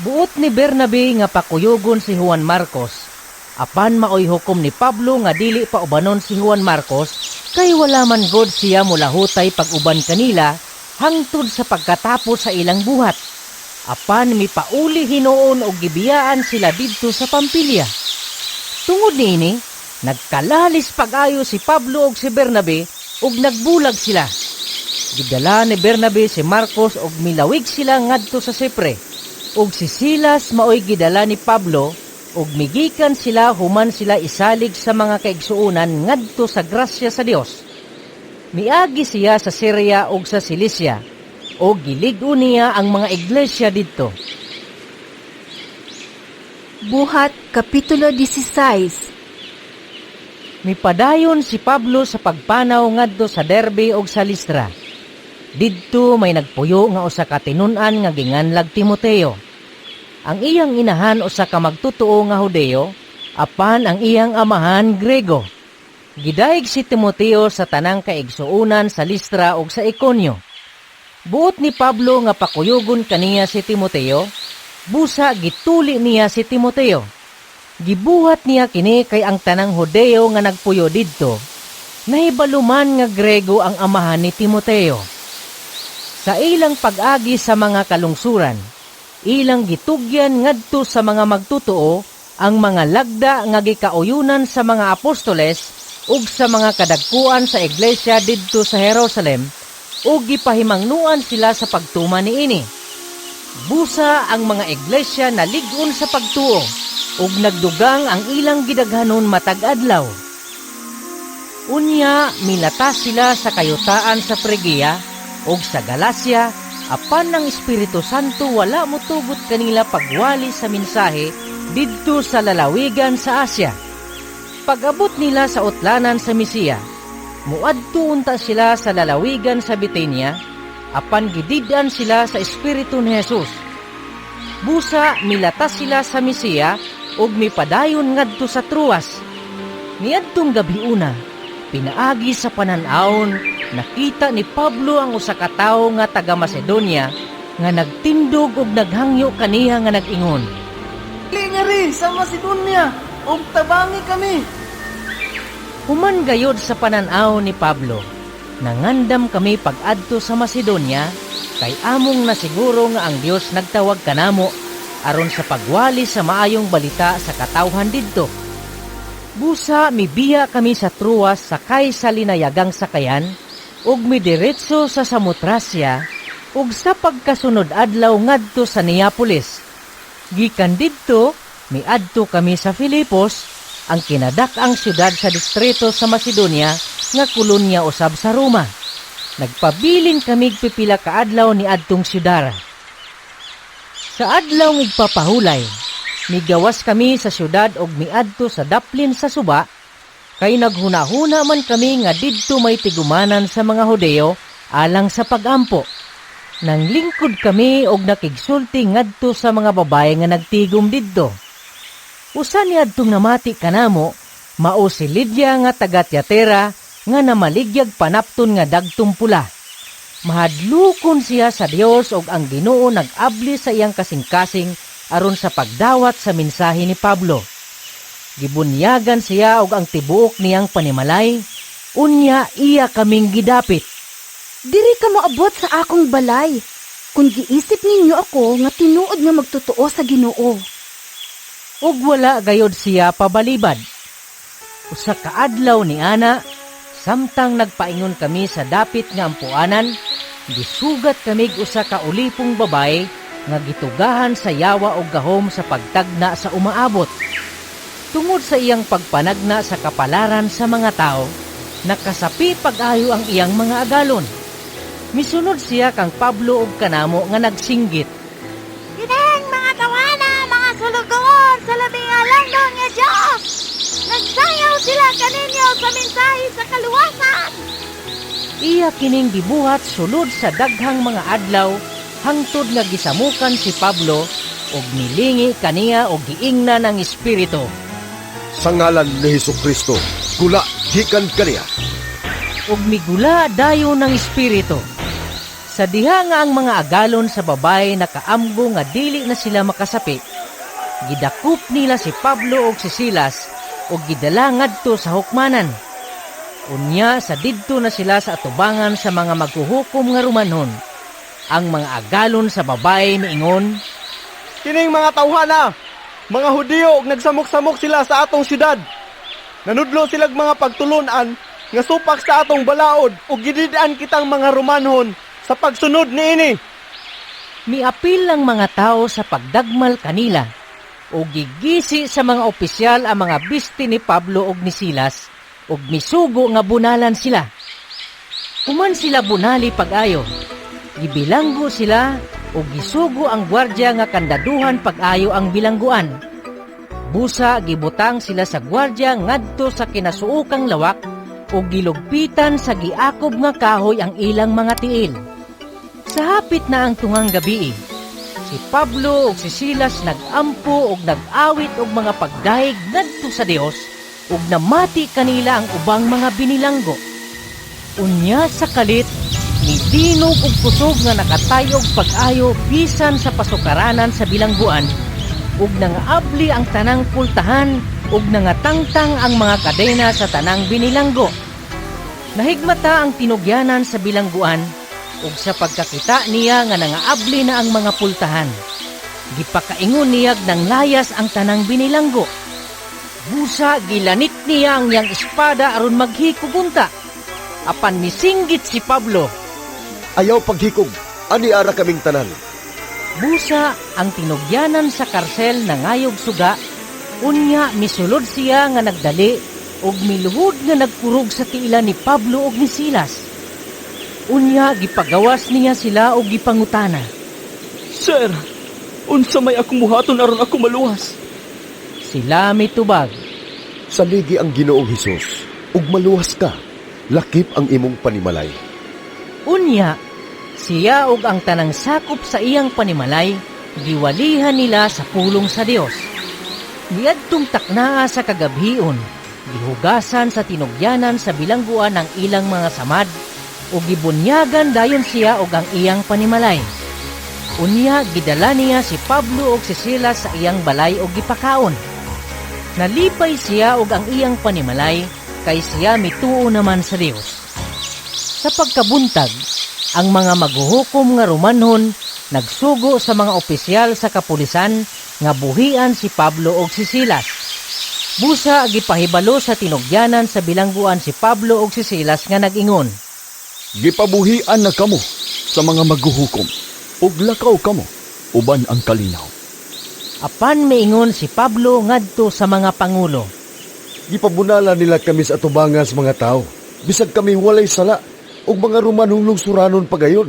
Speaker 2: Buot ni Bernabe nga pakuyogon si Juan Marcos. Apan maoy hukom ni Pablo nga dili pa ubanon si Juan Marcos, kay wala man god siya mulahutay pag-uban kanila hangtod sa pagkatapos sa ilang buhat. Apan mipauli hinuon og gibiyaan sila didto sa Pampilya. Tungod niini, Nagkalalis pag-ayo si Pablo ug si Bernabe ug nagbulag sila. Gidala ni Bernabe si Marcos ug milawig sila ngadto sa Sipre. Ug si Silas maoy gidala ni Pablo ug migikan sila human sila isalig sa mga kaigsuonan ngadto sa grasya sa Dios. Miagi siya sa Syria ug sa Cilicia ug gilig-on niya ang mga iglesia didto.
Speaker 1: Buhat Kapitulo 16.
Speaker 2: Mipadayon si Pablo sa pagpanaw ngadto sa Derbe ug sa Listra. Didto may nagpuyo nga usa ka tinun-an nga ginganlag Timoteo. Ang iyang inahan usa ka magtotoo nga Hudeo, apan ang iyang amahan Grego. Gidayeg si Timoteo sa tanang kaigsuonan sa Listra ug sa Iconio. Buot ni Pablo nga pakuyugon kaniya si Timoteo, busa gituli niya si Timoteo. Gibuhat niya kini kay ang tanang Hudeo nga nagpuyo didto, nahibalo man nga Grego ang amahan ni Timoteo. Sa ilang pag-agi sa mga kalungsuran, ilang gitugyan ngadto sa mga magtotoo ang mga lagda nga gikauyunan sa mga apostoles ug sa mga kadagkuan sa iglesia didto sa Jerusalem, ug gipahimangnuan sila sa pagtuman niini. Busa ang mga iglesia nalig-on sa pagtuo ug nagdugang ang ilang gidaghanon matag adlaw. Unya milatas sila sa kayutaan sa Frigia ug sa Galacia, apan ang Espiritu Santo wala motugot kanila pagwali sa mensahe didto sa lalawigan sa Asia. Pag-abot nila sa utlanan sa Misia, muadto unta sila sa lalawigan sa Bithynia, apan gidid-an sila sa Espiritu ni Jesus. Busa milatas sila sa Misia ug mipadayon ngadto sa Troas. Niadtong gabiuna, pinaagi sa panan-awon, nakita ni Pablo ang usa ka tawo nga taga Macedonia nga nagtindog ug naghangyo kaniya nga nag-ingon,
Speaker 8: "Lingari sa Macedonia ug tabangi kami."
Speaker 2: Human gayod sa panan-aw ni Pablo, nangandam kami pag-adto sa Macedonia, kay among nasiguro nga ang Dios nagtawag kanamo aron sa pagwali sa maayong balita sa katawhan didto. Busa mibiya kami sa Troas sakay sa linayagang sakayan ug midiretso sa Samotracia ug sa pagkasunod adlaw ngadto sa Neapolis. Gikan didto miadto kami sa Filipos, ang kinadak-ang syudad sa distrito sa Macedonia nga kolonya usab sa Roma. Nagpabilin kami pipila ka adlaw ni adtong syudad. Sa adlaw igpapahulay, migawas kami sa syudad og miadto sa daplin sa suba, kay naghunahuna man kami nga didto may tigumanan sa mga Hudeo alang sa pagampo. Nanglingkod kami og nakigsulti ngadto sa mga babaye nga nagtigom didto. Usa niadtong namati kanamo, mao si Lydia nga taga Tiatira nga namaligyag panapton nga dagtong pula. Mahadlukon siya sa Dios og ang Ginoo nag-abli sa iyang kasing-kasing aron sa pagdawat sa mensahe ni Pablo. Gibunyagan siya og ang tibuok niyang panimalay, unya iya kaming gidapit.
Speaker 1: Diri ka moabot sa akong balay, kung giisip ninyo ako nga tinuod nga magtotoo sa Ginoo.
Speaker 2: Ug wala gayod siya pabalibad. Usa ka adlaw ni ana, samtang nagpaingon kami sa dapit nga ampuanan, gisugat kamig usa ka ulipong babae nga gitugahan sa yawa og gahom sa pagtagna sa umaabot. Tungod sa iyang pagpanagna sa kapalaran sa mga tao, nakasapi pag-ayo ang iyang mga agalon. Misunod siya kang Pablo og kanamo nga nagsinggit,
Speaker 14: "Kining mga tawana, mga sulugoon sa labing halangdon nga Dios! Nagsayaw sila kaninyo sa mensahe sa kaluwasan!"
Speaker 2: Iya kining gibuhat sulod sa daghang mga adlaw hangtod nga gisamukan si Pablo og nilingi kaniya og giingnan ang espiritu,
Speaker 18: "Sa ngalan ni Hesukristo, gula gikan kaniya."
Speaker 2: Ug migula dayon ang espiritu. Sa diha nga ang mga agalon sa babae nakaamgo nga dili na sila makasapi, gidakop nila si Pablo ug si Silas ug gidala ngadto sa hukmanan. Unya sa didto na sila sa atubangan sa mga maghuhukom nga Romanhon. Ang mga agalon sa babae miingon,
Speaker 8: "Kining mga tawhana, mga Hudiyo ug nagsamok-samok sila sa atong syudad. Nanudlo silag mga pagtulunan nga supak sa atong balaod ug gidid-an kitang mga Romanhon sa pagsunod niini.
Speaker 2: Miapil ang mga tao sa pagdagmal kanila ug gigisi sa mga opisyal ang mga bisti ni Pablo ug ni Silas ug misugo nga bunalan sila. Human sila bunali pag-ayo, gibilanggo sila ug gisugo ang gwardya nga kandaduhan pag-ayo ang bilangguan. Busa gibutang sila sa gwardya ngadto sa kinasuokang lawak ug gilugpitan sa giakob nga kahoy ang ilang mga tiil. Sa hapit na ang tungang gabii, si Pablo ug si Silas nag-ampo ug nag-awit og mga pagdahig ngadto sa Dios ug namati kanila ang ubang mga binilanggo. Unya sa kalit, midinog og kusog nga nakatayog pag-ayo bisan sa pasukaranan sa bilangguan, ug nangaabli ang tanang pultahan ug nangatangtang ang mga kadena sa tanang binilanggo. Nahigmata ang tinugyanan sa bilangguan, ug sa pagkakita niya nga nangaabli na ang mga pultahan, gipakaingon niyag nang layas ang tanang binilanggo. Busa gilanit niya ang iyang espada aron maghikog unta. Apan misinggit si Pablo,
Speaker 18: "Ayaw paghikog, ani ara kaming tanan."
Speaker 2: Busa ang tinugyanan sa karsel nangayog suga, unya misulod siya nga nagdali ug miluhod nga nagkurog sa tiila ni Pablo ug ni Silas. Unya gipagawas niya sila og gipangutana,
Speaker 12: "Sir, unsa may akong buhaton aron ako maluwas?"
Speaker 2: Sila mitubag,
Speaker 18: "Saligi ang Ginoong Hesus ug maluwas ka, lakip ang imong panimalay."
Speaker 2: Unya siya ug ang tanang sakop sa iyang panimalay giwalihan nila sa pulong sa Dios. Niadtong taknaa sa kagabhion, gihugasan sa tinugyanan sa bilangguan ang ilang mga samad ug gibunyagan dayon siya og ang iyang panimalay. Unya gidala niya si Pablo ug si Silas sa iyang balay ug gipakaon. Nalipay siya og ang iyang panimalay kay siya mituo naman sa Dios. Sa pagkabuntag, ang mga maghuhukom nga Romanhon nagsugo sa mga opisyal sa kapulisan nga buhian si Pablo ug si Silas. Busa gipahibalo sa tinugyanan sa bilangguan si Pablo ug si Silas nga nag-ingon,
Speaker 12: "Gipabuhian na kamo sa mga maghuhukom, ug lakaw kamo uban ang kalinaw."
Speaker 2: Apan miingon si Pablo ngadto sa mga pangulo,
Speaker 18: "Gipabunala nila kami sa atubangan sa mga tao, bisag kami walay sala, ug mga Romanong lungsuranon pagayon.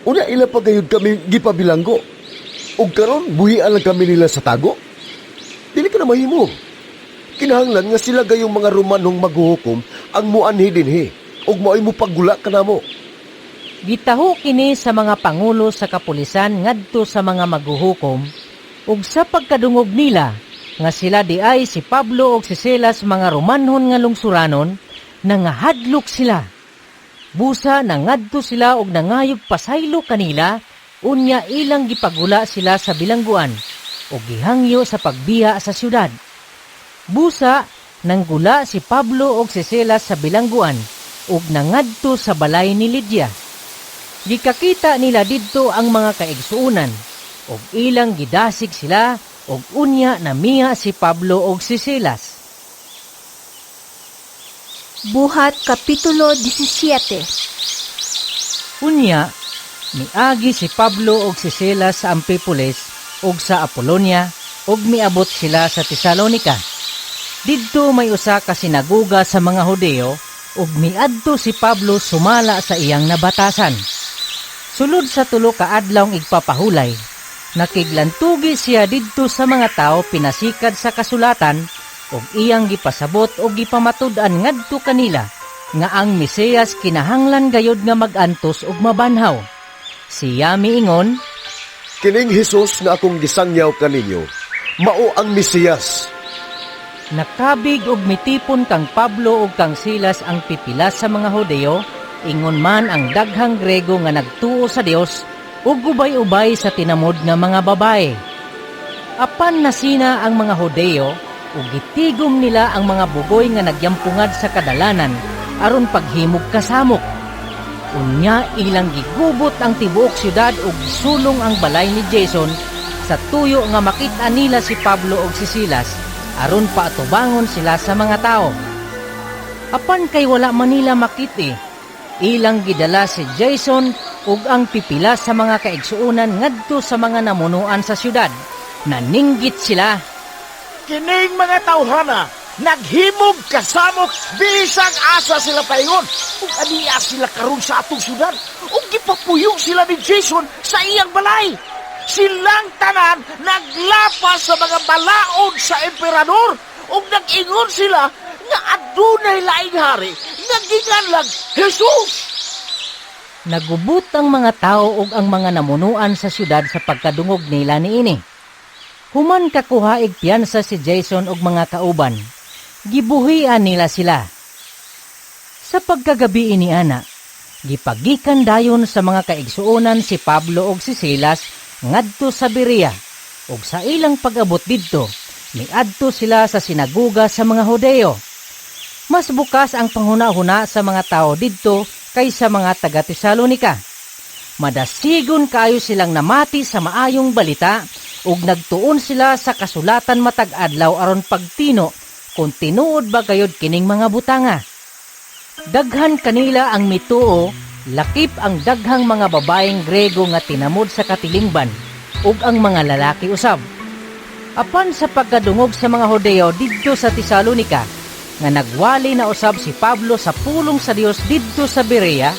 Speaker 18: Unya ila pagayod kami gipabilanggo, ug karon buhian lang kami nila sa tago. Dili ka na mahimo. Kinahanglan nga sila gayong mga Romanong maghuhukom ang muanhi dinhi, ug maoy mo paggula kanamo."
Speaker 2: Gitaho kini sa mga pangulo sa kapulisan ngadto sa mga maghuhukom, ug sa pagkadungog nila nga sila di ay si Pablo ug si Silas mga Romanhon nga lungsuranon, nangahadlok sila. Busa nangadto sila og nangayog pasaylo kanila, unya ilang gipagula sila sa bilangguan ug gihangyo sa pagbiya sa syudad. Busa nanggula si Pablo ug si Silas sa bilangguan ug nangadto sa balay ni Lydia. Gikakita nila didto ang mga kaigsuonan ug ilang gidasig sila ug unya namiha si Pablo ug si Silas.
Speaker 1: Buhat Kapitulo 17.
Speaker 2: Unya, miagi si Pablo ug si Silas sa Ampipolis ug sa Apolonia ug miabot sila sa Tesalonika. Didto may usa ka sinagoga sa mga Hudeo ug miadto si Pablo sumala sa iyang nabatasan. Sulod sa tulo ka adlawng igpapahulay, nakiglantugi siya didto sa mga tawo pinasikad sa kasulatan ug iyang gipasabot og gipamatud-an ngadto kanila nga ang Mesiyas kinahanglan gayod nga mag-antos ug mabanhaw. Siya miingon,
Speaker 18: "Kining Hesus nga akong gisangyaw kaninyo, mao ang Mesiyas."
Speaker 2: Nakabig og mitipon kang Pablo ug kang Silas ang pipila sa mga Hudeo, ingon man ang daghang Grego nga nagtuo sa Dios ug ubay-ubay sa tinamod nga mga babae. Apan nasina ang mga Hudeo ug gitigom nila ang mga bugoy nga nagyampungad sa kadalanan aron paghimog kasamok. Unya ilang gigubot ang tibuok syudad ug gisulong ang balay ni Jason sa tuyo nga makit-an nila si Pablo ug si Silas aron paatubangon sila sa mga tao. Apan kay wala man nila makit-i, ilang gidala si Jason ug ang pipila sa mga kaigsuonan ngadto sa mga namunuan sa syudad. Naninggit sila.
Speaker 20: Kining mga tawhana naghimog kasamok bisag asa sila paingon, ug aniya sila karon sa atong syudad ug gipapuyo sila ni Jason sa iyang balay. Silang tanan naglapas sa mga balaod sa emperador ug nag-ingon sila nga adunay laing hari nga ginganlag Jesus.
Speaker 2: Nagubot ang mga tao ug ang mga namunuan sa syudad sa pagkadungog nila niini. Human kakuha og piyansa si Jason ug mga kauban, gibuhian nila sila. Sa pagkagabi ni ana, gipagikan dayon sa mga kaigsuonan si Pablo ug si Silas ngadto sa Berea, ug sa ilang pag-abot didto, miadto sila sa sinagoga sa mga Hudeo. Mas bukas ang panghuna-huna sa mga tao didto kaysa mga taga Tesalonika. Madasigon kaayo silang namati sa maayong balita ug nagtuon sila sa kasulatan matag adlaw aron pagtino kung tinuod ba gayod kining mga butanga. Daghan kanila ang mituo, lakip ang daghang mga babaeng Grego nga tinamod sa katilingban ug ang mga lalaki usab. Apan sa pagkadungog sa mga Hudeo didto sa Tesalonika nga nagwali na usab si Pablo sa pulong sa Dios didto sa Berea,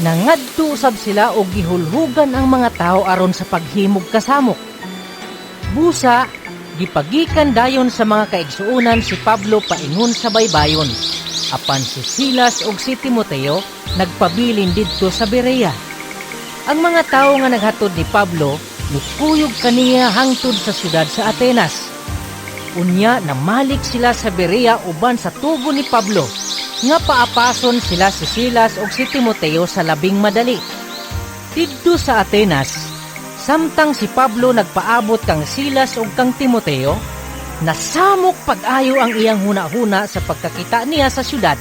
Speaker 2: nangadto usab sila og gihulhugan ang mga tao aron sa paghimog kasamok. Busa, gipagikan dayon sa mga kaigsuonan si Pablo paingon sa baybayon. Apan si Silas ug si Timoteo nagpabilin didto sa Berea. Ang mga tawo nga naghatod ni Pablo mikuyog kaniya hangtod sa syudad sa Atenas. Unya namalik sila sa Berea uban sa tugo ni Pablo nga paapason sila si Silas ug si Timoteo sa labing madali. Didto sa Atenas, samtang si Pablo nagpaabot kang Silas ug kang Timoteo, nasamok pag-ayo ang iyang huna-huna sa pagkakita niya sa syudad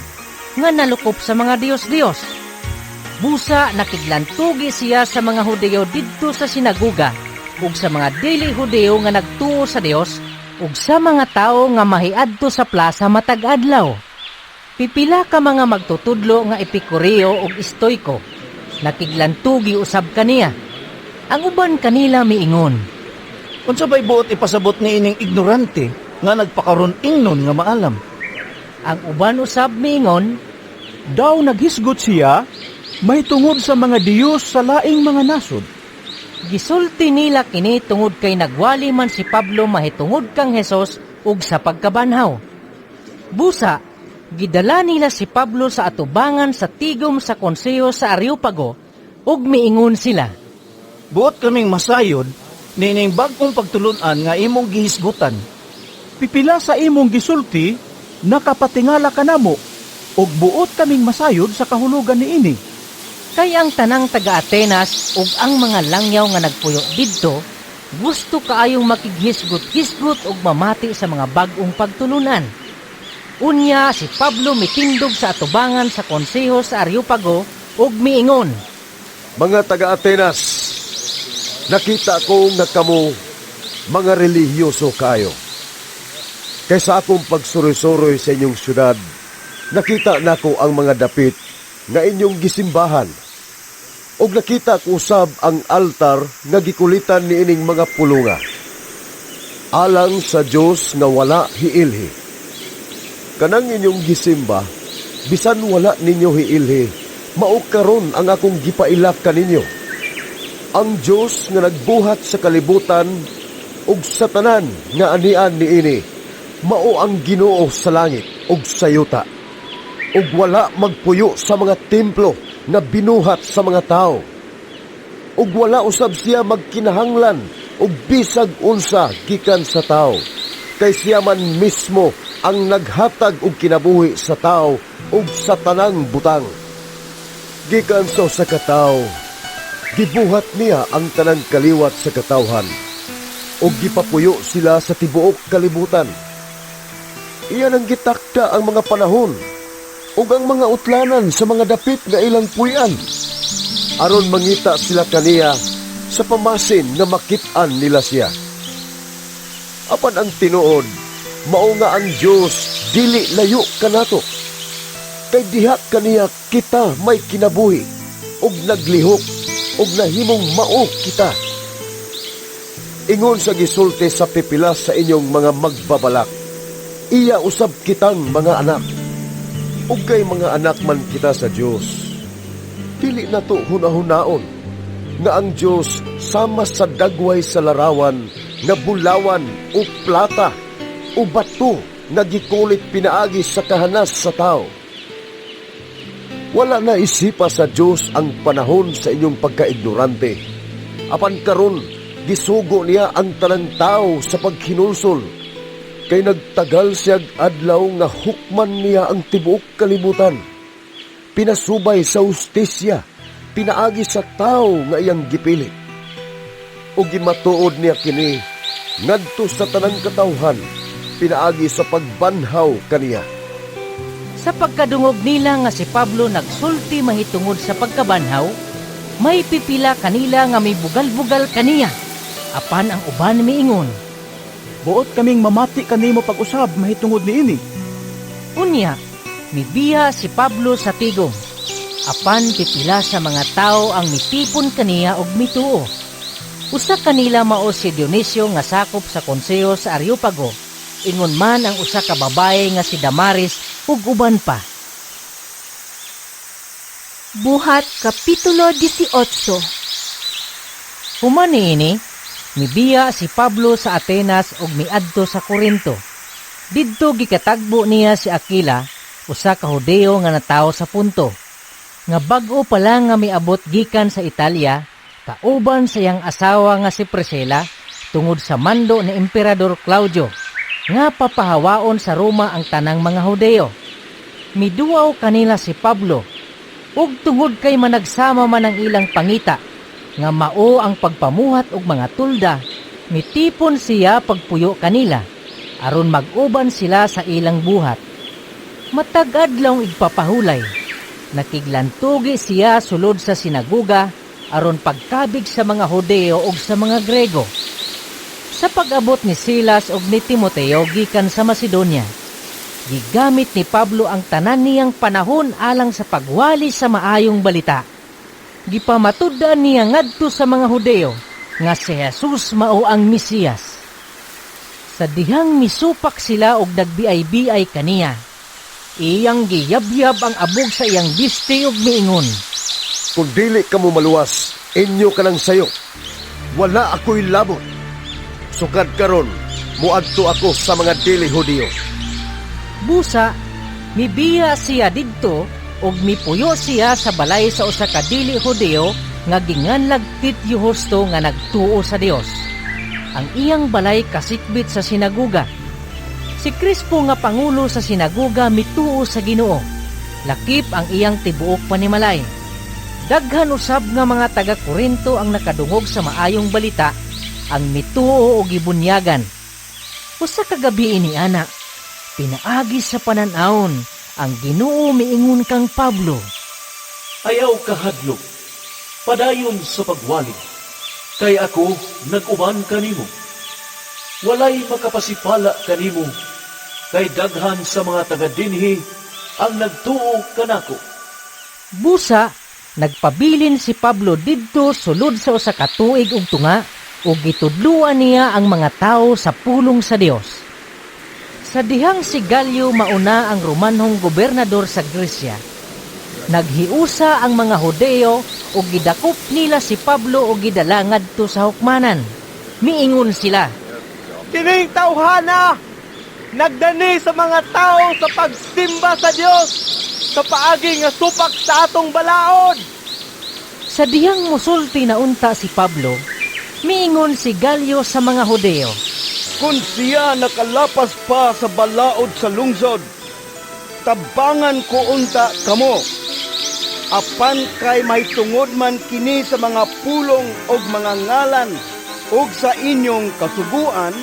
Speaker 2: nga nalukop sa mga Diyos-Diyos. Busa nakiglantugi siya sa mga Hudeo didto sa sinagoga ug sa mga dili Hudeo nga nagtuo sa Dios ug sa mga tawo nga mahiadto sa plaza matag adlaw. Pipila ka mga magtutudlo nga Epikureo ug Estoiko nakiglantugi usab kaniya. Ang uban kanila miingon,
Speaker 10: Unsa bay buot ipasabot ni ining ignorante nga nagpakaron ingnon nga maalam?
Speaker 2: Ang uban usab miingon,
Speaker 7: Daw naghisgot siya mahitungod sa mga Diyos sa laing mga nasod.
Speaker 2: Gisulti nila kini tungod kay nagwali man si Pablo mahitungod kang Hesus ug sa pagkabanhaw. Busa, gidala nila si Pablo sa atubangan sa tigom sa konseho sa Areopago ug miingon sila.
Speaker 10: Buot kaming masayod nining bag-ong pagtulun-an nga imong gihisgutan.
Speaker 7: Pipila sa imong gisulti, nakapatingala kanamo, ug buot kaming masayod sa kahulugan niini.
Speaker 2: Kay ang tanang taga Atenas ug ang mga langyaw nga nagpuyo didto, gusto kaayong makighisgot-hisgot ug mamati sa mga bag-ong pagtulunan. Unya si Pablo mitindog sa atubangan sa konseho sa Areopago ug miingon,
Speaker 18: Mga taga Atenas, nakita ko nga kamo mga relihiyoso kayo. Kay sa akong pagsuroy-suroy sa inyong syudad, nakita nako ang mga dapit nga inyong gisimbahan. Ug nakita ko usab ang altar nga gikulitan niining mga pulunga. Alang sa Dios nga wala hiilhi. Kanang inyong gisimba, bisan wala ninyo hiilhi, mao karon ang akong gipailak kaninyo. Ang Dios nga nagbuhat sa kalibutan ug sa tanan nga anian niini, mao ang Ginoo sa langit ug sa yuta. Ug wala magpuyo sa mga templo nga binuhat sa mga tao. Ug wala usab siya magkinahanglan og bisag unsa gikan sa tao. Kay siya man mismo ang naghatag og kinabuhi sa tao ug sa tanang butang. Gikan sa usa ka tawo, gibuhat niya ang tanang kaliwat sa katawhan ug gipapuyo sila sa tibuok kalibutan. Iya nang gitakda ang mga panahon ug ang mga utlanan sa mga dapit nga ilang puy-an, aron mangita sila kaniya sa pamasin nga makit-an nila siya. Apan ang tinuod, Mao nga ang Dios dili layo kanato. Kay diha kaniya kita may kinabuhi ug naglihok ug nahimong mao kita. Ingon sa gisulti sa pipila sa inyong mga magbabalak, iya usab kitang mga anak. Ug kay mga anak man kita sa Dios, dili nato hunahunaon nga ang Dios sama sa dagway sa larawan nga bulawan o plata o bato nga gikulit pinaagi sa kahanas sa tao. Wala na isipa sa Dios ang panahon sa inyong pagkaignorante. Apan karon gisugo niya ang tanang tao sa paghinulsol. Kay nagtagal siyag adlaw nga hukman niya ang tibuok kalibutan. Pinasubay sa hustisya, pinaagi sa tao nga iyang gipili. O gimatuod niya kini ngadto sa tanang katawhan, pinaagi sa pagbanhaw kaniya.
Speaker 2: Sa pagkadungog nila nga si Pablo nagsulti mahitungod sa pagkabanhaw, may pipila kanila nga may bugal-bugal kaniya. Apan ang uban miingon,
Speaker 7: "Buot kaming mamati kanimo pag-usab mahitungod niini."
Speaker 2: Unya, mibiya si Pablo sa tigom. Apan pipila sa mga tao ang mitipon kaniya og mituo. Usa kanila mao si Dionisio nga sakop sa konseho sa Areopago. Ingon man ang usa ka babae nga si Damaris ug uban pa.
Speaker 1: Buhat Kapitulo 18.
Speaker 2: Human niini, mibiya si Pablo sa Atenas ug miadto sa Corinto. Didto gikatagbo niya si Aquila, usa ka Hudeo nga natawo sa Punto, nga bag-o pa lang nga miabot gikan sa Italia, kauban sa iyang asawa nga si Priscilla, tungod sa mando ni Emperador Claudio, nga papahawaon sa Roma ang tanang mga Hudeo. Miduaw kanila si Pablo, ug tungod kay managsama man ang ilang pangita, nga mao ang pagpamuhat og mga tulda, mitipon siya pagpuyo kanila, aron mag-uban sila sa ilang buhat. Matag adlaw igpapahulay, nakiglantugi siya sulod sa sinaguga, aron pagkabig sa mga Hudeo ug sa mga Grego. Sa pag-abot ni Silas ug ni Timoteo gikan sa Macedonia, gigamit ni Pablo ang tanan niyang panahon alang sa pagwali sa maayong balita. Gipamatud-an niya ngadto sa mga Hudeo nga si Jesus mao ang Mesiyas. Sa dihang misupak sila og nagbiay-biay kaniya, iyang giyabyab ang abog sa iyang biste ug miingon,
Speaker 18: "Kung dili kamo maluwas, inyo ka nang sayo. Wala ako'y labot. Sukad karon, muadto ako sa mga dili Hudiyo."
Speaker 2: Busa, mibiya siya didto ug mipuyo siya sa balay sa usa ka dili Hudiyo nga ginganlag Titio Justo nga nagtuo sa Dios. Ang iyang balay kasikbit sa sinaguga. Si Crispo nga pangulo sa sinaguga mituo sa Ginoo. Lakip ang iyang tibuok panimalay. Daghan usab nga mga taga Korinto ang nakadungog sa maayong balita, ang mituo og gibunyagan. Usa ka gabi ini ana, pinaagi sa panan-awon, ang Ginoo miingon kang Pablo,
Speaker 3: "Ayaw kahadlok, padayon sa pagwali, kay ako nag-uban kanimo. Walay makapasipala kanimo, kay daghan sa mga taga-dinhi ang nagtuo kanako."
Speaker 2: Busa, nagpabilin si Pablo didto sulod sa usa ka tuig ug tunga, ug gitudloan niya ang mga tawo sa pulong sa Dios. Sa dihang si Galio mauna ang Romanhong gobernador sa Gresya, naghiusa ang mga Hudeo ug gidakop nila si Pablo ug gidala ngadto sa hukmanan. Miingon sila,
Speaker 8: "Kining tawhana nagdani sa mga tao sa pagsimba sa Dios sa paagi nga supak sa atong balaod."
Speaker 2: Sa dihang musulti na unta si Pablo, miingon si Galio sa mga Hudeo,
Speaker 13: "Kung siya nakalapas pa sa balaod sa lungsod, tabangan ko unta kamo. Apan kay mahitungod man kini sa mga pulong og mga ngalan og sa inyong kasuguan,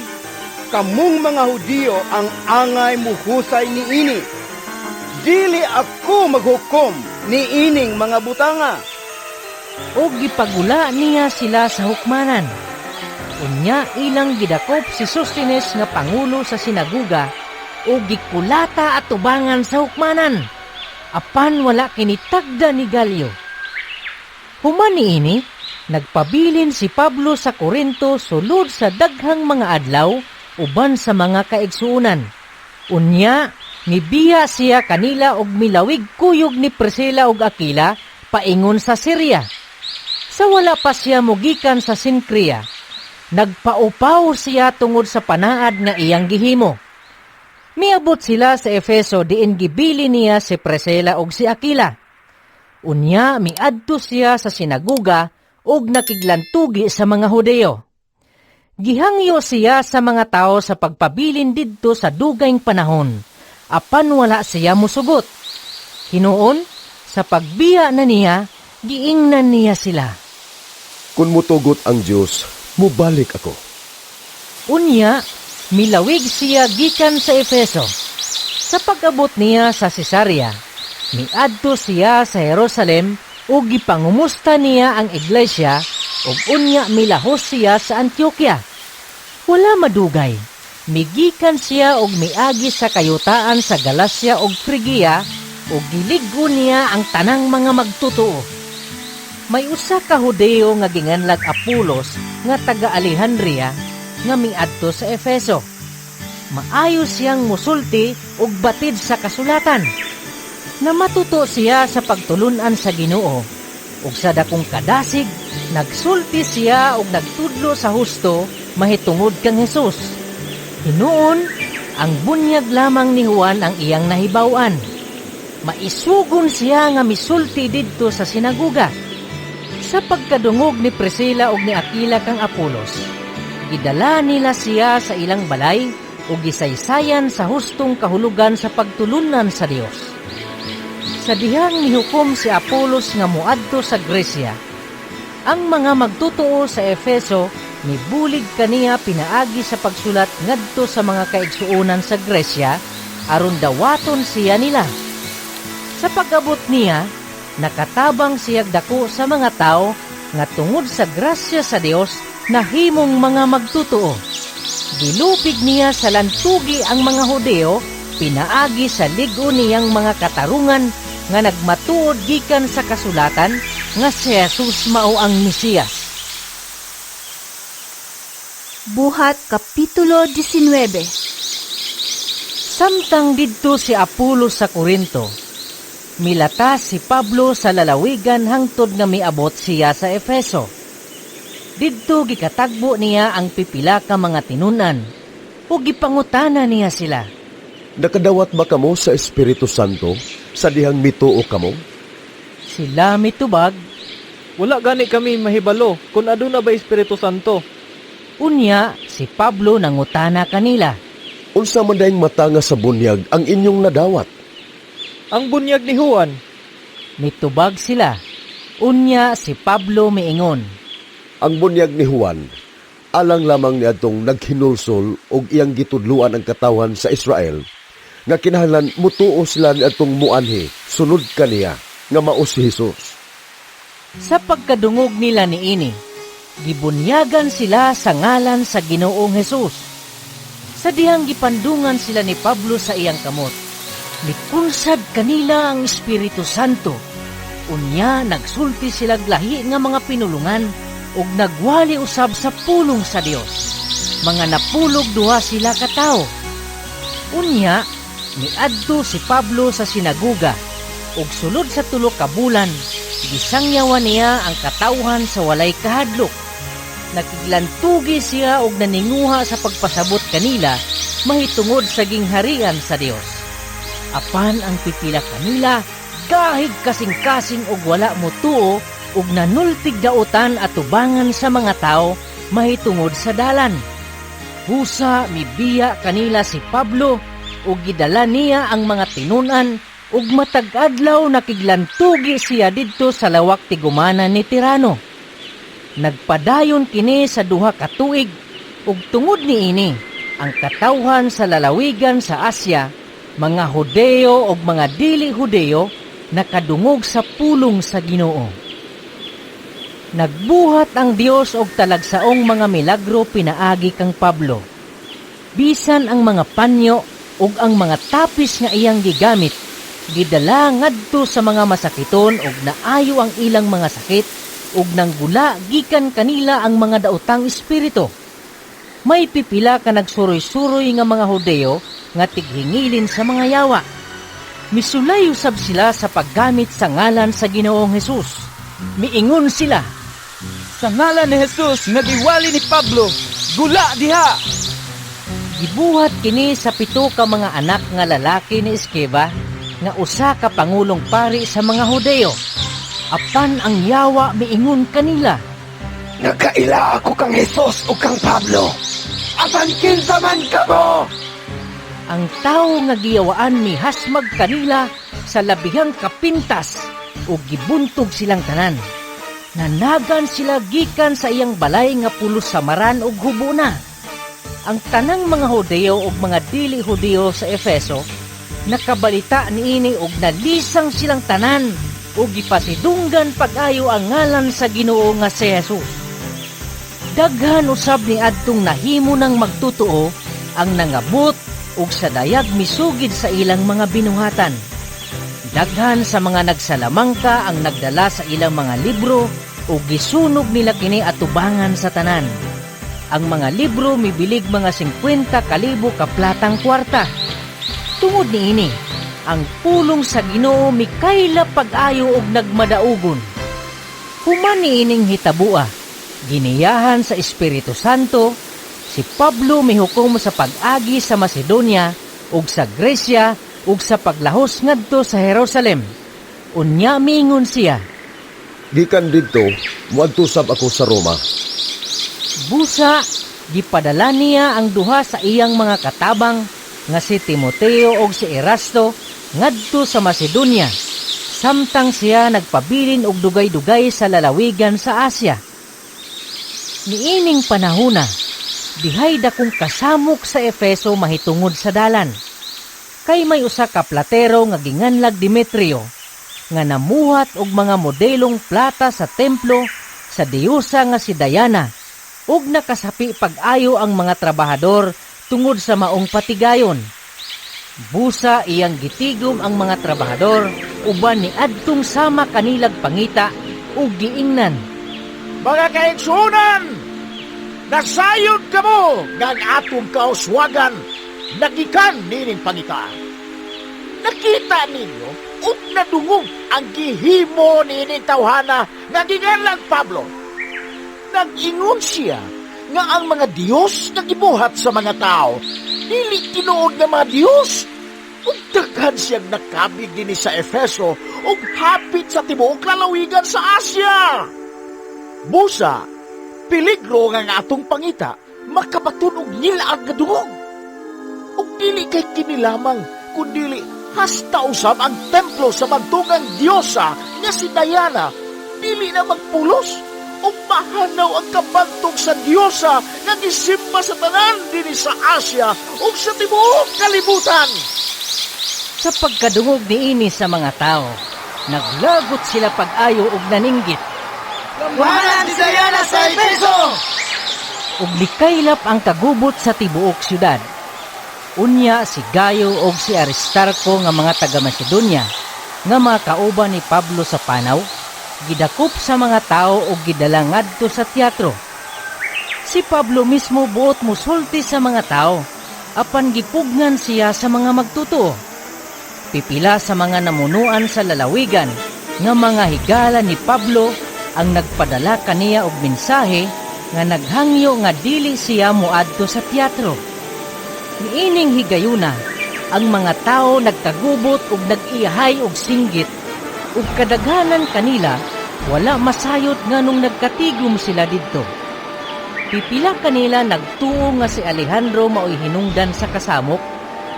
Speaker 13: kamong mga Hudiyo ang angay muhusay niini. Dili ako maghukom niining mga butanga."
Speaker 2: Og gipagula niya sila sa hukmanan. Unya ilang gidakop si Sostines nga pangulo sa sinaguga ug gikulata atubangan sa hukmanan. Apan wala kini tagda ni Galio. Human niini, nagpabilin si Pablo sa Korinto sulod sa daghang mga adlaw uban sa mga kaigsuonan. Unya, mibiya siya kanila og milawig kuyog ni Priscilla ug Aquila paingon sa Syria. Sa wala pa siya mogikan sa Sinkria, nagpaupaw siya tungod sa panaad nga iyang gihimo. Miabot sila sa Efeso diin gibili niya si Priscilla ug si Aquila. Unya miadto siya sa sinaguga ug nakiglantugi sa mga Hudeo. Gihangyo siya sa mga tao sa pagpabilin didto sa dugayng panahon, apan wala siya musugot. Hinuon, sa pagbiya na niya, giingnan niya sila.
Speaker 18: Kung mutugot ang Dios, mubalik ako.
Speaker 2: Unya, milawig siya gikan sa Efeso. Sa pag-abot niya sa Cesarea, miadto siya sa Jerusalem ug gipangumusta niya ang iglesia ug unya milahos siya sa Antioquia. Wala madugay, migikan siya og miagi sa kayutaan sa Galacia ug Frigia ug gilig-on niya ang tanang mga magtotoo. May usa ka Hudeo nga ginganlag Apolos nga taga Alejandria nga miadto sa Efeso. Maayo siyang musulti ug batid sa kasulatan. Namatuto siya sa pagtulun-an sa Ginoo ug sa dakong kadasig nagsulti siya ug nagtudlo sa husto mahitungod kang Hesus. Hinuon, ang bunyag lamang ni Juan ang iyang nahibaw-an. Maisugon siya nga misulti didto sa sinaguga. Sa pagkadungog ni Priscilla ug ni Aquila kang Apolos, gidala nila siya sa ilang balay ug gisaysayan sa hustong kahulugan sa pagtulunan sa Dios. Sa dihang mihukom si Apolos nga muadto sa Grecia, ang mga magtotoo sa Efeso mibulig kaniya pinaagi sa pagsulat ngadto sa mga kaigsuonan sa Grecia aron dawaton siya nila. Sa pag-abot niya, nakatabang siyag dako sa mga tao nga tungod sa grasya sa Dios nahimong mga magtotoo. Gilupig niya sa lantugi ang mga Hudeo pinaagi sa lig-on niyang mga katarungan nga nagmatuod gikan sa kasulatan nga si Jesus mao ang Mesiyas.
Speaker 1: Buhat Kapitulo 19.
Speaker 2: Samtang didto si Apolos sa Korinto, milata si Pablo sa lalawigan hangtod nga miabot siya sa Efeso. Didto gikatagbo niya ang pipila ka mga tinun-an ug gipangutana niya sila.
Speaker 18: Nakadawat ba kamo sa Espiritu Santo sa dihang mituo kamo?
Speaker 2: Sila mitubag,
Speaker 8: wala gani kami mahibalo kung aduna ba Espiritu Santo.
Speaker 2: Unya si Pablo nangutana kanila.
Speaker 18: Unsa man dayeng matanga sa bunyag ang inyong nadawat?
Speaker 8: Ang bunyag ni Juan.
Speaker 2: Mitubag sila. Unya si Pablo miingon.
Speaker 18: Ang bunyag ni Juan alang lamang niadtong naghinulsol og iyang gitudluan ang katawhan sa Israel nga kinahanglan mutuo sila niadtong muanhi sunod kaniya nga mao si Hesus.
Speaker 2: Sa pagkadungog nila niini, gibunyagan sila sa ngalan sa Ginoong Hesus. Sa dihang gipandungan sila ni Pablo sa iyang kamot, mikunsad kanila ang Espiritu Santo. Unya nagsulti sila lahi nga mga pinulungan ug nagwali usab sa pulong sa Dios. Mga napulog duha sila ka tawo. Unya miadto si Pablo sa sinaguga ug sulod sa tulo ka bulan gisangyawan niya ang katawhan sa walay kahadlok. Nakiglantugi siya og naninguha sa pagpasabot kanila mahitungod sa gingharian sa Dios. Apan ang pipila kanila gahig kasing-kasing og wala motuo ug nanultig dautan atubangan sa mga tao mahitungod sa dalan. Busa mibiya kanila si Pablo ug gidala niya ang mga tinun-an ug matag adlaw nakiglantugi siya didto sa lawak tigumanan ni Tirano. Nagpadayon kini sa 2 ka tuig ug tungod niini ang katawhan sa lalawigan sa Asya, mga Hudeo ug mga dili Hudeo, nakadungog sa pulong sa Ginoo. Nagbuhat ang Dios og talagsaong mga milagro pinaagi kang Pablo. Bisan ang mga panyo ug ang mga tapis nga iyang gigamit, gidala ngadto sa mga masakiton ug naayo ang ilang mga sakit ug nanggula gikan kanila ang mga daotang espiritu. May pipila ka nagsuroy-suroy nga mga Hudeo nga tighingilin sa mga yawa. Misulay usab sila sa paggamit sa ngalan sa Ginoong Hesus. Miingon sila,
Speaker 16: "Sa ngalan ni Jesus nga giwali ni Pablo, gula diha!"
Speaker 2: Gibuhat kini sa 7 ka mga anak nga lalaki ni Esceva nga usa ka pangulong pari sa mga Hudeo. Apan ang yawa miingon kanila,
Speaker 21: "Nakaila ako kang Hesus ug kang Pablo, apan kinsa man kamo?"
Speaker 2: Ang tawo nga giyawaan mihasmag kanila sa labihang kapintas ug gibuntog silang tanan. Nanagan sila gikan sa iyang balay nga pulos samaran ug hubo na. Ang tanang mga Hudeo ug mga dili Hudeo sa Efeso nakabalita niini ug nalisang silang tanan ug gipasidunggan pag-ayo ang ngalan sa Ginoo nga si Jesus. Daghan usab ni adtong nahimo ng magtotoo ang nangabot ug sa dayag misugid sa ilang mga binuhatan. Daghan sa mga nagsalamangka ang nagdala sa ilang mga libro ug gisunog nila kini atubangan sa tanan. Ang mga libro mibilig mga 50,000 ka platang kwarta. Tungod niini, ang pulong sa Ginoo mikayla pag-ayo og nagmadaugon. Human niining hitabua, giniyahan sa Espiritu Santo, si Pablo mihukom sa pag-agi sa Macedonia ug sa Grecia ug sa paglahos ngadto sa Jerusalem. Unya miingon siya,
Speaker 18: "Gikan didto, moadto sab ako sa Roma."
Speaker 2: Busa, gipadala niya ang duha sa iyang mga katabang nga si Timoteo ug si Erasto ngadto sa Macedonia, samtang siya nagpabilin og dugay-dugay sa lalawigan sa Asia. Niining panahona, dihay dakong kasamok sa Efeso mahitungod sa dalan. Kay may usa ka platero nga ginganlag Demetrio, nga namuhat og mga modelong plata sa templo sa diyosa nga si Diana, ug nakasapi pag-ayo ang mga trabahador tungod sa maong patigayon. Busa iyang gitigom ang mga trabahador uban ni adtong sama kanilag pangita ug giingnan,
Speaker 20: "Mga kaigsuonan, nasayod kamo nga ang atong kauswagan nagikan nining pangita. Nakita ninyo ug nadungog ang gihimo nining tawhana nga ginganlag Pablo. Nag-ingon siya nga ang mga Dios nga gibuhat sa mga tao dili tinuod nga mga Dios. Ug daghan siyang nakabig dinhi sa Efeso ug hapit sa tibuok lalawigan sa Asia. Busa, peligro nga ang atong pangita makabaton og ngilaag nga dungog. Ug dili kay kini lamang, kundili hasta usab ang templo sa bantugang diyosa nga si Diana dili na magpulos ug mahanaw ang kabantog sa diyosa nga gisimba sa tanan dinhi sa Asia ug sa tibuok kalibutan."
Speaker 2: Sa pagkadungog niini sa mga tao, naglagot sila pag-ayo ug naninggit,
Speaker 21: "Gamhanan si Diana sa Efeso!"
Speaker 2: Ug likaylap ang kagubot sa tibuok syudad. Unya si Gayo og si Aristarko nga mga taga Macedonia nga mga kauban ni Pablo sa panaw, gidakop sa mga tao og gidala ngadto sa teatro. Si Pablo mismo buot musulti sa mga tao, apan gipugnan siya sa mga magtotoo. Pipila sa mga namunuan sa lalawigan nga mga higala ni Pablo ang nagpadala kaniya og mensahe nga naghangyo nga dili siya moadto sa teatro. Niining higayuna, ang mga tao nagkagubot ug nag-iyahay og singgit, ug kadaghanan kanila wala masayot nganong nagkatigom sila didto. Pipila kanila nagtuo nga si Alejandro maoy hinungdan sa kasamok,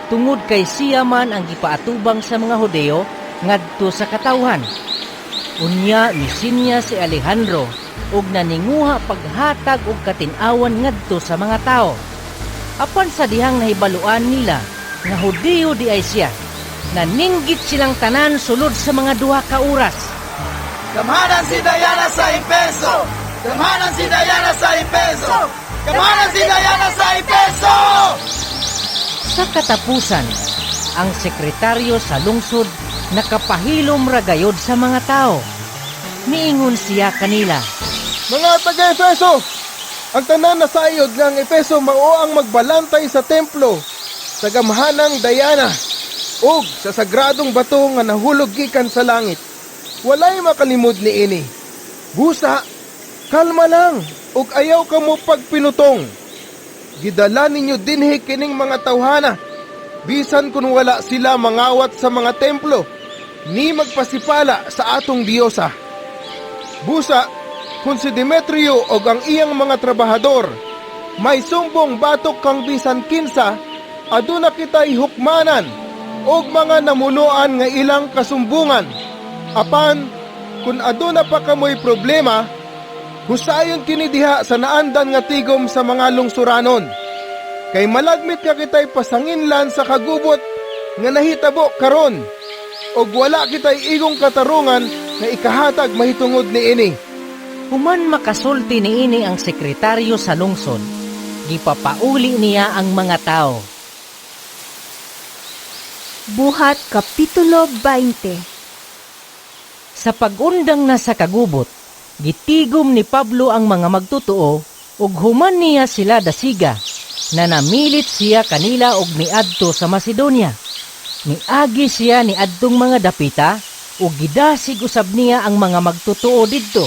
Speaker 2: tungod kay siya man ang gipaatubang sa mga Hudeo ngadto sa katawhan. Unya misinya si Alejandro ug naninguha paghatag og katin-awan ngadto sa mga tao. Apan sa dihang nahibaluan nila nga Hudeo di ay siya, naninggit silang tanan sulod sa mga 2 ka oras.
Speaker 21: Gamhanan si Diana sa Efeso! Gamhanan si Diana sa Efeso! Gamhanan si Diana sa Efeso!
Speaker 2: Sa katapusan, ang sekretaryo sa lungsod nakapahilom ra gayod sa mga tao. Miingon siya kanila,
Speaker 15: "Mga taga-Efeso! Ang tanan nasayod nga ang Efeso mao ang magbalantay sa templo sa gamhanang Diana ug sa sagradong bato nga nahulog gikan sa langit. Walay makalimod niini. Busa, kalma lang ug ayaw kamo pagpinutong. Gidala ninyo dinhi kining mga tawhana, bisan kun wala sila mangawat sa mga templo, ni magpasipala sa atong diyosa. Busa, kung si Demetrio og ang iyang mga trabahador may sumbong batok kang bisan kinsa, aduna kita'y hukmanan og mga namunuan nga ilang kasumbungan. Apan, kung aduna pa kamoy problema, husayon kini diha sa naandan nga tigom sa mga lungsuranon. Kay malagmit ka kita'y pasanginlan sa kagubot nga nahitabo karon, og wala kita'y igong katarungan nga ikahatag mahitungod niini."
Speaker 2: Human makasulti niini ang sekretaryo sa lungsod, gipapauli niya ang mga tao.
Speaker 1: Buhat Kapitulo 20.
Speaker 2: Sa pag-undang na sa kagubot, gitigom ni Pablo ang mga magtotoo ug human niya sila dasiga, na namilit siya kanila og miadto sa Macedonia. Miagi siya ni adtong mga dapita ug gidasig usab niya ang mga magtotoo didto.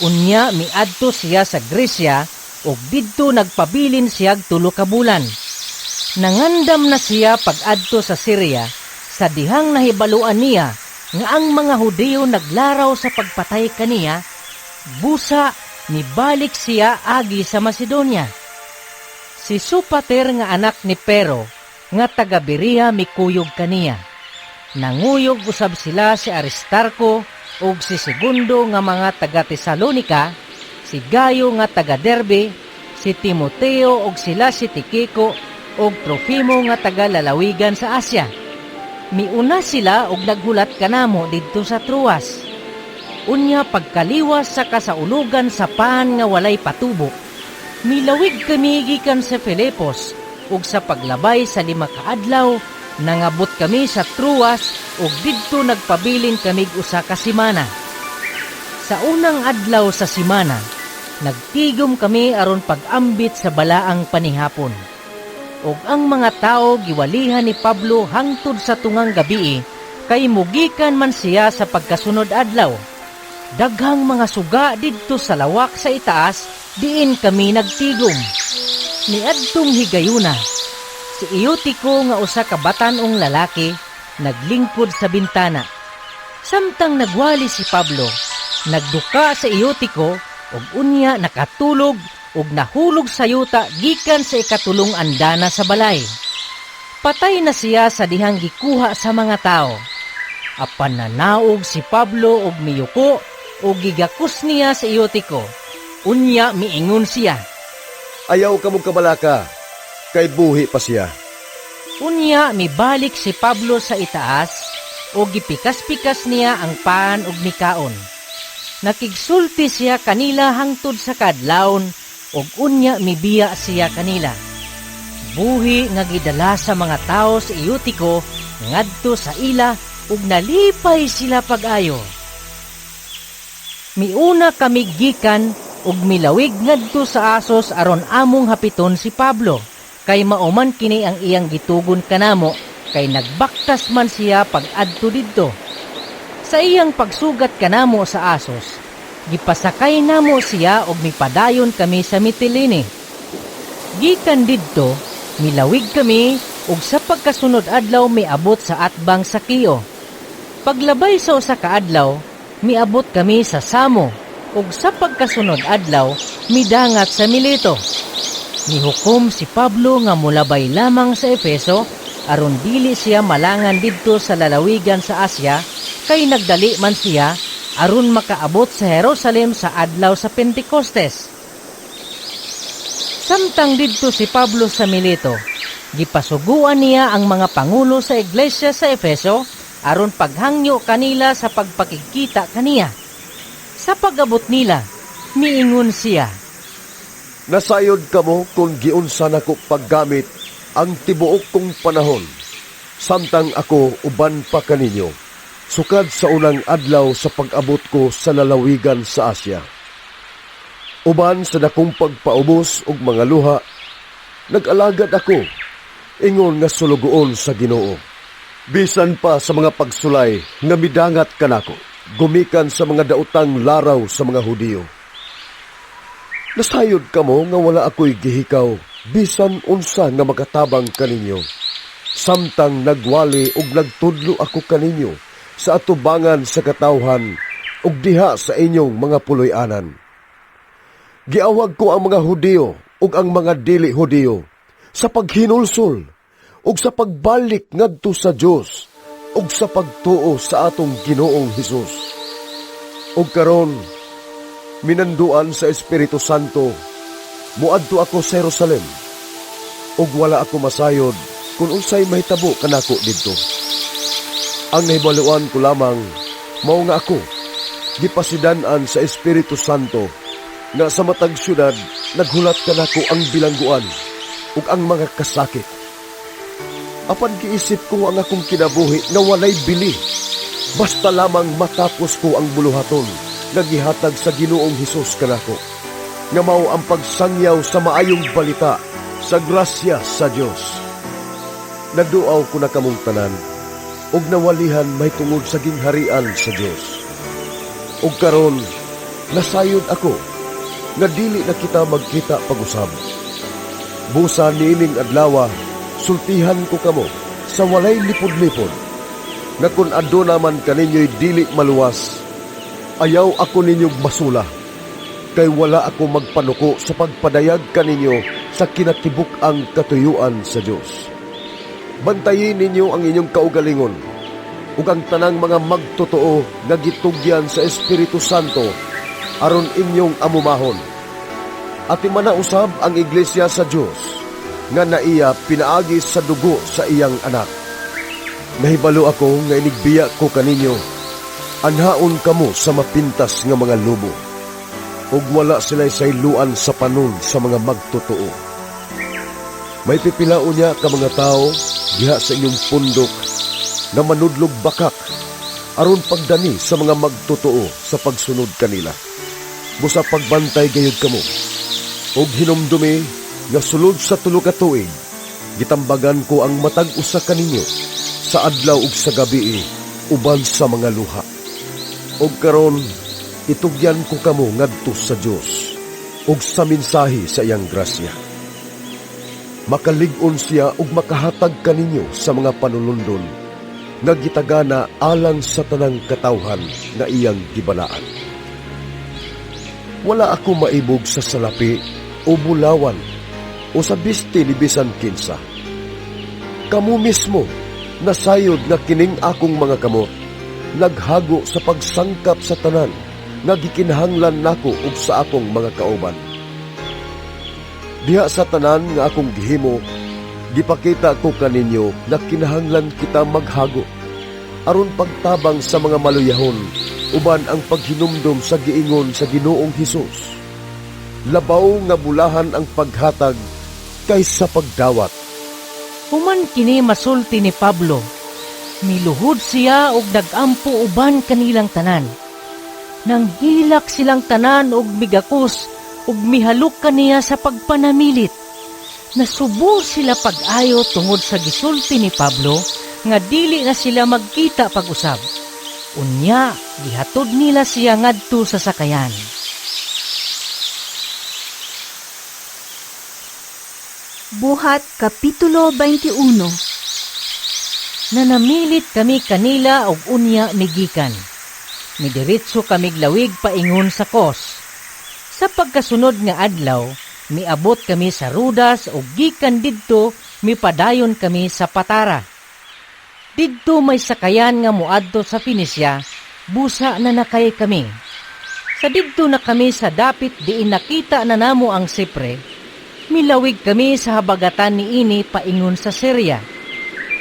Speaker 2: Unya miadto siya sa Grecia ug didto nagpabilin siyag 3 ka bulan. Nangandam na siya pag-adto sa Syria sa dihang nahibaluan niya nga ang mga Hudiyo naglaraw sa pagpatay kaniya, busa nibalik siya agi sa Macedonia. Si Sopater nga anak ni Pero nga taga Berea mikuyog kaniya. Nanguyog usab sila si Aristarco ug si Segundo nga mga taga Tesalonica, si Gayo nga taga Derbe, si Timoteo ug sila si Tikiko ug Trofimo nga taga lalawigan sa Asia. Miuna sila og naghulat kanamo didto sa Troas. Unya pagkaliwas sa kasaulugan sa pan nga walay patubo, milawig kami gikan sa Filipos ug sa paglabay sa 5 ka adlaw nangabot kami sa Troas ug didto nagpabilin kami usa ka semana. Sa unang adlaw sa semana, nagtigom kami aron pag-ambit sa balaang panihapon. Ug ang mga tao giwalihan ni Pablo hangtod sa tungang gabii, kay mugikan man siya sa pagkasunod adlaw. Daghang mga suga didto sa lawak sa itaas, diin kami nagtigom. Niadtong higayuna, si Eutico nga usa ka batan-ong lalaki naglingkod sa bintana. Samtang nagwali si Pablo, nagduka sa Eutico ug unya nakatulog ug nahulog sa yuta gikan sa ikatulong andana sa balay. Patay na siya sa dihang gikuha sa mga tao. Apan nanaog si Pablo og miyuko ug gigakos niya sa Eutico. Unya miingon siya,
Speaker 18: "Ayaw ka mong kabalaka, kay buhi pa siya."
Speaker 2: Unya mibalik si Pablo sa itaas ug gipikas-pikas niya ang paan ug mikaon. Nakigsulti siya kanila hangtod sa kadlawon ug unya mibiya siya kanila. Buhi nga gidala sa mga tao sa Eutico ngadto sa ila ug nalipay sila pag-ayo. Miuna kami gikan ug milawig ngadto sa Asos aron among hapiton si Pablo, kay mauman kini ang iyang gitugon kanamo, kay nagbaktas man siya pag-adto didto. Sa iyang pagsugat kanamo sa Asos, gipasakay namo siya og mipadayon kami sa Mitilene. Gikan didto, milawig kami ug sa pagkasunod adlaw miabot sa atbang sa Kio. Paglabay sa usa ka adlaw, miabot kami sa Samo ug sa pagkasunod adlaw midangat sa Mileto. Nihukom si Pablo nga molabay lamang sa Efeso aron dili siya malangan didto sa lalawigan sa Asia, kay nagdali man siya aron makaabot sa Jerusalem sa adlaw sa Pentecostes. Samtang didto si Pablo sa Mileto, gipasuguan niya ang mga pangulo sa iglesia sa Efeso aron paghangyo kanila sa pagpakigkita kaniya. Sa pag-abot nila, miingon siya,
Speaker 18: Nasayod kamo kung giunsa nako paggamit ang tibuok kong panahon, samtang ako uban pa kaninyo, sukad sa unang adlaw sa pag-abot ko sa lalawigan sa Asia. Uban sa dakong pagpaubos og mga luha, nag-alagad ako, ingon nga sulugoon sa Ginoo. Bisan pa sa mga pagsulay nga midangat kanako, gumikan sa mga daotang laraw sa mga Hudiyo. Nasayod kamo nga wala ako'y gihikaw, bisan unsa nga makatabang kaninyo. Samtang nagwali ug nagtudlo ako kaninyo sa atubangan sa katawhan ug diha sa inyong mga puloy-anan. Giawhag ko ang mga Hudiyo ug ang mga dili Hudiyo sa paghinulsol ug sa pagbalik ngadto sa Dios ug sa pagtuo sa atong Ginoong Hesus. Ug karon, minanduan sa Espiritu Santo, muadto ako sa Jerusalem, ug wala ako masayod kung unsay mahitabo kanako didto. Ang nahibaluan ko lamang mao nga ako gipasidan-an sa Espiritu Santo nga sa matag syudad naghulat kanako ang bilangguan ug ang mga kasakit. Apan giisip ko ang akong kinabuhi nga walay bili, basta lamang matapos ko ang buluhaton nga gihatag sa Ginoong Hesus kanako, nga mao ang pagsangyaw sa maayong balita sa grasya sa Dios. Naduaw ko na kamong tanan ug nawalihan mahitungod sa gingharian sa Dios. Ug karon nasayod ako nga dili na kita magkita pag-usab. Busa niining adlawa, sultihan ko kamo sa walay lipod-lipod, nga kun aduna man kaninyo'y dili maluwas, ayaw ako ninyong masula, kay wala ako magpanuko sa pagpadayag kaninyo sa kinatibuk-ang katuyuan sa Dios. Bantayin ninyo ang inyong kaugalingon, ug ang tanang mga magtotoo nga gitugyan sa Espiritu Santo aron inyong amumahon. Atimana usab ang Iglesia sa Dios nga naiya pinaagi sa dugo sa iyang anak. Nahibalo ako nga inigbiya ko kaninyo, anhaon kamo sa mapintas nga mga lobo, ug wala sila'y sayluan sa panon sa mga magtotoo. May pipila unya ka mga tao diha sa inyong pundok nga manudlog bakak aron pagdani sa mga magtotoo sa pagsunod kanila. Busa pagbantay gayud kamo, ug hinumdumi nga sulod sa 3 ka tuig gitambagan ko ang matag usa kaninyo sa adlaw ug sa gabii uban sa mga luha. Ug karon itugyan ko kamo ngadto sa Dios ug sa mensahe sa iyang grasya. Makalig-on siya ug makahatag kaninyo sa mga panulundon nga gitagana alang sa tanang katawhan nga iyang gibalaan. Wala ako maibog sa salapi o bulawan o sa bisti ni bisan kinsa. Kamu mismo nasayod nga kining akong mga kamot naghago sa pagsangkap sa tanan nga gikinahanglan nako ug sa akong mga kauban. Diha sa tanan nga akong gihimo, gipakita ko kaninyo nga kinahanglan kita maghago aron pagtabang sa mga maluyahon uban ang paghinumdom sa giingon sa Ginoong Hesus. Labaw nga bulahan ang paghatag kaysa pagdawat.
Speaker 2: Human kini masulti ni Pablo, miluhod siya og nag-ampo uban kanilang tanan. Nanghilak silang tanan og migakos ug mihalok kaniya sa pagpanamilit. Nasubo sila pag-ayo tungod sa gisulti ni Pablo nga dili na sila magkita pag-usab. Unya, gihatod nila siya ngadto sa sakayan.
Speaker 1: Buhat Kapitulo 21.
Speaker 2: Nanamilit kami kanila og unya migikan. Midiretso kamig lawig paingon sa Kos. Sa pagkasunod nga adlaw, miabot kami sa Rodas og gikan didto mipadayon kami sa Patara. Didto may sakayan nga moadto sa Phoenicia, busa na nakay kami. Sa didto na kami sa dapit diin nakita na namo ang Sipre, milawig kami sa habagatan niini paingon sa Syria.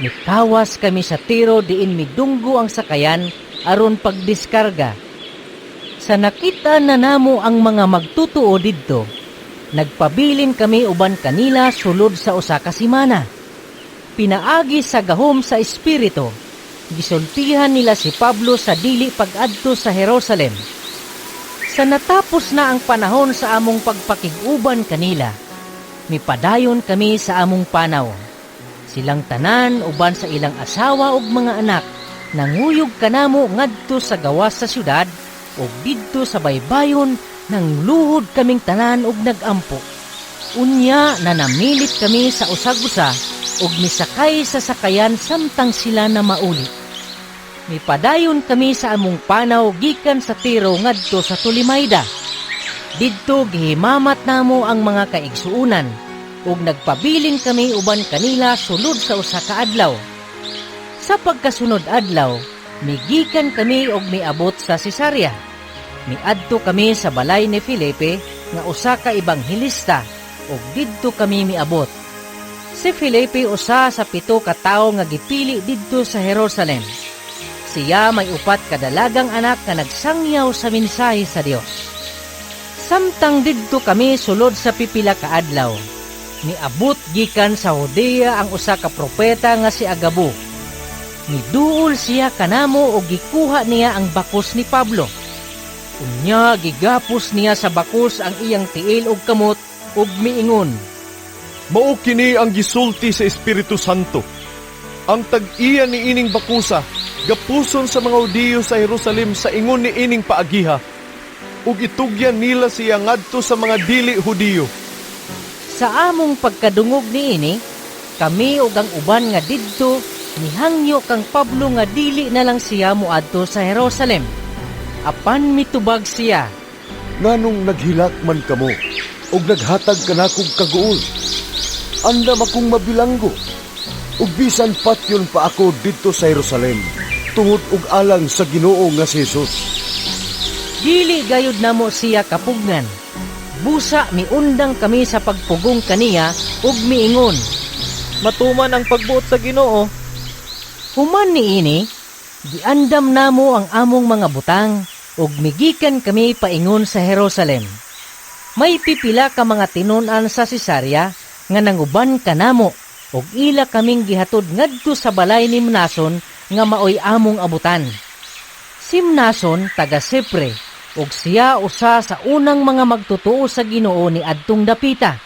Speaker 2: Mikawas kami sa Tiro diin midunggo ang sakayan aron pagdiskarga. Sa nakita na namo ang mga magtutuo didto, nagpabilin kami uban kanila sulod sa usa ka semana. Pinaagi sa gahom sa Espiritu, gisultihan nila si Pablo sa dili pag-adto sa Jerusalem. Sa natapos na ang panahon sa among pagpakig-uban kanila, mipadayon kami sa among panaw. Silang tanan uban sa ilang asawa ug mga anak, nanguyog kanamo ngadto sa gawas sa syudad ug didto sa baybayon nangluhod kaming tanan ug nagampo. Unya na namilit kami sa usag-usa ug misakay sa sakayan samtang sila na mauli. Mipadayon kami sa among panaw gikan sa Tiro ngadto sa Tolemaida. Didto gihimamat namo ang mga kaigsuonan ug nagpabilin kami uban kanila sulod sa usa ka adlaw. Sa pagkasunod adlaw, migikan kami og miabot sa Cesarea. Miadto kami sa balay ni Felipe nga usa ka ebanghelista ug didto kami miabot. Si Felipe usa sa 7 ka tawo nga gipili didto sa Jerusalem. Siya may 4 ka dalagang anak nga nagsangyaw sa mensahe sa Dios. Samtang didto kami sulod sa pipila ka adlaw, miabot gikan sa Judea ang usa ka propeta nga si Agabo. Miduol siya kanamo og gikuha niya ang bakos ni Pablo. Unya gigapos niya sa bakos ang iyang tiil og kamot ug miingon,
Speaker 17: "Mao kini ang gisulti sa Espiritu Santo. Ang tag-iya ni ining bakusa gapuson sa mga Hudiyo sa Jerusalem sa ingon ni ining paagiha, ug itugyan nila siya ngadto sa mga dili Hudiyo."
Speaker 2: Sa among pagkadungog niini, kami ug ang uban nga didto nihangyo kang Pablo nga dili na lang siya moadto sa Jerusalem. Apan mitubag siya,
Speaker 18: "Nganong naghilak man kamo ug naghatag kanakog kaguol? Andam akong mabilanggo, ug bisan patyon pa ako didto sa Jerusalem tungod og alang sa Ginoo nga si Jesus."
Speaker 2: Dili gayud namo siya kapugnan. Busa miundang kami sa pagpugong kaniya ug miingon,
Speaker 16: "Matuman ang pagbuot sa Ginoo."
Speaker 2: Human niini, giandam namo ang among mga butang ug migikan kami paingon sa Jerusalem. May pipila ka mga tinun-an sa Cesarea nga nanguban kanamo ug ila kaming gihatod ngadto sa balay ni Mnason nga maoy among abutan. Si Mnason taga Sipre ug siya usa sa unang mga magtotoo sa Ginoo ni adtong dapita.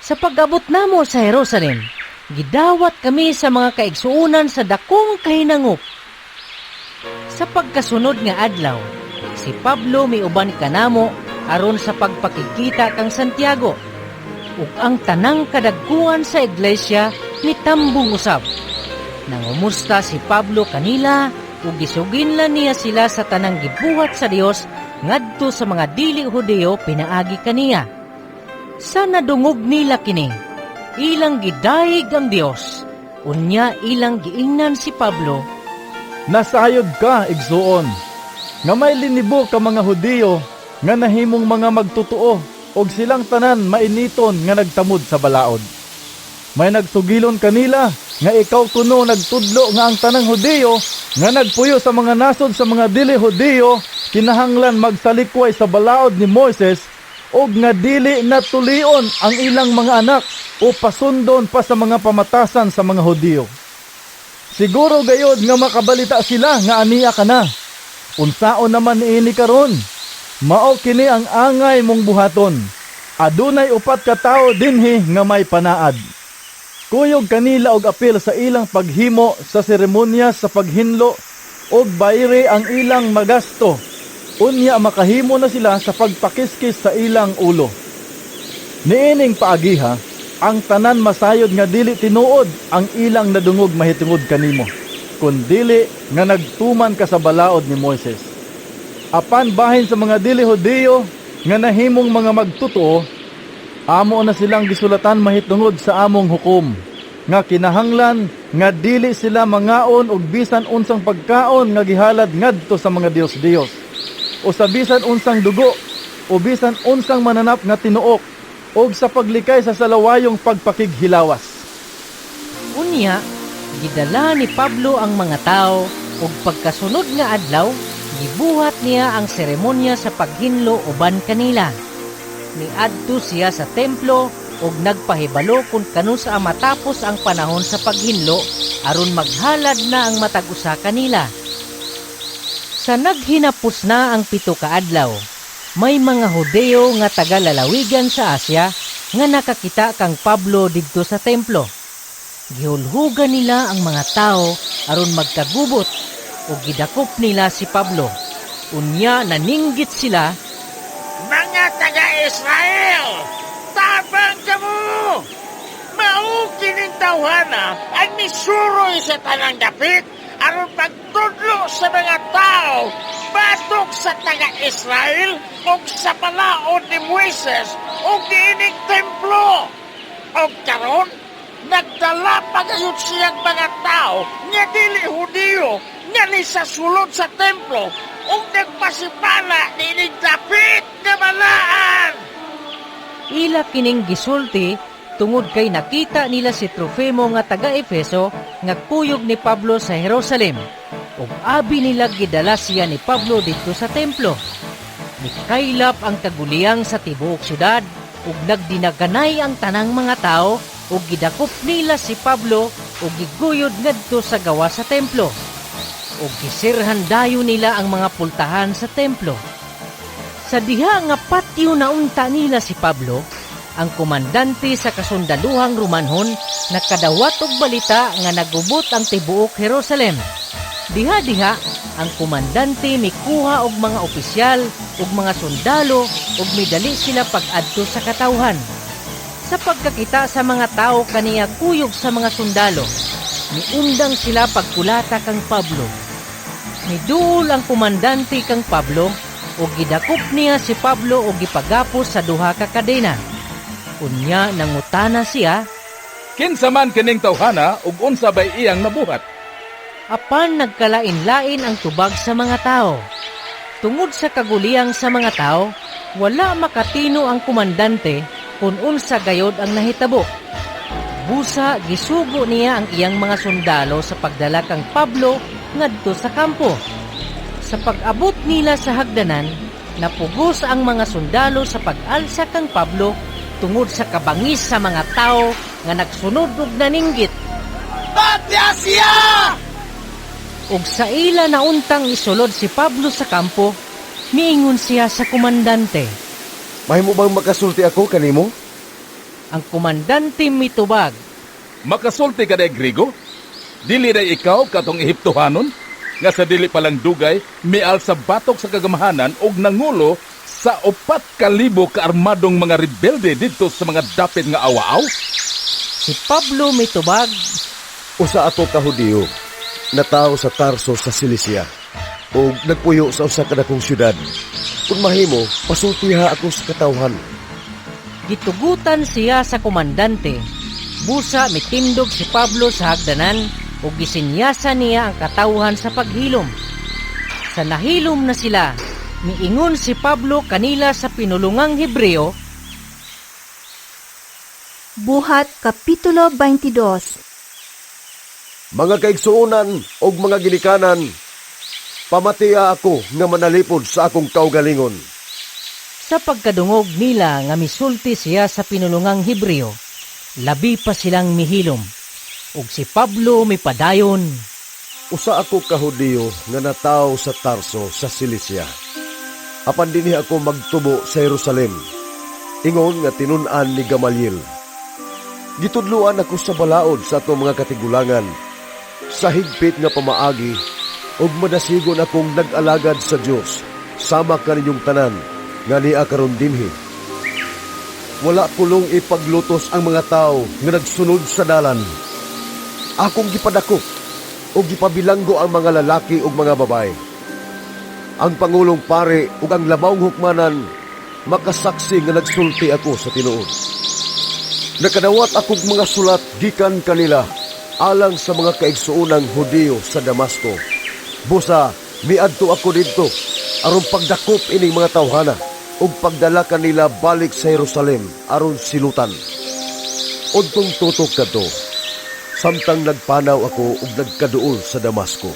Speaker 2: Sa pag-abot namo sa Jerusalem, gidawat kami sa mga kaigsuonan sa dakong kahinangop. Sa pagkasunod nga adlaw, si Pablo miuban kanamo aron sa pagpakikita kang Santiago, ug ang tanang kadagkuan sa iglesia mitambong usab. Nangumusta si Pablo kanila ug gisuginlan niya sila sa tanang gibuhat sa Dios ngadto sa mga dili Hudiyo pinaagi kaniya. Sa nadungog nila kini, ilang gidayeg ang Dios. Unya ilang giingnan si Pablo,
Speaker 7: "Nasayod ka, igsuon, nga may linibo ka mga Hudiyo nga nahimong mga magtotoo og silang tanan mainiton nga nagtamod sa balaod. May nagsugilon kanila nga ikaw kuno nagtudlo nga ang tanang Hudiyo nga nagpuyo sa mga nasod sa mga dili Hudiyo kinahanglan magsalikway sa balaod ni Moises og nga dili natulion ang ilang mga anak o pasundon pa sa mga pamatasan sa mga Hudiyo. Siguro gayod nga makabalita sila nga aniya ka na. Unsaon naman niini karon? Mao kini ang angay mong buhaton. Adunay 4 ka tawo dinhi nga may panaad. Kuyog kanila og apil sa ilang paghimo sa seremonya sa paghinlo og bayre ang ilang magasto. Unya makahimo na sila sa pagpakiskis sa ilang ulo. Niining paagiha, ang tanan masayod nga dili tinuod ang ilang nadungog mahitungod kanimo, kun dili nga nagtuman ka sa balaod ni Moises. Apan bahin sa mga dili Hudiyo nga nahimong mga magtotoo, amo na silang gisulatan mahitungod sa among hukom, nga kinahanglan nga dili sila mangaon og bisan unsang pagkaon nga gihalad ngadto sa mga dios-dios, o sa bisan unsang dugo, o bisan unsang mananap nga tinuok, og sa paglikay sa salawayong pagpakighilawas.
Speaker 2: Unya, gidala ni Pablo ang mga tao, ug pagkasunod nga adlaw, Gibuhat niya ang seremonya sa paghinlo uban kanila. Miadto siya sa templo ug nagpahibalo kung kanus-a matapos ang panahon sa paghinlo aron maghalad na ang matag usa kanila. Sa naghinapos na ang 7 ka adlaw, may mga Hudeo nga taga-lalawigan sa Asia nga nakakita kang Pablo didto sa templo. Gihulhugan nila ang mga tao aron magkagubot ug gidakop nila si Pablo. Unya naninggit sila,
Speaker 20: "Mga taga-Israel, tabang kamo! Mao kining tawhana ang misuroy sa tanang dapit aron pagtudlo sa mga tao batok sa taga-Israel ug sa balaod ni Moises ug niining templo. Og karon nagdala pagayod siyang mga tao nga dili Hudiyo nga ni sa sulod sa templo ug nagpasipala niining dapit nga balaan."
Speaker 2: Ila kining gisulti tungod kay nakita nila si Trofimo nga taga-Efeso nga kuyog ni Pablo sa Jerusalem, ug abi nila gidala siya ni Pablo didto sa templo. Mikaylap ang kaguliyang sa tibuok syudad ug nagdinaganay ang tanang mga tao ug gidakop nila si Pablo ug giguyod ngadto sa gawas sa templo. Ug gisirhan dayon nila ang mga pultahan sa templo. Sa diha nga patio na unta nila si Pablo, ang komandante sa kasundaluhang Romanhon nakadawat og balita nga nagubot ang tibuok Jerusalem. Diha-diha, ang komandante mikuha og mga opisyal ug mga sundalo ug midali sila pag-adto sa katawhan. Sa pagkakita sa mga tao kaniya kuyog sa mga sundalo, miundang sila pagkulata kang Pablo. Miduol ang komandante kang Pablo ug gidakop niya si Pablo ug gipagapos sa 2 ka kadena. Unya nangutana siya,
Speaker 11: "Kinsa man kining tawhana ug unsa bay iyang nabuhat?"
Speaker 2: Apan nagkalain-lain ang tubag sa mga tao. Tungod sa kaguliyang sa mga tao, wala makatino ang komandante kung unsa gayod ang nahitabo. Busa gisugo niya ang iyang mga sundalo sa pagdala kang Pablo ngadto sa kampo. Sa pag-abot nila sa hagdanan, napugos ang mga sundalo sa pag-alsa kang Pablo tungod sa kabangis sa mga tao nga nagsunod og naninggit.
Speaker 21: "Patya siya!"
Speaker 2: Ug sa ila nauntang isulod si Pablo sa kampo, miingon siya sa komandante,
Speaker 18: "Mahimo bang makasulti ako kanimo?"
Speaker 2: Ang komandante mitubag,
Speaker 11: "Makasulti ka day Grigo? Dili day ikaw katong Ehiptohanon nga sa dili palang dugay mial sa batok sa kagamahanan og nangulo sa 4,000 ka armadong mga rebelde didto sa mga dapit nga awaaw?"
Speaker 2: Si Pablo mitubag,
Speaker 18: "Usa ako ka Hudiyo, natawo sa Tarso sa Cilicia, ug nagpuyo sa usa ka dakong syudad. Kung mahimo, pasultiha ako sa katawhan."
Speaker 2: Gitugutan siya sa komandante. Busa mitindog si Pablo sa hagdanan ug gisinyasan niya ang katawhan sa paghilom. Sa nahilom na sila, miingon si Pablo kanila sa pinulungang Hebreo.
Speaker 1: Buhat Kapitulo 22.
Speaker 18: Mga kaigsuonan og mga ginikanan, pamatiya ako nga manalipod sa akong kaugalingon.
Speaker 2: Sa pagkadungog nila nga misulti siya sa pinulungang Hebreo, labi pa silang mihilom. Ug si Pablo mipadayon,
Speaker 18: "Usa ako ka Hudiyo nga natawo sa Tarso sa Cilicia. Apan dinhi ako magtubo sa Jerusalem, ingon nga tinun-an ni Gamaliel. Gitudloan ako sa balaod sa atong mga katigulangan, sa higpit nga pamaagi, ug madasigon akong nag-alagad sa Dios sama kaninyong tanan nga niya karon dinhi. Wala kulong ipaglutos ang mga tao nga nagsunod sa dalan. Akong gipadakop ug gipabilanggo ang mga lalaki ug mga babae. Ang pangulong pare ug ang labawng hukmanan makasaksi nga nagsulti ako sa tinuod. Nakadawat akong mga sulat gikan kanila alang sa mga kaigsuonang Hudiyo sa Damasco. Busa miadto ako didto aron pagdakop ining mga tawhana ug pagdala kanila balik sa Jerusalem aron silutan. Udtong tutok kadto, samtang nagpanaw ako ug nagkaduol sa Damasco.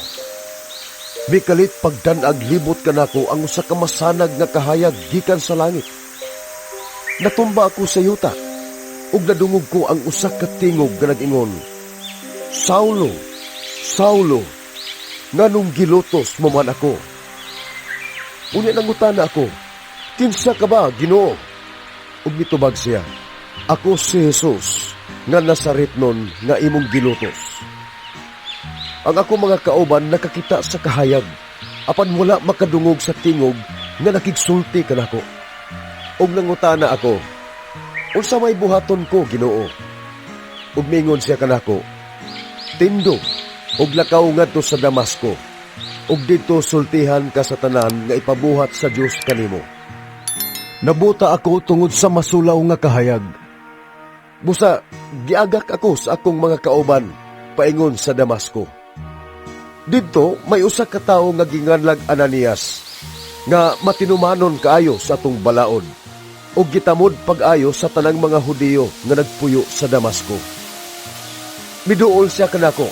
Speaker 18: Mikalit pagdanag libot kanako ang usa ka masanag nga kahayag gikan sa langit. Natumba ako sa yuta ug nadungog ko ang usa ka tingog nga nag-ingon, "Saulo, Saulo, nganong gilutos mo man ako?" Unya nangutana ako, "Kinsa ka ba, Ginoo?" Ug mitubag siya, "Ako si Jesus nga Nazaretnon nga imong gilutos." Ang ako mga kauban nakakita sa kahayag, apan wala makadungog sa tingog nga nakigsulti kanako. Ug nangutana ako, "Unsa may buhaton ko, Ginoo?" Ug miingon siya kanako, "Tindog ug lakaw ngadto sa Damasco, ug didto sultihan ka sa tanan nga ipabuhat sa Dios kanimo." Nabuta ako tungod sa masulaw nga kahayag. Busa, giagak ako sa akong mga kauban paingon sa Damasco. Didto may usa ka tawo nga ginganlag Ananias, nga matinumanon kaayo sa atong balaod, ug gitamod pag-ayo sa tanang mga Hudiyo nga nagpuyo sa Damasco. Miduol siya kanako,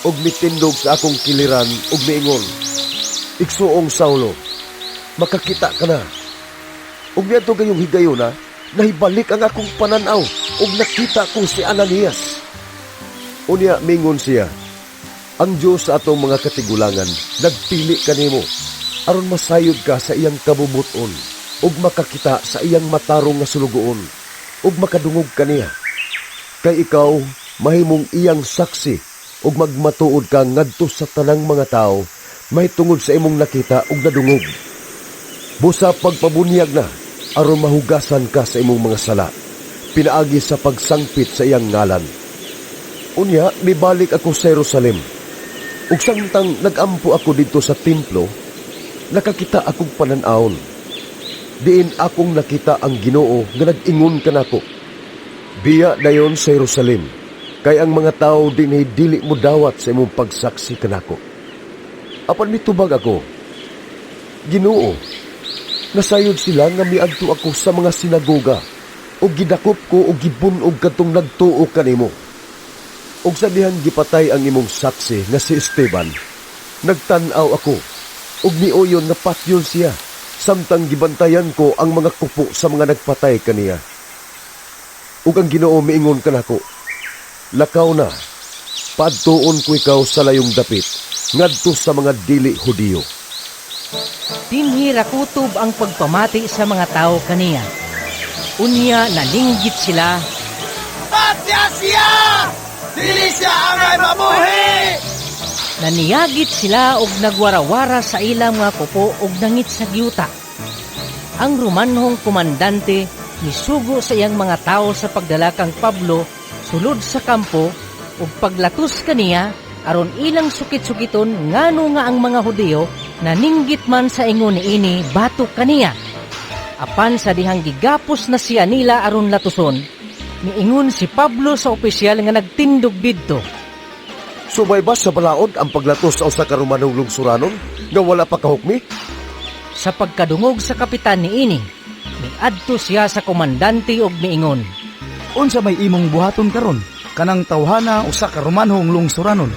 Speaker 18: ug mitindog sa akong kiliran ug miingon, "Igsuong Saulo, makakita ka na." Ug niadto gayong higayuna, nahibalik ang akong pananaw ug nakita ko si Ananias. Unya mingon siya, "Ang Dios sa atong mga katigulangan nagpili kanimo aron masayod ka sa iyang kabubuton ug makakita sa iyang matarong nga sulugoon ug makadungog kaniya. Kay ikaw mahimong iyang saksi ug magmatuod ka ngadto sa tanang mga tawo mahitungod sa imong nakita ug nadungog. Busa pagpabunyag na aron mahugasan ka sa imong mga sala pinaagi sa pagsangpit sa iyang ngalan." Unya mibalik ako sa Jerusalem. Ug samtang nagampo ako didto sa templo, nakakita akong panan-awon. Diin akong nakita ang Ginoo nga nag-ingon kanako, "Biya dayon sa Jerusalem, kay ang mga tawo dinhi dili mo dawat sa imong pagsaksi kanako." Apan mitubag ako, "Ginoo, nasayod sila nga miadto ako sa mga sinagoga ug gidakop ko ug gibun-og kadtong nagtuo kanimo. Ug sa dihang gipatay ang imong saksi nga si Esteban, nagtan-aw ako ug miuyon nga patyon siya samtang gibantayan ko ang mga kupo sa mga nagpatay kaniya." Ug ang Ginoo miingon kanako, "Lakaw na, paadtuon ko ikaw sa layong dapit ngadto sa mga dili Hudiyo."
Speaker 2: Dinhi rakutob ang pagpamati sa mga tawo kaniya. Unya naninggit sila.
Speaker 21: Patya siya! Dili siya angay mabuhi!
Speaker 2: Naniyagit sila og nagwarawara sa ilang mga kupo og nangit sa giyuta. Ang Romanhong komandante misugo sa iyang mga tawo sa pagdala kang Pablo sulod sa kampo ug paglatos kaniya aron ilang sukit-sukiton ngano nga ang mga Hudiyo naninggit man sa ingon niini batok kaniya. Apan sa dihang gigapos na siya nila aron latuson, miingon si Pablo sa opisyal nga nagtindog didto.
Speaker 18: Subay ba sa balaod ang paglatos sa usa ka Romanong lungsuranon nga wala pa kahukmi?
Speaker 2: Sa pagkadungog sa kapitan niini, miadto siya sa komandante ug miingon,
Speaker 7: Unsa may imong buhaton karon? Kanang tawhana usa ka Romanhong lungsuranon.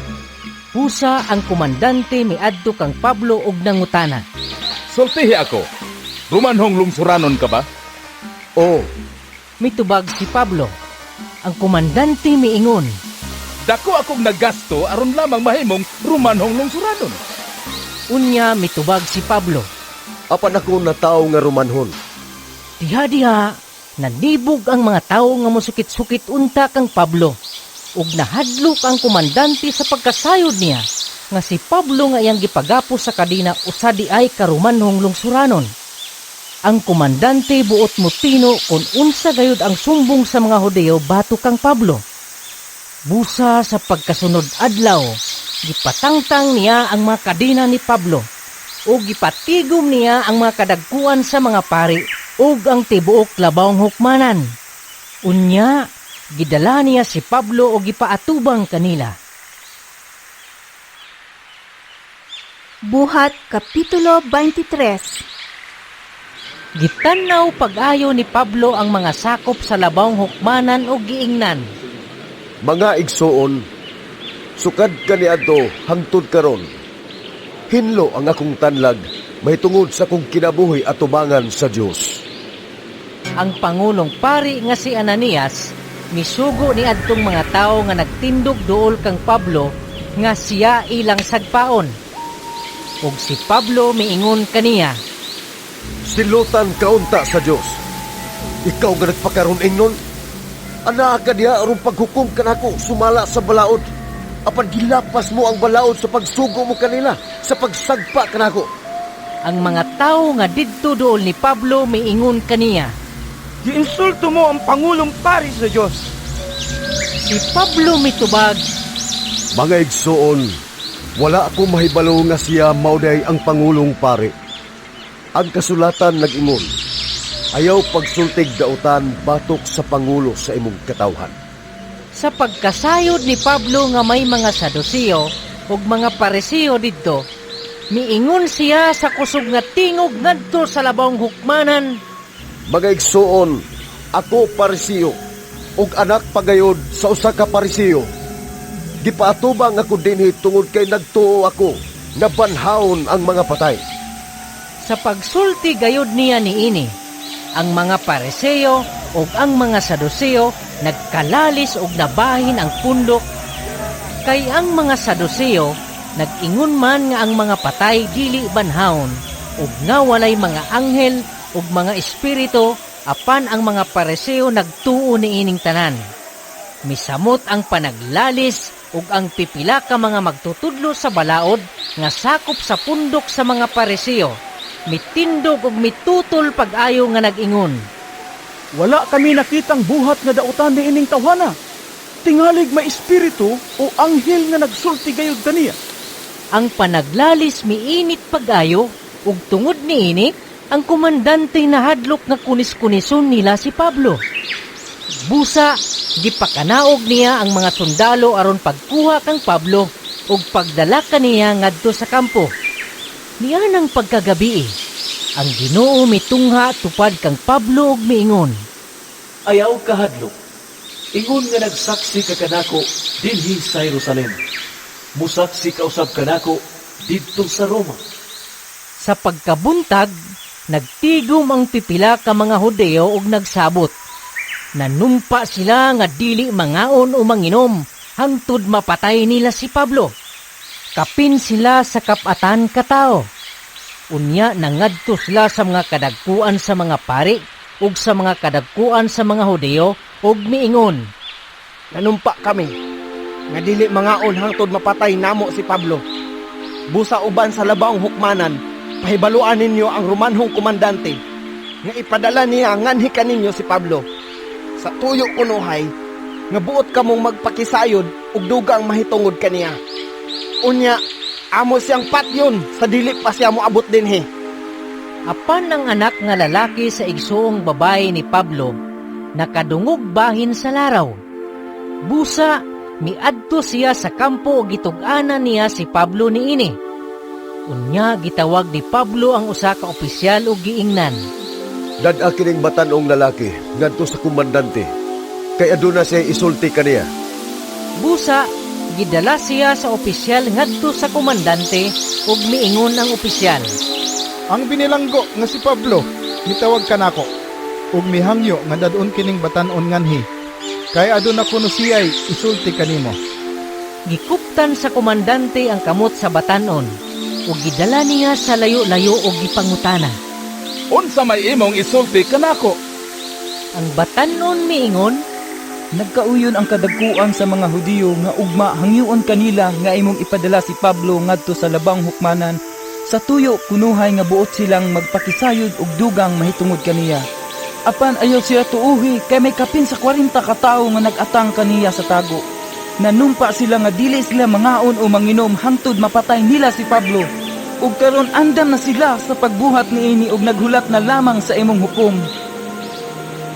Speaker 2: Pusa ang komandante miadto kang Pablo ug nangutana.
Speaker 11: Sultihi ako, Romanhong lungsuranon ka ba?
Speaker 18: Oo.
Speaker 2: Mitubag si Pablo. Ang komandante miingon,
Speaker 11: Dako akong nagasto aron lamang mahimong Romanhong lungsuranon.
Speaker 2: Unya mitubag si Pablo.
Speaker 18: Apan ako natawo nga Romanhon.
Speaker 2: Diha-diha, nanibog ang mga tawo nga mosukit-sukit unta kang Pablo. Ug nahadlok ang komandante sa pagkasayod niya nga si Pablo nga iyang gipagapos sa kadena usa di ay ka Romanhong lungsuranon. Ang komandante buot mutino kung unsa gayud ang sumbong sa mga Hudiyo batok kang Pablo. Busa sa pagkasunod adlaw, gipatangtang niya ang mga kadena ni Pablo ug gipatigom niya ang mga kadagkuan sa mga pari ug ang tibuok labawng hukmanan. Unya, gidala niya si Pablo ug gipaatubang kanila.
Speaker 1: Buhat Kapitulo 23.
Speaker 2: Gitan-aw pag-ayo ni Pablo ang mga sakop sa labawng hukmanan ug giingnan.
Speaker 18: Mga igsoon, sukad kaniadto hangtod karon, Hinlo ang akong tanlag mahitungod sa akong kinabuhi atubangan sa Dios.
Speaker 2: Ang pangulong pari nga si Ananias misugo ni adtong mga tawo nga nagtindog duol kang Pablo nga siya ilang sagpaon. Ug si Pablo miingon kaniya,
Speaker 18: "Silutan kaunta sa Dios. Ikaw nga nagpakaron ingnon, anaa ka diha aron paghukom kanako sumala sa balaod. Apan gilapas mo ang balaod sa pagsugo mo kanila sa pagsagpa kanako."
Speaker 2: Ang mga tawo nga didto duol ni Pablo miingon kaniya,
Speaker 8: "Giinsulto mo ang pangulong pari sa Dios."
Speaker 2: Si Pablo mitubag,
Speaker 18: "Mga igsoon, wala ako mahibalo nga siya mao diay ang pangulong pari. Ang kasulatan nag-ingon, ayaw pagsultig dautan batok sa pangulo sa imong katawhan."
Speaker 2: Sa pagkasayod ni Pablo nga may mga Saduseo ug mga Pariseo didto, miingon siya sa kusog nga tingog ngadto sa labawng hukmanan,
Speaker 18: "Mga igsoon, ako Pariseo, ug anak pagayod sa usa ka Pariseo. Gipaatubang ako dinhi tungod kay nagtuo ako nga banhawon ang mga patay."
Speaker 2: Sa pagsulti gayod niya niini, ang mga Pariseo ug ang mga Saduseo nagkalalis og nabahin ang pundok, kay ang mga Saduseo nag-ingon man nga ang mga patay dili banhawon ug nga walay mga anghel ug mga espiritu, apan ang mga Pariseo nagtuo niining tanan. Misamot ang panaglalis ug ang pipila ka mga magtutudlo sa balaod nga sakop sa pundok sa mga Pariseo mitindog ug mitutol pag-ayo nga nag-ingon,
Speaker 7: "Wala kami nakitang buhat nga dautan niining tawhana. Tingalig may espiritu o anghel nga nagsulti gayud kaniya."
Speaker 2: Ang panaglalis miinit pag-ayo ug tungod niini ang komandante nahadlok nga kunis-kunison nila si Pablo. Busa gipakanaog niya ang mga sundalo aron pagkuha kang Pablo ug pagdala kaniya ngadto sa kampo. Nianang pagkagabi, ang Ginoo mitungha tupad kang Pablo ug miingon,
Speaker 3: "Ayaw kahadlok. Ingon nga nagsaksi ka kanako dinhi sa Jerusalem, musaksi ka usab kanako didto sa Roma."
Speaker 2: Sa pagkabuntag, nagtigom ang pipila ka mga Hudeo ug nagsabot. Nanumpa sila nga dili mangaon o manginom hangtod mapatay nila si Pablo. Kapin sila sa kapatan katao. Unya nangadto sila sa mga kadagkuan sa mga pari ug sa mga kadagkuan sa mga Hudeo ug miingon,
Speaker 8: "Nanumpa kami nga dili mangaon hangtod mapatay namo si Pablo. Busa uban sa labawng hukmanan, pahibaluan ninyo ang Romanhong komandante nga ipadala niya nganhi kaninyo si Pablo. Sa tuyo kunuhay nga buot kamong magpakisayod ug dugang mahitungod kaniya. Unya amo siyang patyon sa dili pa siya moabot dinhi."
Speaker 2: Apan ang anak nga lalaki sa igsuong babae ni Pablo nakadungog bahin sa laraw. Busa miadto siya sa kampo ug gitug-anan niya si Pablo niini. Unya gitawag ni Pablo ang usa ka opisyal ug giingnan,
Speaker 18: "Dad-a kining batan-ong lalaki ngadto sa komandante, kay aduna siya isulti kaniya."
Speaker 2: Busa gidala siya sa opisyal ngadto sa komandante ug miingon ang opisyal,
Speaker 15: "Ang binilanggo nga si Pablo mitawag kanako ug mihangyo nga dad-on kining batan-on nganhi, kay aduna kuno siya'y isulti kanimo."
Speaker 2: Gikuptan sa komandante ang kamot sa batan-on ug gidala niya sa layo-layo ug gipangutana,
Speaker 11: "Unsa may imong isulti kanako?"
Speaker 2: Ang batan-on miingon,
Speaker 16: "Nagkauyon ang kadagkuan sa mga Hudiyo nga ugma hangyoon kanila nga imong ipadala si Pablo ngadto sa labang hukmanan sa tuyo kunuhay nga buot silang magpakisayod og dugang mahitungod kaniya. Apan ayaw sila tuuhi kay may kapin sa 40 ka tawo nga nag-atang kaniya sa tago. Nanumpa sila nga dili sila mangaon o manginom hangtod mapatay nila si Pablo. Ug karon andam na sila sa pagbuhat niini ug naghulat na lamang sa imong hukom."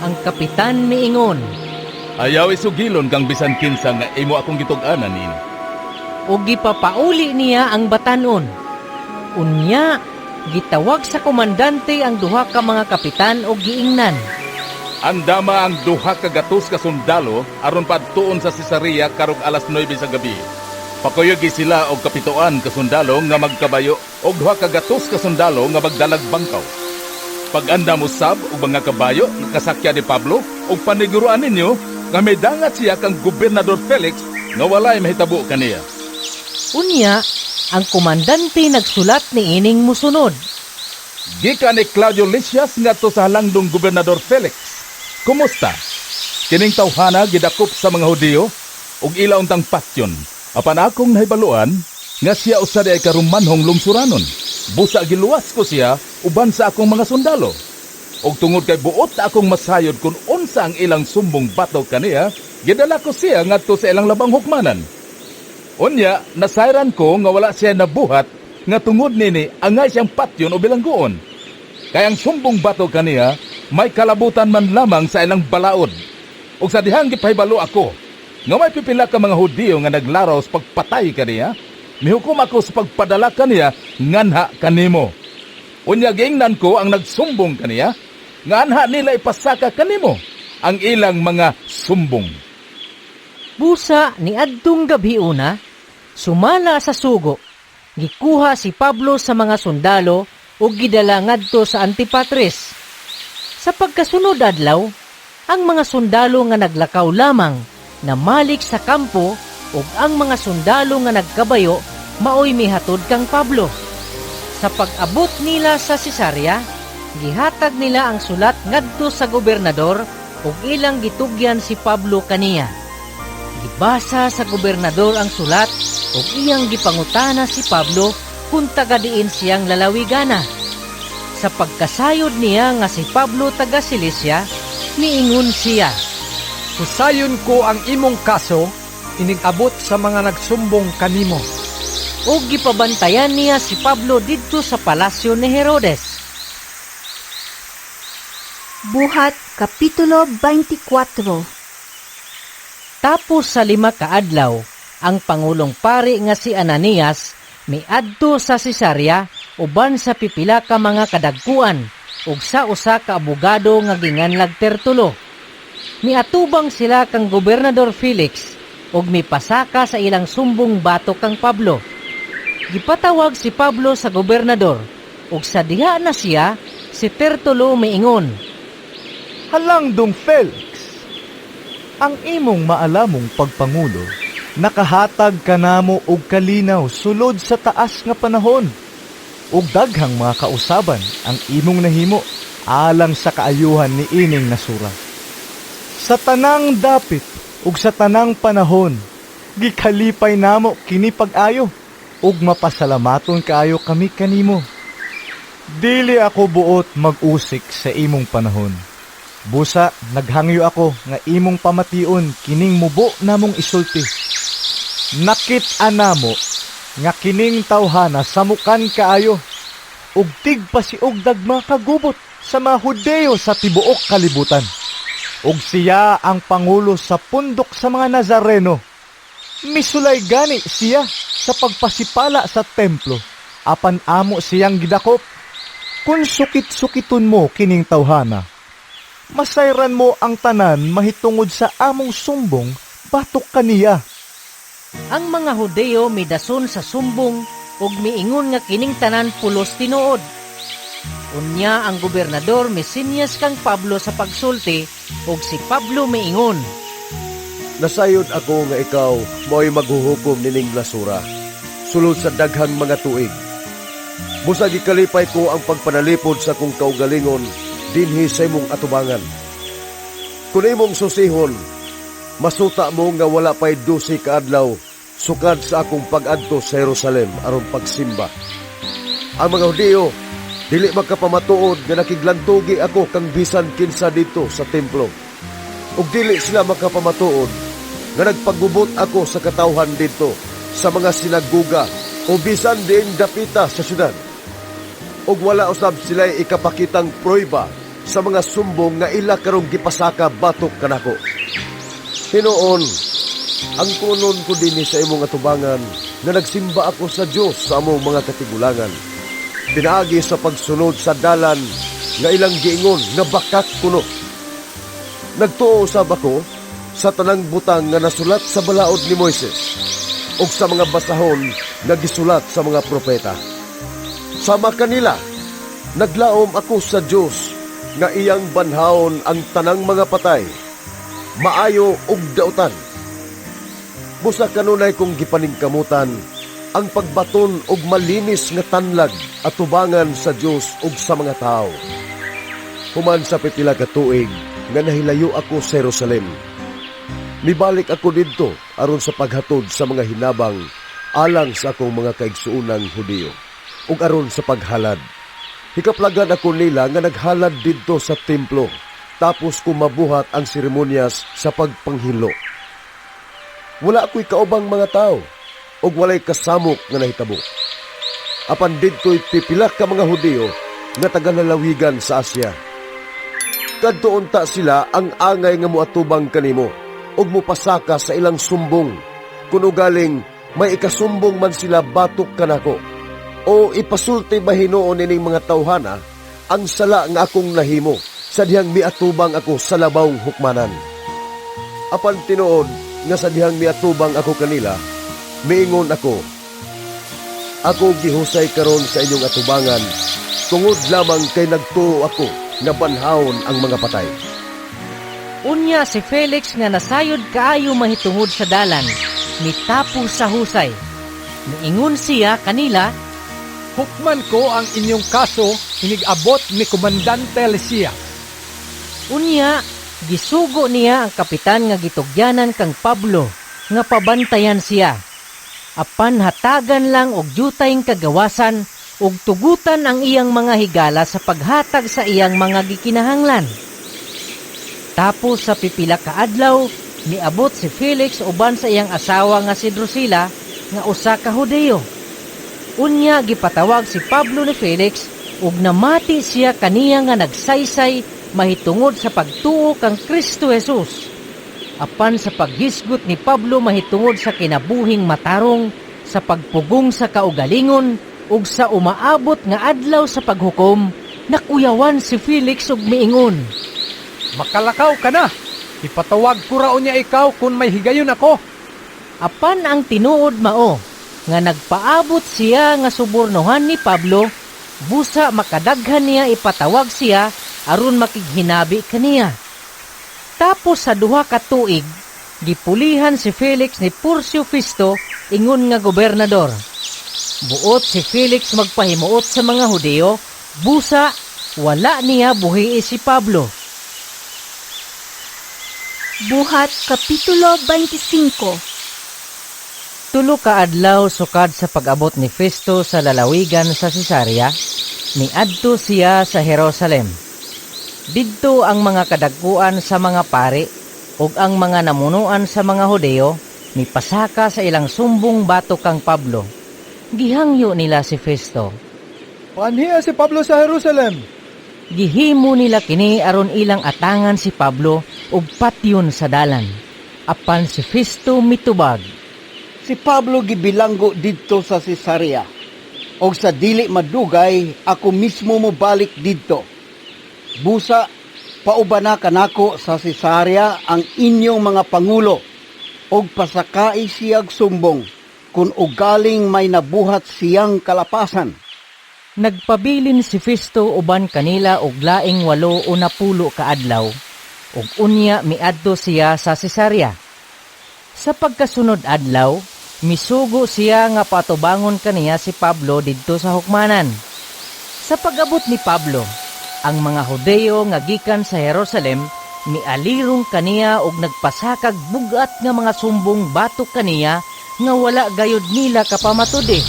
Speaker 2: Ang kapitan miingon,
Speaker 11: "Ayaw isugilon kang bisan kinsa nga imo akong gitug-anan niini."
Speaker 2: Ug gipapauli niya ang batan-on. Unya gitawag sa komandante ang duha ka mga kapitan ug giingnan,
Speaker 11: "Andama ang 200 ka sundalo aron padtuon sa Cesarea karong 9:00 sa gabi. Pakuyogi sila og kapituan ka sundalo nga magkabayo og 200 ka sundalo nga magdalag bangkaw. Pag-andam usab og mga kabayo nga kasakya ni Pablo ug paniguruan ninyo nga midangat siya kang Gobernador Felix nga walay mahitabo kaniya.
Speaker 2: Unya, ang komandante nagsulat niining mosunod.
Speaker 11: Gikan ni Claudio Lysias ngadto sa halangdong Gobernador Felix. Kumusta? Kining tawhana gidakop sa mga Hudiyo ug ila untang patyon. Apan akong nahibaluan nga siya usa diay ka Romanhong lungsuranon. Busa giluwas ko siya uban sa akong mga sundalo. Ug tungod kay buot akong masayod kung unsa ang ilang sumbong batok kaniya, gidala ko siya ngadto sa ilang labang hukmanan. Unya, nasayran ko nga wala siya nabuhat nga tungod nini angay siyang patyon o bilangguon. Kay ang sumbong batok kaniya, may kalabutan man lamang sa ilang balaod. Ug sa dihang gipahibalo ako nga may pipila ka mga Hudiyo nga naglaraw sa pagpatay kaniya, mihukom ako sa pagpadala kaniya nganha kanimo. Unya giingnan ko ang nagsumbong kaniya, nga anha nila ipasaka kanimo ang ilang mga sumbong.
Speaker 2: Busa ni adtong gabhiuna, sumala sa sugo, gikuha si Pablo sa mga sundalo ug gidala ngadto sa Antipatris. Sa pagkasunod adlaw, ang mga sundalo nga naglakaw lamang namalik sa kampo ug ang mga sundalo nga nagkabayo maoy mihatod kang Pablo. Sa pag-abot nila sa Cesarea, gihatag nila ang sulat ngadto sa gobernador ug ilang gitugyan si Pablo kaniya. Gibasa sa gobernador ang sulat ug iyang gipangutana si Pablo kung taga diin siyang lalawigana. Sa pagkasayod niya nga si Pablo taga Cilicia, niingon siya,
Speaker 4: Husayon ko ang imong kaso, inig-abot sa mga nagsumbong kanimo.
Speaker 2: Ug gipabantayan niya si Pablo didto sa palasyo ni Herodes.
Speaker 1: Buhat Kapitulo 24.
Speaker 2: Tapos sa 5 ka adlaw, ang pangulong pari nga si Ananias miadto sa Cesarea uban sa pipila ka mga kadagkuan ug sa usa ka abogado nga ginganlag Tertulo. Miatubang sila kang Gobernador Felix ug mipasaka sa ilang sumbong batok kang Pablo. Gipatawag si Pablo sa gobernador ug sa diha na siya si Tertulo miingon,
Speaker 7: Halangdong Felix, ang imong maalamong pagpangulo, nakahatag kanamo og kalinaw sulod sa taas nga panahon, ug daghang mga kausaban ang imong nahimo alang sa kaayuhan ni ining nasura. Sa tanang dapit ug sa tanang panahon, gikalipay namo kini pag-ayo ug mapasalamaton kaayo kami kanimo. Dili ako buot mag-usik sa imong panahon. Busa naghangyo ako nga imong pamation kining mubo namong isulti. Nakit-an namo nga kining tawhana samukan kaayo ug tigpasiog dagma kagubot sa mga Hudeo sa tibuok kalibutan. Ug siya ang pangulo sa pundok sa mga Nazareno. Misulay gani siya sa pagpasipala sa templo, apan amo siyang gidakop. Kung sukit-sukiton mo kining tawhana, masayran mo ang tanan mahitungod sa among sumbong batok kaniya.
Speaker 2: Ang mga Hudeo midason sa sumbong ug miingon nga kining tanan pulos tinuod. Unya ang gobernador misinyas kang Pablo sa pagsulti ug si Pablo miingon,
Speaker 18: Nasayod ako nga ikaw mao'y maghuhukom nining nasura sulod sa daghang mga tuig. Busa gikalipay ko ang pagpanalipod sa akong kaugalingon dinhi sa imong atubangan. Kung imong susihon, masuta mo nga wala pa'y 12 ka adlaw sukad sa akong pag-adto sa Jerusalem aron pagsimba. Ang mga Hudiyo dili makapamatuod nga nakiglantugi ako kang bisan kinsa dito sa templo. Ug dili sila makapamatuod nga nagpagubot ako sa katawhan dito sa mga sinaguga o bisan diing dapita sa syudad. Ug wala usab sila ikapakitang prueba sa mga sumbong nga ila karong gipasaka batok kanako. Hinuon, ang kunon ko dinhi sa imong atubangan nga nagsimba ako sa Dios sa among mga katigulangan. Pinaagi sa pagsunod sa dalan nga ilang giingon nga bakak kuno. Nagtuo usab ako sa tanang butang nga nasulat sa balaod ni Moises. ug sa mga basahon nga gisulat sa mga propeta. Sama kanila, naglaom ako sa Dios nga iyang banhawon ang tanang mga patay, maayo ug dautan. Busa kanunay kong gipaningkamutan ang pagbaton og malinis nga tanlag atubangan sa Dios ug sa mga tawo. Human sa pipila ka tuig nga nahilayo ako sa Jerusalem, mibalik ako didto aron sa paghatod sa mga hinabang alang sa akong mga kaigsuonang Hudiyo ug aron sa paghalad. Hikaplagan ako nila nga naghalad didto sa templo tapos ko mabuhat ang seremonyas sa pagpanghilo. Wala ako'y kaubang mga tao ug walay kasamok nga nahitabo. Apan didto'y pipila ka mga Hudiyo nga tagalalawigan sa Asya. Kadto unta sila ang angay nga moatubang kanimo ug mopasaka sa ilang sumbong, kun ugaling may ikasumbong man sila batok kanako, o ipasulti ba hinuon ining mga tawhana ang sala nga akong nahimo sa dihang miatubang ako sa labawng hukmanan. Apan tinuod nga sa dihang miatubang ako kanila, miingon ako, ako gihusay karon sa inyong atubangan tungod lamang kay nagtuo ako nga banhawon ang mga patay.
Speaker 2: Unya si Felix nga nasayod kaayo mahitungod sa dalan, mitapo sa husay. Niingon siya kanila,
Speaker 4: "Hukman ko ang inyong kaso inig-abot ni Komandante Lysias."
Speaker 2: Unya, gisugo niya ang kapitan nga gitugyanan kang Pablo nga pabantayan siya. Apan hatagan lang og jutayng kagawasan ug tugutan ang iyang mga higala sa paghatag sa iyang mga gikinahanglan. Tapos sa pipila ka adlaw, niabot si Felix uban sa iyang asawa nga si Drusilla nga usa ka Hudiyo. Unya gipatawag si Pablo ni Felix ug namati siya kaniya nga nagsaysay mahitungod sa pagtuo kang Kristo Jesus. Apan sa paghisgot ni Pablo mahitungod sa kinabuhing matarong, sa pagpugong sa kaugalingon ug sa umaabot nga adlaw sa paghukom, nakuyawan si Felix ug miingon,
Speaker 4: "Makalakaw ka na! Ipatawag ko raon niya ikaw kung may higayon ako."
Speaker 2: Apan ang tinuod mao nga nagpaabot siya nga subornohan ni Pablo, busa makadaghan niya ipatawag siya aron makighinabi kaniya. Tapos sa 2 ka tuig, gipulihan si Felix ni Porcio Festo ingon nga gobernador. Buot si Felix magpahimuot sa mga Hudiyo, busa wala niya buhii si Pablo.
Speaker 1: Buhat Kapitulo 25.
Speaker 2: 3 ka adlaw sukad sa pag-abot ni Festo sa lalawigan sa Cesarea, niadto siya sa Jerusalem. Didto ang mga kadagkuan sa mga pari ug ang mga namunuan sa mga Hudiyo mipasaka sa ilang sumbong batok kang Pablo. Gihangyo nila si Festo.
Speaker 7: "Paanhiya si Pablo sa Jerusalem."
Speaker 2: Gihimo nila kini aron ilang atangan si Pablo ug patyon sa dalan. Apan si Festo mitubag.
Speaker 13: "Si Pablo gibilanggo didto sa Cesarea, og sa dili madugay ako mismo mobalik didto. Busa paubana kanako sa Cesarea ang inyong mga pangulo, og pasakai siyag sumbong kun ugaling may nabuhat siyang kalapasan."
Speaker 2: Nagpabilin si Festo uban kanila og laing 8 o 10 ka adlaw, ug unya miadto siya sa Cesarea. Sa pagkasunod adlaw, misugo siya nga patubangon kaniya si Pablo didto sa hukmanan. Sa pag-abot ni Pablo, ang mga Hudiyo nga gikan sa Jerusalem mialirong kaniya og nagpasakag bugat nga mga sumbong batok kaniya nga wala gayud nila kapamatud-i.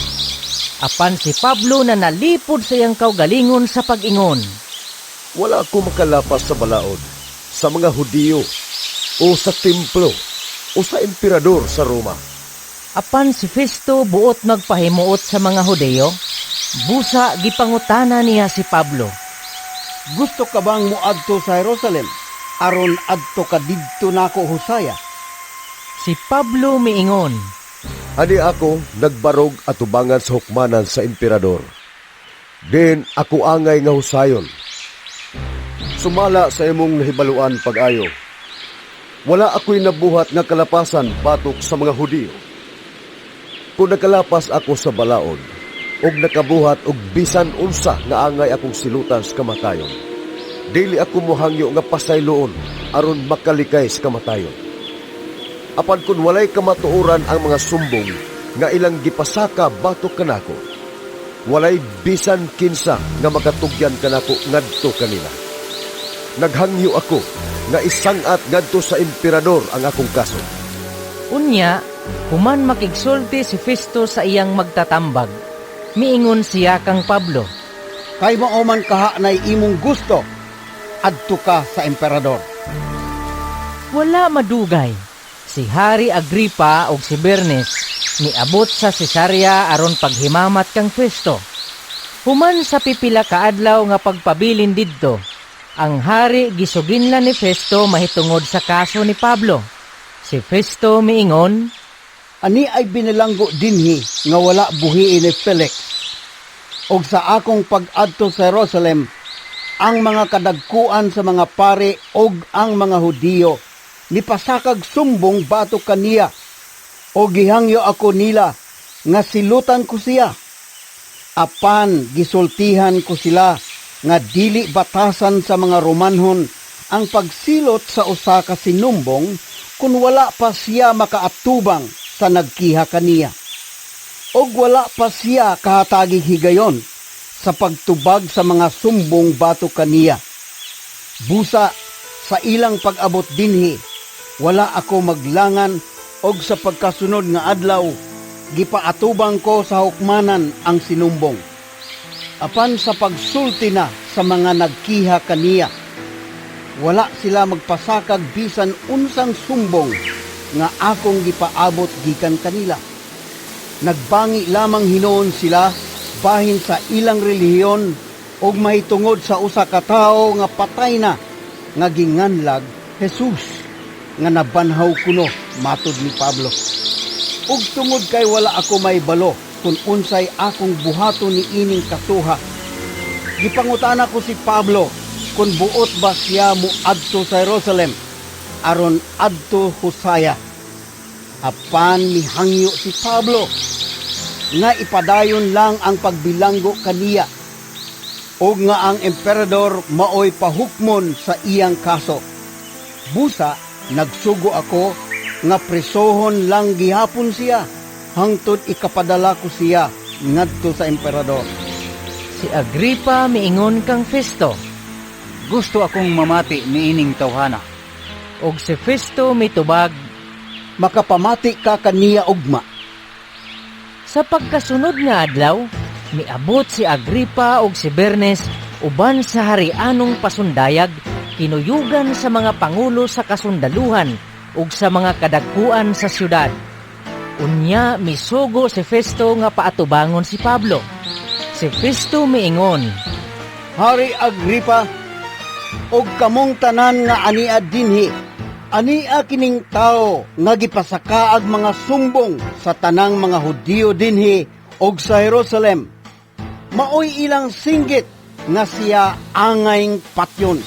Speaker 2: Apan si Pablo na nalipod sa iyang kaugalingon sa pag-ingon,
Speaker 18: "Wala ako makalapas sa balaod sa mga Hudiyo o sa templo o sa emperador sa Roma."
Speaker 2: Apan si Festo buot magpahimuot sa mga Hudiyo, busa gipangutana niya si Pablo,
Speaker 13: "Gusto ka bang moadto sa Jerusalem aron adto ka didto nako husaya?"
Speaker 2: Si Pablo miingon,
Speaker 18: "Ani ako nagbarog atubangan sa hukmanan sa emperador. Din ako angay nga husayon. Sumala sa imong nahibaluan pag-ayo, wala ako'y nabuhat nga kalapasan batok sa mga Hudiyo. Kung nakalapas ako sa balaod, ug nakabuhat og bisan unsa nga angay akong silutan sa kamatayon, dili ako mohangyo nga pasayloon aron makalikay sa kamatayon. Apan kun walay kamatuoran ang mga sumbong nga ilang gipasaka batok kanako, walay bisan kinsa nga makatugyan kanako ngadto kanila. Naghangyo ako nga isang-at ngadto sa emperador ang akong kaso.
Speaker 2: Unya, human makigsulti si Festo sa iyang magtatambag, miingon siya kang Pablo,
Speaker 13: "Kay mao man kaha nay imong gusto, adto ka sa emperador."
Speaker 2: Wala madugay, si Hari Agripa ug si Bernice miabot sa Cesarea aron paghimamat kang Festo. Human sa pipila ka adlaw nga pagpabilin didto, ang hari gisuginlan ni Festo mahitungod sa kaso ni Pablo. Si Festo miingon,
Speaker 13: "Ani ay binilanggo dinhi nga wala buhiin ni Felix. Og sa akong pag-adto sa Jerusalem, ang mga kadagkuan sa mga pare og ang mga Hudiyo nipasakag sumbong batok kaniya, og gihangyo ako nila nga silutan ko siya. Apan gisultihan ko sila nga dili batasan sa mga Romanhon ang pagsilot sa usa ka sinumbong kun wala pa siya makaatubang sa nagkiha kaniya, og wala pa siya kahatagig higayon sa pagtubag sa mga sumbong batok kaniya. Busa sa ilang pag-abot dinhi, wala ako maglangan, og sa pagkasunod nga adlaw gipaatubang ko sa hukmanan ang sinumbong. Apan sa pagsulti na sa mga nagkiha kaniya, wala sila magpasakag bisan unsang sumbong nga akong gipaabot gikan kanila. Nagbangi lamang hinuon sila bahin sa ilang relihiyon ug mahitungod sa usa ka tawo nga patay na nga ginganlag Jesus, nga nabanhaw kuno matud ni Pablo. Ug tungod kay wala ako mahibalo kung unsay akong buhaton ni ining kasuha, gipangutana ko si Pablo kung buot ba siya moadto sa Jerusalem aron adto husaya. Apan mihangyo si Pablo nga ipadayon lang ang pagbilanggo kaniya, ug nga ang emperador maoy pahukmon sa iyang kaso. Busa nagsugo ako nga presohon lang gihapon siya hangtod ikapadala ko siya ngadto sa emperador."
Speaker 2: Si Agripa miingon kang Festo,
Speaker 19: "Gusto akong mamati niining tawhana."
Speaker 2: Og si Festo mitubag,
Speaker 13: "Makapamati ka kaniya ugma."
Speaker 2: Sa pagkasunod nga adlaw, miabot si Agripa og si Bernice uban sa harianong pasundayag, kinuyugan sa mga pangulo sa kasundaluhan ug sa mga kadagkuan sa syudad. Unya misugo si Festo nga paatubangon si Pablo. Si Festo miingon,
Speaker 13: "Hari Agripa, og kamong tanan nga ania dinhi, ania kining tawo nga gipasakaag mga sumbong sa tanang mga Hudiyo dinhi og sa Jerusalem. Maoy ilang singgit nga siya angayng patyon.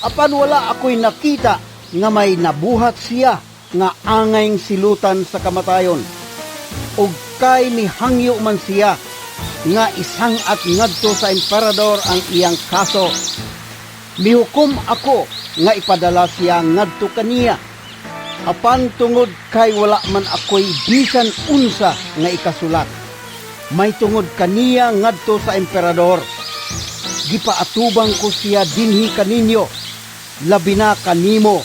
Speaker 13: Apan wala ako'y nakita nga may nabuhat siya nga angayng silutan sa kamatayon. Og kay mihangyo man siya nga isang at ngadto sa emperador ang iyang kaso, mihukom ako nga ipadala siya ngadto kaniya. Apan tungod kay wala man ako'y bisan unsa nga ikasulat may tungod kaniya ngadto sa emperador, gipaatubang ko siya dinhi kaninyo, labi na kanimo,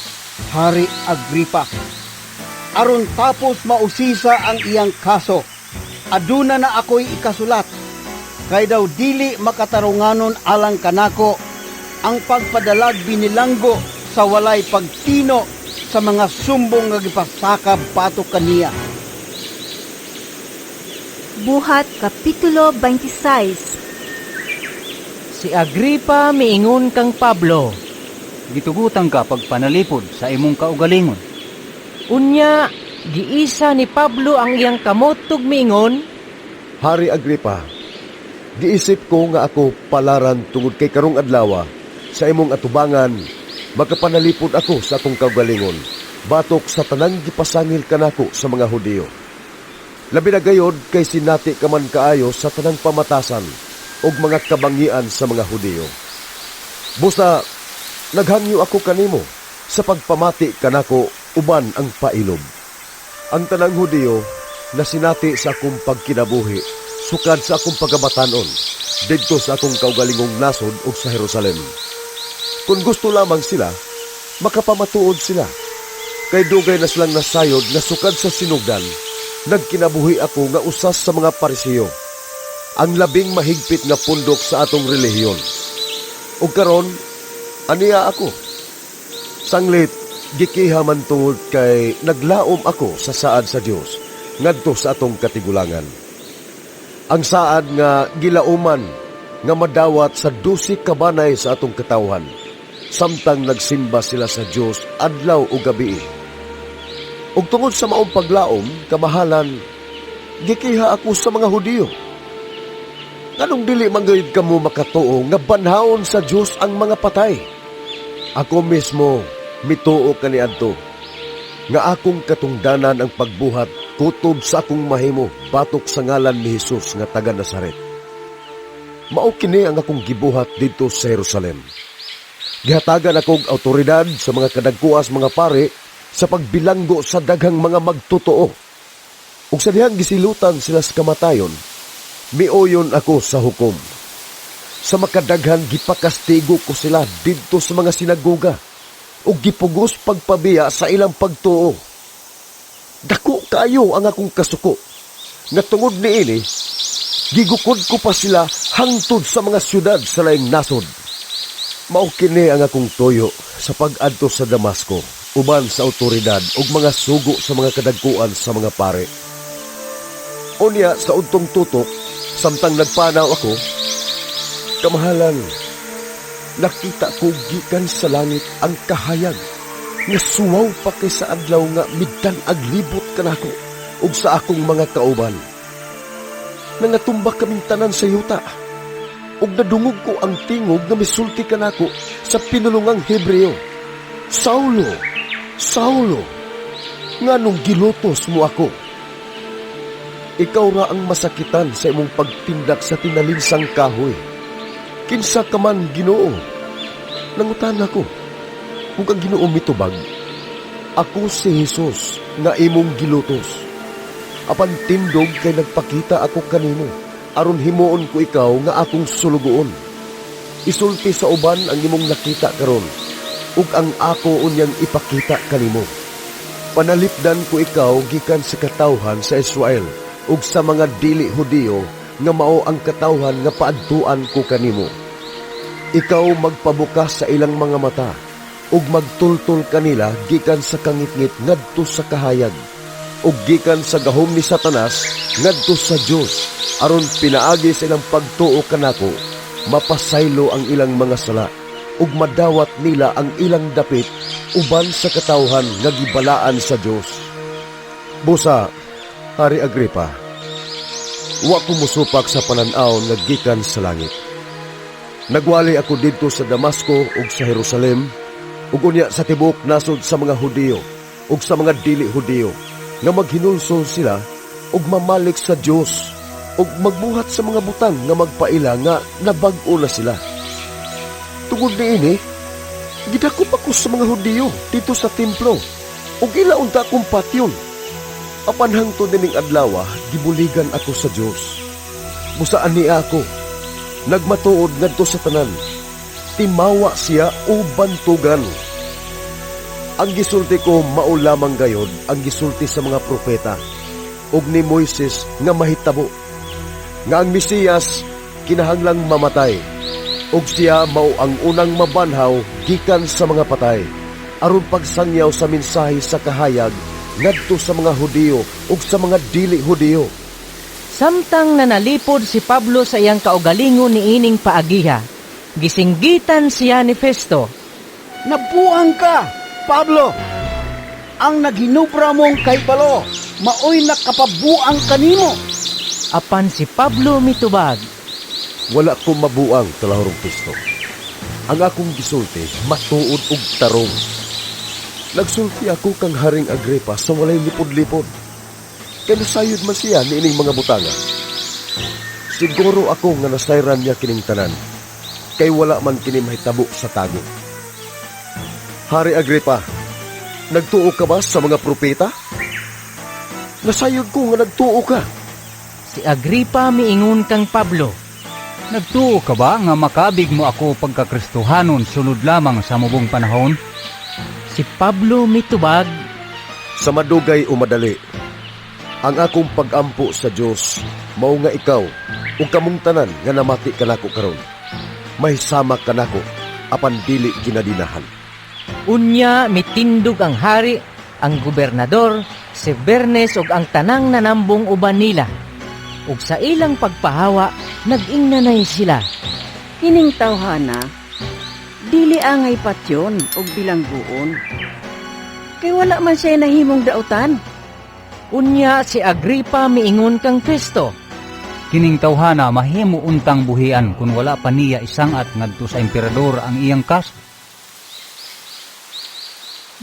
Speaker 13: Hari Agripa, aron tapos mausisa ang iyang kaso, aduna na ako'y ikasulat. Kay daw dili makatarunganon alang kanako ang pagpadalag binilanggo sa walay pagtino sa mga sumbong nga gipasakab batok kaniya."
Speaker 1: Buhat Kapitulo 26.
Speaker 2: Si Agripa miingon kang Pablo,
Speaker 19: "Gitugutan ka pagpanalipod sa imong kaugalingon."
Speaker 2: Unya, giisa ni Pablo ang iyang kamot ug miingon,
Speaker 18: "Hari Agripa, giisip ko nga ako palaran tungod kay karong adlawa sa imong atubangan makapanalipod ako sa akong kaugalingon batok sa tanang gipasangil kanako sa mga Hudiyo. Labi na gayod kay sinati ka man kaayo sa tanang pamatasan ug mga kabangian sa mga Hudiyo. Busa naghangyo ako kanimo sa pagpamati kanako uban ang pailob. Ang tanang Hudiyo nasinati sa akong pagkinabuhi sukad sa akong pagkabatanon didto sa akong kaugalingong nasod ug sa Jerusalem. Kung gusto lamang sila, makapamatuod sila. Kay dugay na silang nasayod nga sukad sa sinugdan, nagkinabuhi ako nga usas sa mga Pariseo, ang labing mahigpit nga pundok sa atong relihiyon. Ug karon, aniya ako. Sanglit, gikiha man tungod kay naglaom ako sa saad sa Dios ngadto sa atong katigulangan. Ang saad nga gilauman nga madawat sa 12 ka banay sa atong katawhan, samtang nagsimba sila sa Dios adlaw ug gabi. Ug tungod sa maong paglaom, kamahalan, gikiha ako sa mga Hudiyo. Nganong dili man gayud kamo makatuo nga banhawon sa Dios ang mga patay? Ako mismo mituo kaniadto nga akong katungdanan ang pagbuhat kutob sa akong mahimo batok sa ngalan ni Hesus nga taga Nazaret. Mao kini ang akong gibuhat didto sa Jerusalem. Gihatagan akong awtoridad sa mga kadagkuas mga pare sa pagbilanggo sa daghang mga magtotoo. Ug sa dihang gisilutan sila sa kamatayon, miuyon ako sa hukom. Sa makadaghan gipakastigo ko sila didto sa mga sinagoga ug gipugos pagpabiya sa ilang pagtuo. Dako kaayo ang akong kasuko nga tungod niini gigukod ko pa sila hangtod sa mga syudad sa laing nasod. Mao kini ang akong tuyo sa pag-adto sa Damasco uban sa awtoridad ug mga sugo sa mga kadagkuan sa mga pare. Unya sa udtong tutok, samtang nagpanaw ako, kamahalan, nakita ko gikan sa langit ang kahayag nga suwaw pa kay sa adlaw nga midtan-ag libot kanako ug sa akong mga kauban. Nangatumba kaming tanan sa yuta, ug nadungog ko ang tingog nga misulti kanako sa pinulungang Hebreo. Saulo, Saulo, nganong gilutos mo ako? Ikaw ra ang masakitan sa imong pagtindak sa tinalinsang kahoy. Kinsa ka man, Ginoo? Nangutan ako. Ug ang Ginoo mitubag, ako si Jesus nga imong gilutos. Apan tindog kay nagpakita ako kanimo, aron himuon ko ikaw nga akong sulugoon. Isulti sa uban ang imong nakita karon, ug ang ako unyang ipakita kanimo. Panalipdan ko ikaw gikan sa katawhan sa Israel ug sa mga dili Hudiyo nga mao ang katawhan nga paadtuan ko kanimo. Ikaw magpabukas sa ilang mga mata ug magtultol kanila gikan sa kangitngit ngadto sa kahayag ug gikan sa gahom ni Satanas ngadto sa Dios, aron pinaagi sa ilang pagtuo kanako mapasaylo ang ilang mga sala ug madawat nila ang ilang dapit uban sa katawhan nga gibalaan sa Dios. Busa, Hari Agripa, wa ko mosupak sa panan-aw nga gikan sa langit. Nagwali ako didto sa Damasco ug sa Jerusalem ug unya sa tibuok nasod sa mga Hudiyo ug sa mga dili Hudiyo nga maghinulsol sila ug mamalik sa Dios ug magbuhat sa mga butang nga magpaila nga nabag-o na sila. Tungod niini, gidakop ako sa mga Hudiyo didto sa templo ug ila unta akong patyon. Apan hangtod nining adlaw, gibuligan ako sa Dios. Busa ania ako, nagmatuod ngadto sa tanan. Timawa siya o bantugan. Ang gisulti ko mao lamang gayod ang gisulti sa mga propeta ug ni Moises nga mahitabo nga ang Mesiyas kinahanglang mamatay ug siya mao ang unang mabanhaw gikan sa mga patay aron pagsangyaw sa mensahe sa kahayag ngadto sa mga Hudiyo ug sa mga dili Hudiyo.
Speaker 2: Samtang nanalipod si Pablo sa iyang kaugalingon niining paagiha, gisinggitan siya ni Festo.
Speaker 13: Nabuang ka, Pablo! Ang naghinubra mong kahibalo, maoy nakapabuang kanimo.
Speaker 2: Apan si Pablo mitubag,
Speaker 18: Wala ko mabuang, talahorong Festo. Ang akong gisulti, matuod og tarong. Nagsulti ako kang Haring Agripa sa walay lipod-lipod. Kay nasayod man siya niining mga butanga. Siguro ako nga nasayran niya kining tanan, kay wala man kini mahitabo sa tago. Hari Agripa, nagtuo ka ba sa mga propeta? Nasayod ko nga nagtuo ka.
Speaker 2: Si Agripa miingon kang Pablo,
Speaker 19: Nagtuo ka ba nga makabig mo ako pagkakristohanon sulod lamang sa mubong panahon?
Speaker 2: Si Pablo mitubag,
Speaker 18: Sa madugay o madali, ang akong pagampo sa Dios mao nga ikaw ug kamong tanan nga namati kanako karon, mahisama kanako apan dili kinadinahan.
Speaker 2: Unya mitindog ang hari, ang gobernador, si Bernes ug ang tanang nanambong uban nila. Ug sa ilang pagpahawa, nag-ingnanay sila.
Speaker 5: Kining tawhana, dili angay patyon og bilangguon. Kay wala man siya nahimong dautan.
Speaker 2: Unya si Agripa miingon kang Festo,
Speaker 19: Kining tawhana mahimo untang buhian kun wala pa niya isangat ngadto sa emperador ang iyang kaso.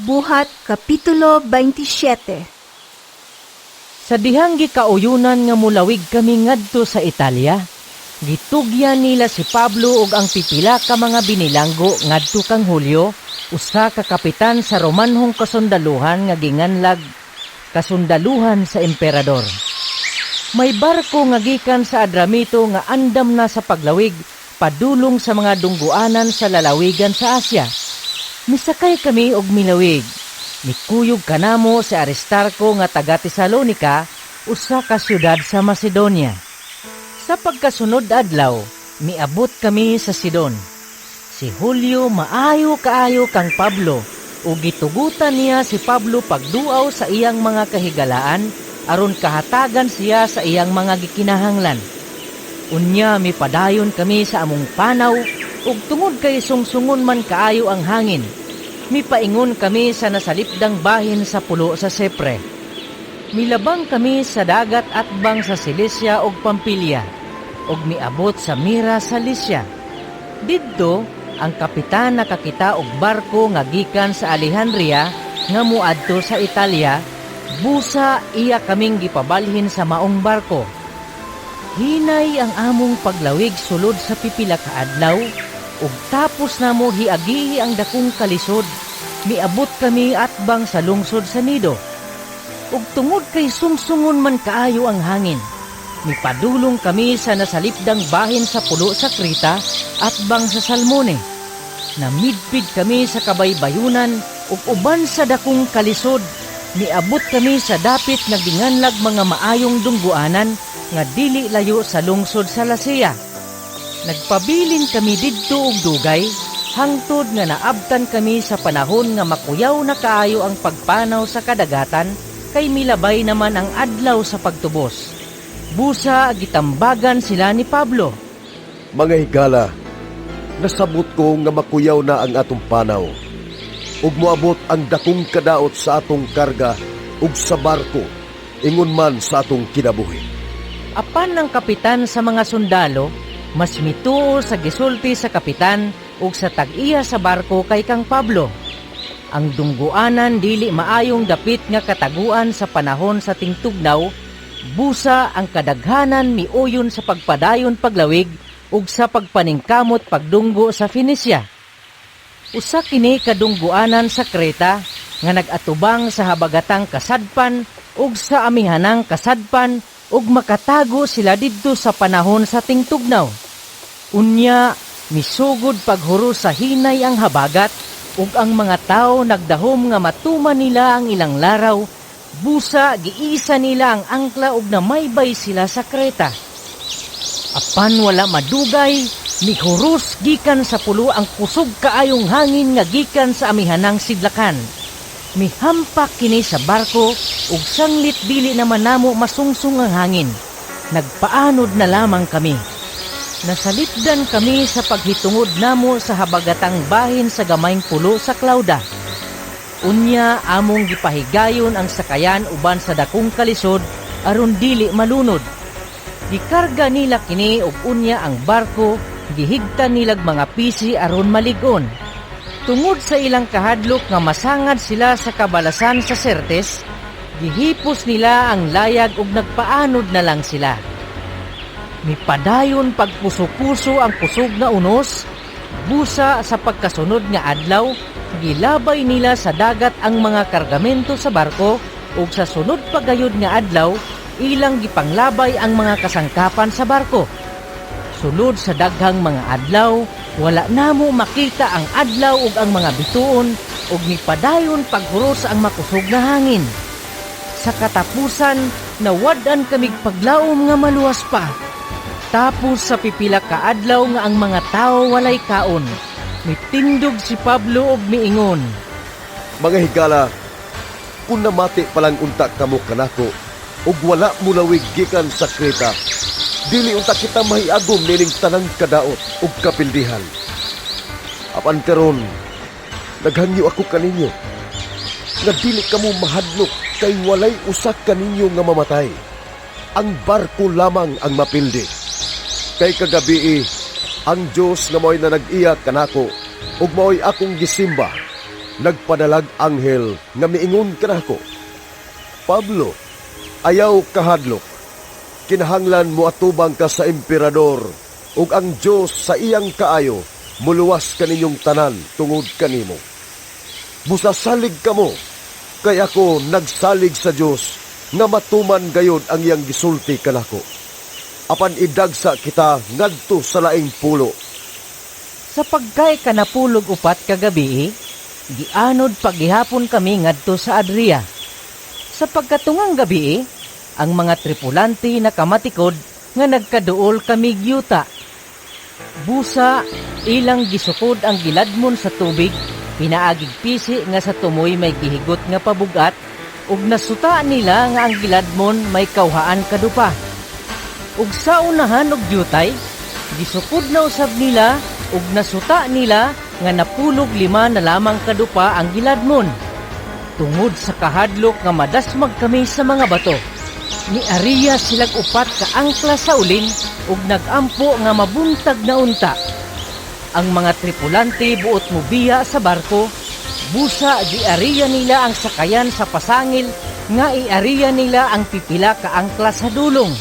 Speaker 1: Buhat Kapitulo 27.
Speaker 2: Sa dihang gikauyunan nga mulawig kami ngadto sa Italia, gitugyan nila si Pablo ug ang pipila ka mga binilanggo ngadto kang Julio, usa ka kapitan sa Romanhong kasundaluhan nga ginganlag kasundaluhan sa emperador. May barko nga gikan sa Adramito nga andam na sa paglawig padulong sa mga dungguanan sa lalawigan sa Asya. Misakay kami og milawig. Mikuyog kanamo si Aristarko nga taga Tesalonika, usa ka syudad sa Macedonia. Sa pagkasunod adlaw, miabot kami sa Sidon. Si Julio maayo kaayo kang Pablo ug gitugutan niya si Pablo pagduaw sa iyang mga kahigalaan aron kahatagan siya sa iyang mga gikinahanglan. Unya mipadayon kami sa among panaw ug tungod kay sungsungon man kaayo ang hangin, mipaingon kami sa nasalipdang bahin sa pulo sa Sepre. Milabang kami sa dagat atbang sa Cilicia ug Pampilya, ug miabot sa Mira sa Lycia. Didto, ang kapitan nakakita og barko nga gikan sa Alejandria nga moadto sa Italia, busa iya kaming gipabalhin sa maong barko. Hinay ang among paglawig sulod sa pipila ka adlaw, ug tapos namo hiagihi ang dakong kalisod, miabot kami atbang sa lungsod sa Nido. Ug tungod kay sungsungon man kaayo ang hangin, mipadulong kami sa nasalipdang bahin sa pulo sa Creta atbang sa Salmone. Namidpid kami sa kabaybayunan ug uban sa dakong kalisod, miabot kami sa dapit nga ginganlag mga maayong dungguanan nga dili layo sa lungsod sa Lasea. Nagpabilin kami didto og dugay, hangtod nga naabtan kami sa panahon nga makuyaw na kaayo ang pagpanaw sa kadagatan, kay milabay naman ang adlaw sa pagtubos. Busa gitambagan sila ni Pablo.
Speaker 18: Mga higala, nasabot ko nga makuyaw na ang atong panaw, ug moabot ang dakong kadaot sa atong karga ug sa barko, ingon man sa atong kinabuhi.
Speaker 2: Apan ang kapitan sa mga sundalo, mas mituo sa gisulti sa kapitan ug sa tag-iya sa barko kay kang Pablo. Ang dungguanan dili maayong dapit nga kataguan sa panahon sa tingtugnaw, busa ang kadaghanan miuyon sa pagpadayon paglawig ug sa pagpaningkamot pagdunggo sa Phoenicia. Usa kini kadungguanan sa Creta nga nag-atubang sa habagatang kasadpan ug sa amihanang kasadpan ug makatago sila didto sa panahon sa tingtugnaw. Unya misugod paghuro sa hinay ang habagat ug ang mga tawo nagdahom nga matuman nila ang ilang laraw, busa giisa nila ang angkla ug namaybay sila sa Creta. Apan wala madugay, mihuros gikan sa pulo ang kusog kaayong hangin nga gikan sa amihanang sidlakan. Mihampak kini sa barko ug sanglit dili naman namo masungsong ang hangin. Nagpaanod na lamang kami. Nasalipdan kami sa paghitungod namo sa habagatang bahin sa gamayng pulo sa Clauda. Unya among gipahigayon ang sakayan uban sa dakong kalisod aron dili malunod. Gikarga nila kini ug unya ang barko gihigtan nilag mga pisi aron malig-on. Tungod sa ilang kahadlok nga masangad sila sa kabalasan sa Sirtes, Gihipos nila ang layag ug nagpaanod na lang sila. Mipadayon pagpuso-puso ang kusog nga unos, busa sa pagkasunod nga adlaw, gilabay nila sa dagat ang mga kargamento sa barko ug sa sunod pagayod nga adlaw, ilang gipanglabay ang mga kasangkapan sa barko. Sulod sa daghang mga adlaw, wala namo makita ang adlaw ug ang mga bituon ug mipadayon paghuros ang makusog nga hangin. Sa katapusan, nawad-an kamig paglaom nga maluwas pa. Tapos sa pipila ka adlaw nga ang mga tawo walay kaon, mitindog si Pablo ug miingon.
Speaker 18: Mga higala, kung namati palang unta kamo kanako, ug wala mulawig gikan sa Kreta, dili unta kita mahiagom nining tanang kadaot ug kapildihan. Apan karon, naghangyo ako kaninyo, nga dili kamo mahadlok kay walay usa kaninyo nga mamatay. Ang barko lamang ang mapildi. Kay kagabii, ang Dios nga mao'y nanag-iya kanako ug mao'y akong gisimba, nagpadalag anghel nga miingon kanako, Pablo, ayaw kahadlok. Kinahanglan mo atubang ka sa emperador ug ang Dios sa iyang kaayo muluwas kaninyong tanan tungod kanimo. Busa salig kamo, kay ako nagsalig sa Dios nga matuman gayod ang iyang gisulti kanako. Apan idagsa kita ngadto sa laing pulo.
Speaker 2: Sa pagkay kanapulog upat kagabi, gianod paghihapon kami ngadto sa Adria. Sa pagkatungang gabi, ang mga tripulante nakamatikod nga nagkaduol kami gyuta. Busa, ilang gisukod ang giladmon sa tubig, pinaagig pisi nga sa tumoy may gihigot nga pabugat, ug nasuta nila nga ang giladmon may kawhaan kadupa. Ug sa unahan og dyutay, gisukod na usab nila ug nasuta nila nga napulog 5 na lamang kadupa ang giladmon. Tungod sa kahadlok nga madasmag kami sa mga bato, niariya silag 4 ka angkla sa ulin ug nagampo nga mabuntag na unta. Ang mga tripulante buot mobiya sa barko, busa giariya nila ang sakayan sa pasangil nga iariya nila ang pipila ka angkla sa dulong.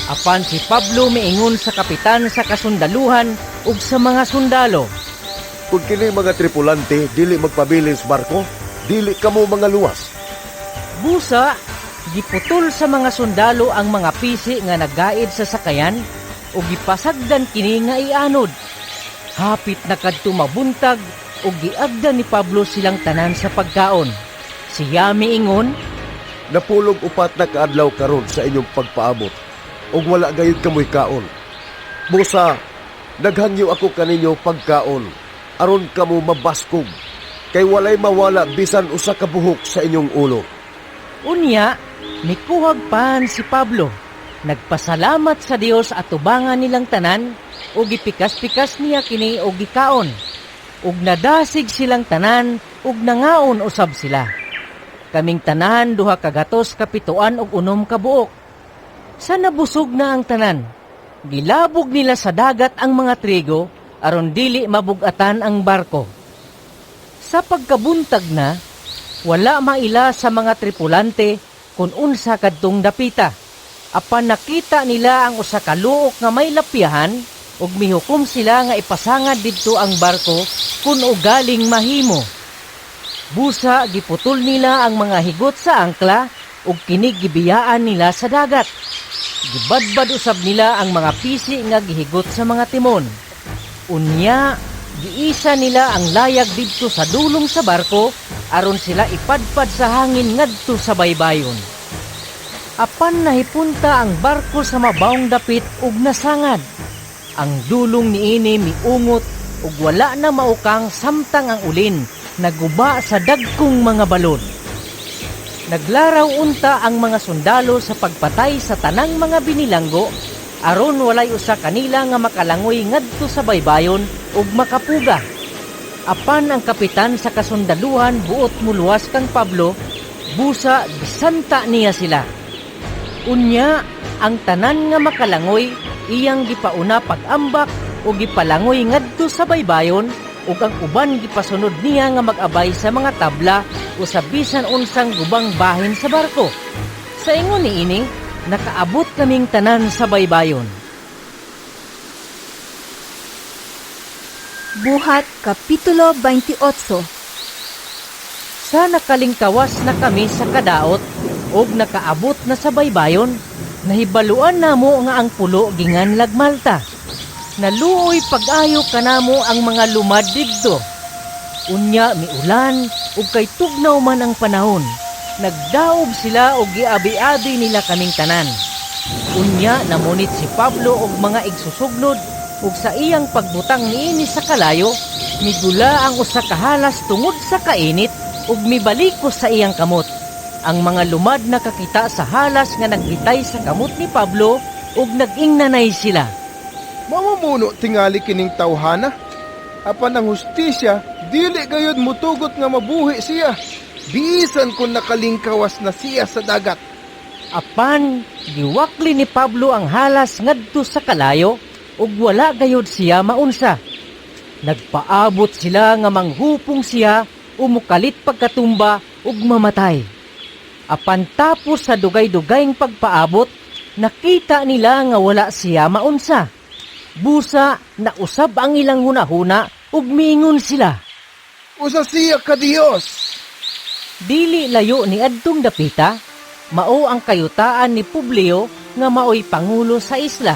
Speaker 2: Apan si Pablo miingon sa kapitan sa kasundaluhan ug sa mga sundalo.
Speaker 18: Kung kini mga tripulante dili magpabilin sa barko, dili kamo mga luwas.
Speaker 2: Busa, giputol sa mga sundalo ang mga pisi nga naggaid sa sakayan ug gipasagdan kini nga ianod. Hapit na kadto mabuntag ug giagda ni Pablo silang tanan sa pagkaon. Siya miingon,
Speaker 18: Napulog 4 na kaadlaw karon sa inyong pagpaabot ug wala gayud kamoy kaon. Busa, naghangyo ako kaninyo pagkaon aron kamo mabaskog, kay walay mawala bisan usa ka buhok sa inyong ulo.
Speaker 2: Unya, mikuhag pan si Pablo. Nagpasalamat sa Dios atubangan nilang tanan ug gipikas-pikas niya kini og gikaon. Ug nadasig silang tanan ug nangaon usab sila. Kaming tanan 276 kabuok. Sa nabusog na ang tanan, gilabog nila sa dagat ang mga trigo aron dili mabugatan ang barko. Sa pagkabuntag na, wala maila sa mga tripulante kung unsa kadtong dapita. Apan nakita nila ang usa ka luok nga may lapyahan ug mihukom sila nga ipasangad didto ang barko kun ugaling mahimo. Busa giputol nila ang mga higot sa angkla ug kini gibiyaan nila sa dagat. Gibadbad usab nila ang mga pisi nga gihigot sa mga timon. Unya, giisa nila ang layag didto sa dulong sa barko aron sila ipadpad sa hangin ngadto sa baybayon. Apan nahipunta ang barko sa mabawong dapit ug nasangad. Ang dulong niini miungot ug wala na maukang samtang ang ulin naguba sa dagkong mga balod. Naglaraw unta ang mga sundalo sa pagpatay sa tanang mga binilanggo aron walay usa kanila nga makalangoy ngadto sa baybayon ug makapuga. Apan ang kapitan sa kasundaluhan buot muluwas kang Pablo, busa gisanta niya sila. Unya, ang tanan nga makalangoy iyang gipauna pag-ambak o gipalangoy ngadto sa baybayon ug ang uban gipasunod niya nga mag-abay sa mga tabla o sa bisan unsang gubang bahin sa barko. Sa ingon niini, nakaabot kaming tanan sa baybayon.
Speaker 1: Buhat Kapitulo 28.
Speaker 2: Sa nakalingkawas na kami sa kadaot og nakaabot na sa baybayon, nahibaluan namo nga ang pulo ginganlag Malta. Naluoy pag-ayo kanamo ang mga lumad didto. Unya miulan ug kay tugnaw man ang panahon. Nagdaob sila og giabi-abi nila kaming tanan. Unya namunit si Pablo og mga igsusugnod ug sa iyang pagbutang niini sa kalayo, migula ang usa ka halas tungod sa kainit ug mibalikos sa iyang kamot. Ang mga lumad nakakita sa halas nga nagbitay sa kamot ni Pablo ug nag-ingnanay sila.
Speaker 15: Mamumuno tingali kining tawhana. Apan ang hustisya dili gayud mutugot nga mabuhi siya, bisan kung nakalingkawas na siya sa dagat.
Speaker 2: Apan giwakli ni Pablo ang halas ngadto sa kalayo ug wala gayud siya maunsa. Nagpaabot sila nga manghupong siya o mukalit pagkatumba ug mamatay. Apan tapos sa dugay-dugayng pagpaabot, nakita nila nga wala siya maunsa. Busa nausab ang ilang hunahuna ug miingon sila.
Speaker 15: Usa siya ka Dios.
Speaker 2: Dili layo ni adtong dapita, mao ang kayutaan ni Publio nga maoy pangulo sa isla.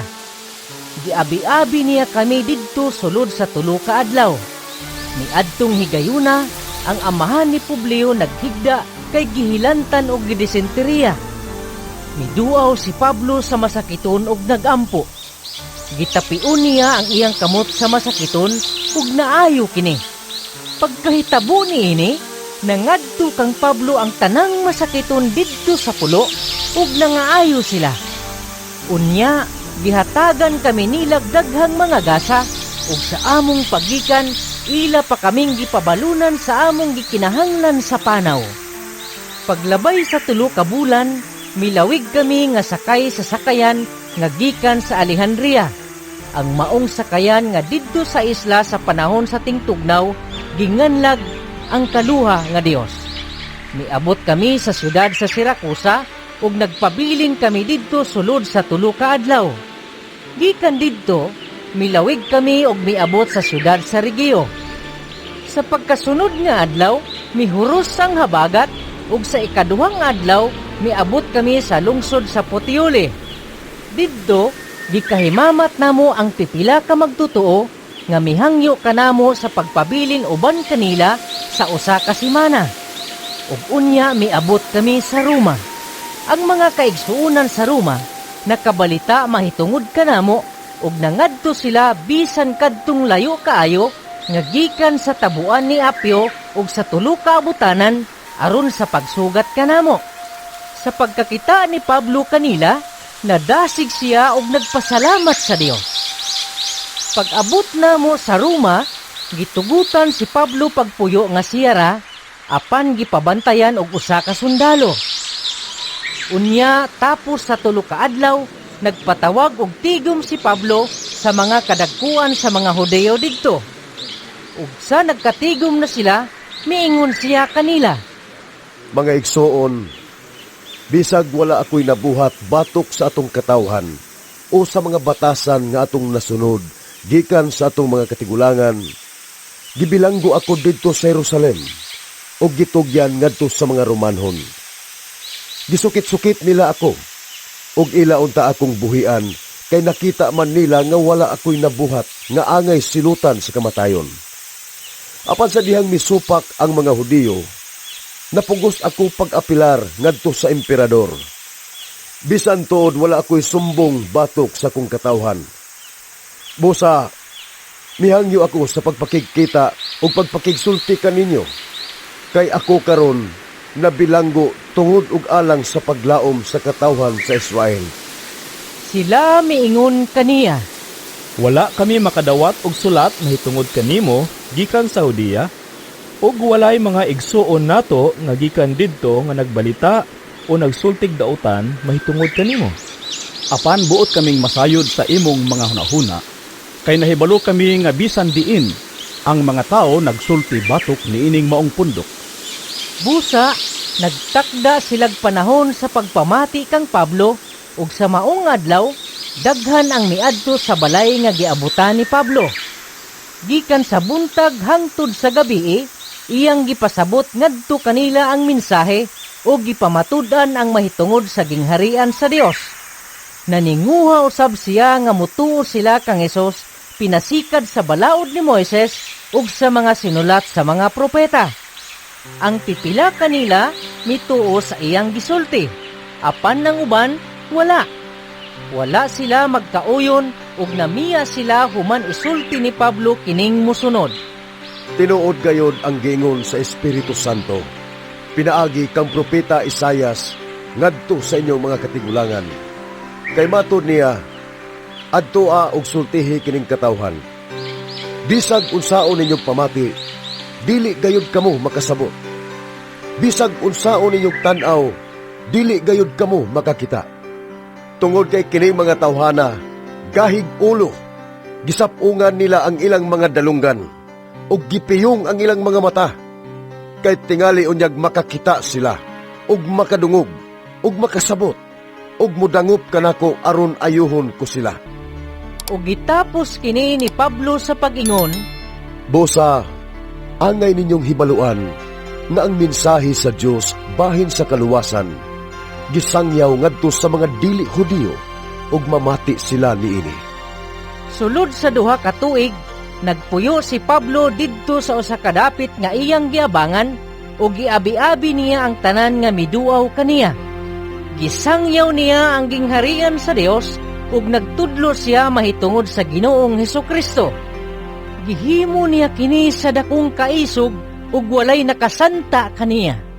Speaker 2: Giabi-abi niya kami didto sulod sa tulo ka adlaw. Niadtong higayuna, ang amahan ni Publio naghigda kay gihilantan og gidisenteriya. Miduaw si Pablo sa masakiton og nagampo. Gitapion niya ang iyang kamot sa masakiton ug naayo kini. Pagkahitabo niini, nangadto kang Pablo ang tanang masakiton didto sa pulo ug nangaayo sila. Unya, gihatagan kami nilag daghang mga gasa ug sa among paggikan ila pa kaming gipabalunan sa among gikinahanglan sa panaw. Paglabay sa tulo ka bulan, milawig kami nga sakay sa sakayan nga gikan sa Alejandria. Ang maong sakayan nga didto sa isla sa panahon sa tingtugnaw, ginganlag ang kaluha nga Dios. Miabot kami sa syudad sa Siracusa ug nagpabilin kami didto sulod sa tulo ka adlaw. Gikan didto, milawig kami og miabot sa syudad sa Regio. Sa pagkasunod nga adlaw, mihuros ang habagat ug sa ikaduhang adlaw miabot kami sa lungsod sa Puteoli. Didto, gikahimamat namo ang pipila ka magtotoo nga mihangyo kanamo sa pagpabilin uban kanila sa usa ka semana. Ug unya miabot kami sa Roma. Ang mga kaigsuonan sa Roma nakabalita mahitungod kanamo ug nangadto sila bisan kadtong layo kaayo nga gikan sa tabuan ni Apio ug sa tulo ka abutanan aron sa pagsugat kanamo. Sa pagkakita ni Pablo kanila, nadasig siya og nagpasalamat sa Dios. Pag-abot namo sa Roma, gitugutan si Pablo pagpuyo nga siyara, apan gipabantayan og usa ka sundalo. Unya tapos sa tulo ka adlaw, nagpatawag og tigom si Pablo sa mga kadagkuan sa mga Hudeo didto. Ug sa nagkatigom na sila, miingon siya kanila.
Speaker 18: Mga igsoon, bisag wala ako'y nabuhat batok sa atong katawhan o sa mga batasan nga atong nasunod gikan sa atong mga katigulangan, gibilanggo ako didto sa Jerusalem ug gitugyan ngadto sa mga Romanhon. Gisukit-sukit nila ako ug ila unta akong buhian kay nakita man nila nga wala ako'y nabuhat nga angay silutan sa kamatayon. Apan sa dihang misupak ang mga Hudiyo, napugos ako pag-apilar ngadto sa emperador. Bisan tuod wala ako'y sumbong batok sa kong katawhan. Busa, mihangyo ako sa pagpakigkita ug pagpakigsulti kaninyo. Kay ako karon nabilanggo tungod og alang sa paglaom sa katawhan sa Israel.
Speaker 2: Sila miingon kaniya.
Speaker 7: Wala kami makadawat og sulat mahitungod kanimo gikan sa Judea, ug walay mga igsuon nato nga gikan didto nga nagbalita o nagsultig dautan mahitungod kanimo.
Speaker 9: Apan buot kaming masayod sa imong mga hunahuna, kay nahibalo kami nga bisan diin ang mga tawo nagsulti batok niining maong pundok.
Speaker 2: Busa, nagtakda silag panahon sa pagpamati kang Pablo ug sa maong adlaw daghan ang miadto sa balay nga giabutan ni Pablo. Gikan sa buntag hangtod sa gabii, iyang gipasabot ngadto kanila ang mensahe ug gipamatud-an ang mahitungod sa gingharian sa Dios. Naninguha usab siya nga mutuo sila kang Hesus pinasikad sa balaod ni Moises ug sa mga sinulat sa mga propeta. Ang pipila kanila mituo sa iyang gisulti, apan ang uban wala. Wala sila magkauyon ug namiya sila human isulti ni Pablo kining mosunod.
Speaker 18: Tinuod gayod ang giingon sa Espiritu Santo, pinaagi kang propeta Isayas ngadto sa inyong mga katigulangan. Kay matud niya, adtoa og sultihi kining katawhan. Bisag unsaon ninyong pamati, dili gayud kamo makasabot. Bisag unsaon ninyong tan-aw, dili gayud kamo makakita. Tungod kay kining mga tawhana, gahig ulo, gisapungan nila ang ilang mga dalunggan, ug gipiyong ang ilang mga mata. Kay tingali unyag makakita sila, ug makadungog, ug makasabot, ug mudangop kanako aron ayuhon ko sila.
Speaker 2: Ug gitapos kini ni Pablo sa pag-ingon,
Speaker 18: Busa, angay ninyong hibaluan nga ang mensahe sa Dios bahin sa kaluwasan gisangyaw ngadto sa mga dili Hudiyo ug mamati sila niini.
Speaker 2: Sulod sa 2 ka tuig, nagpuyo si Pablo didto sa usa ka dapit nga iyang giabangan ug giabi-abi niya ang tanan nga miduaw kaniya. Gisangyaw niya ang gingharian sa Dios ug nagtudlo siya mahitungod sa Ginoong Hesukristo. Gihimo niya kini sa dakong kaisog ug walay nakasanta kaniya.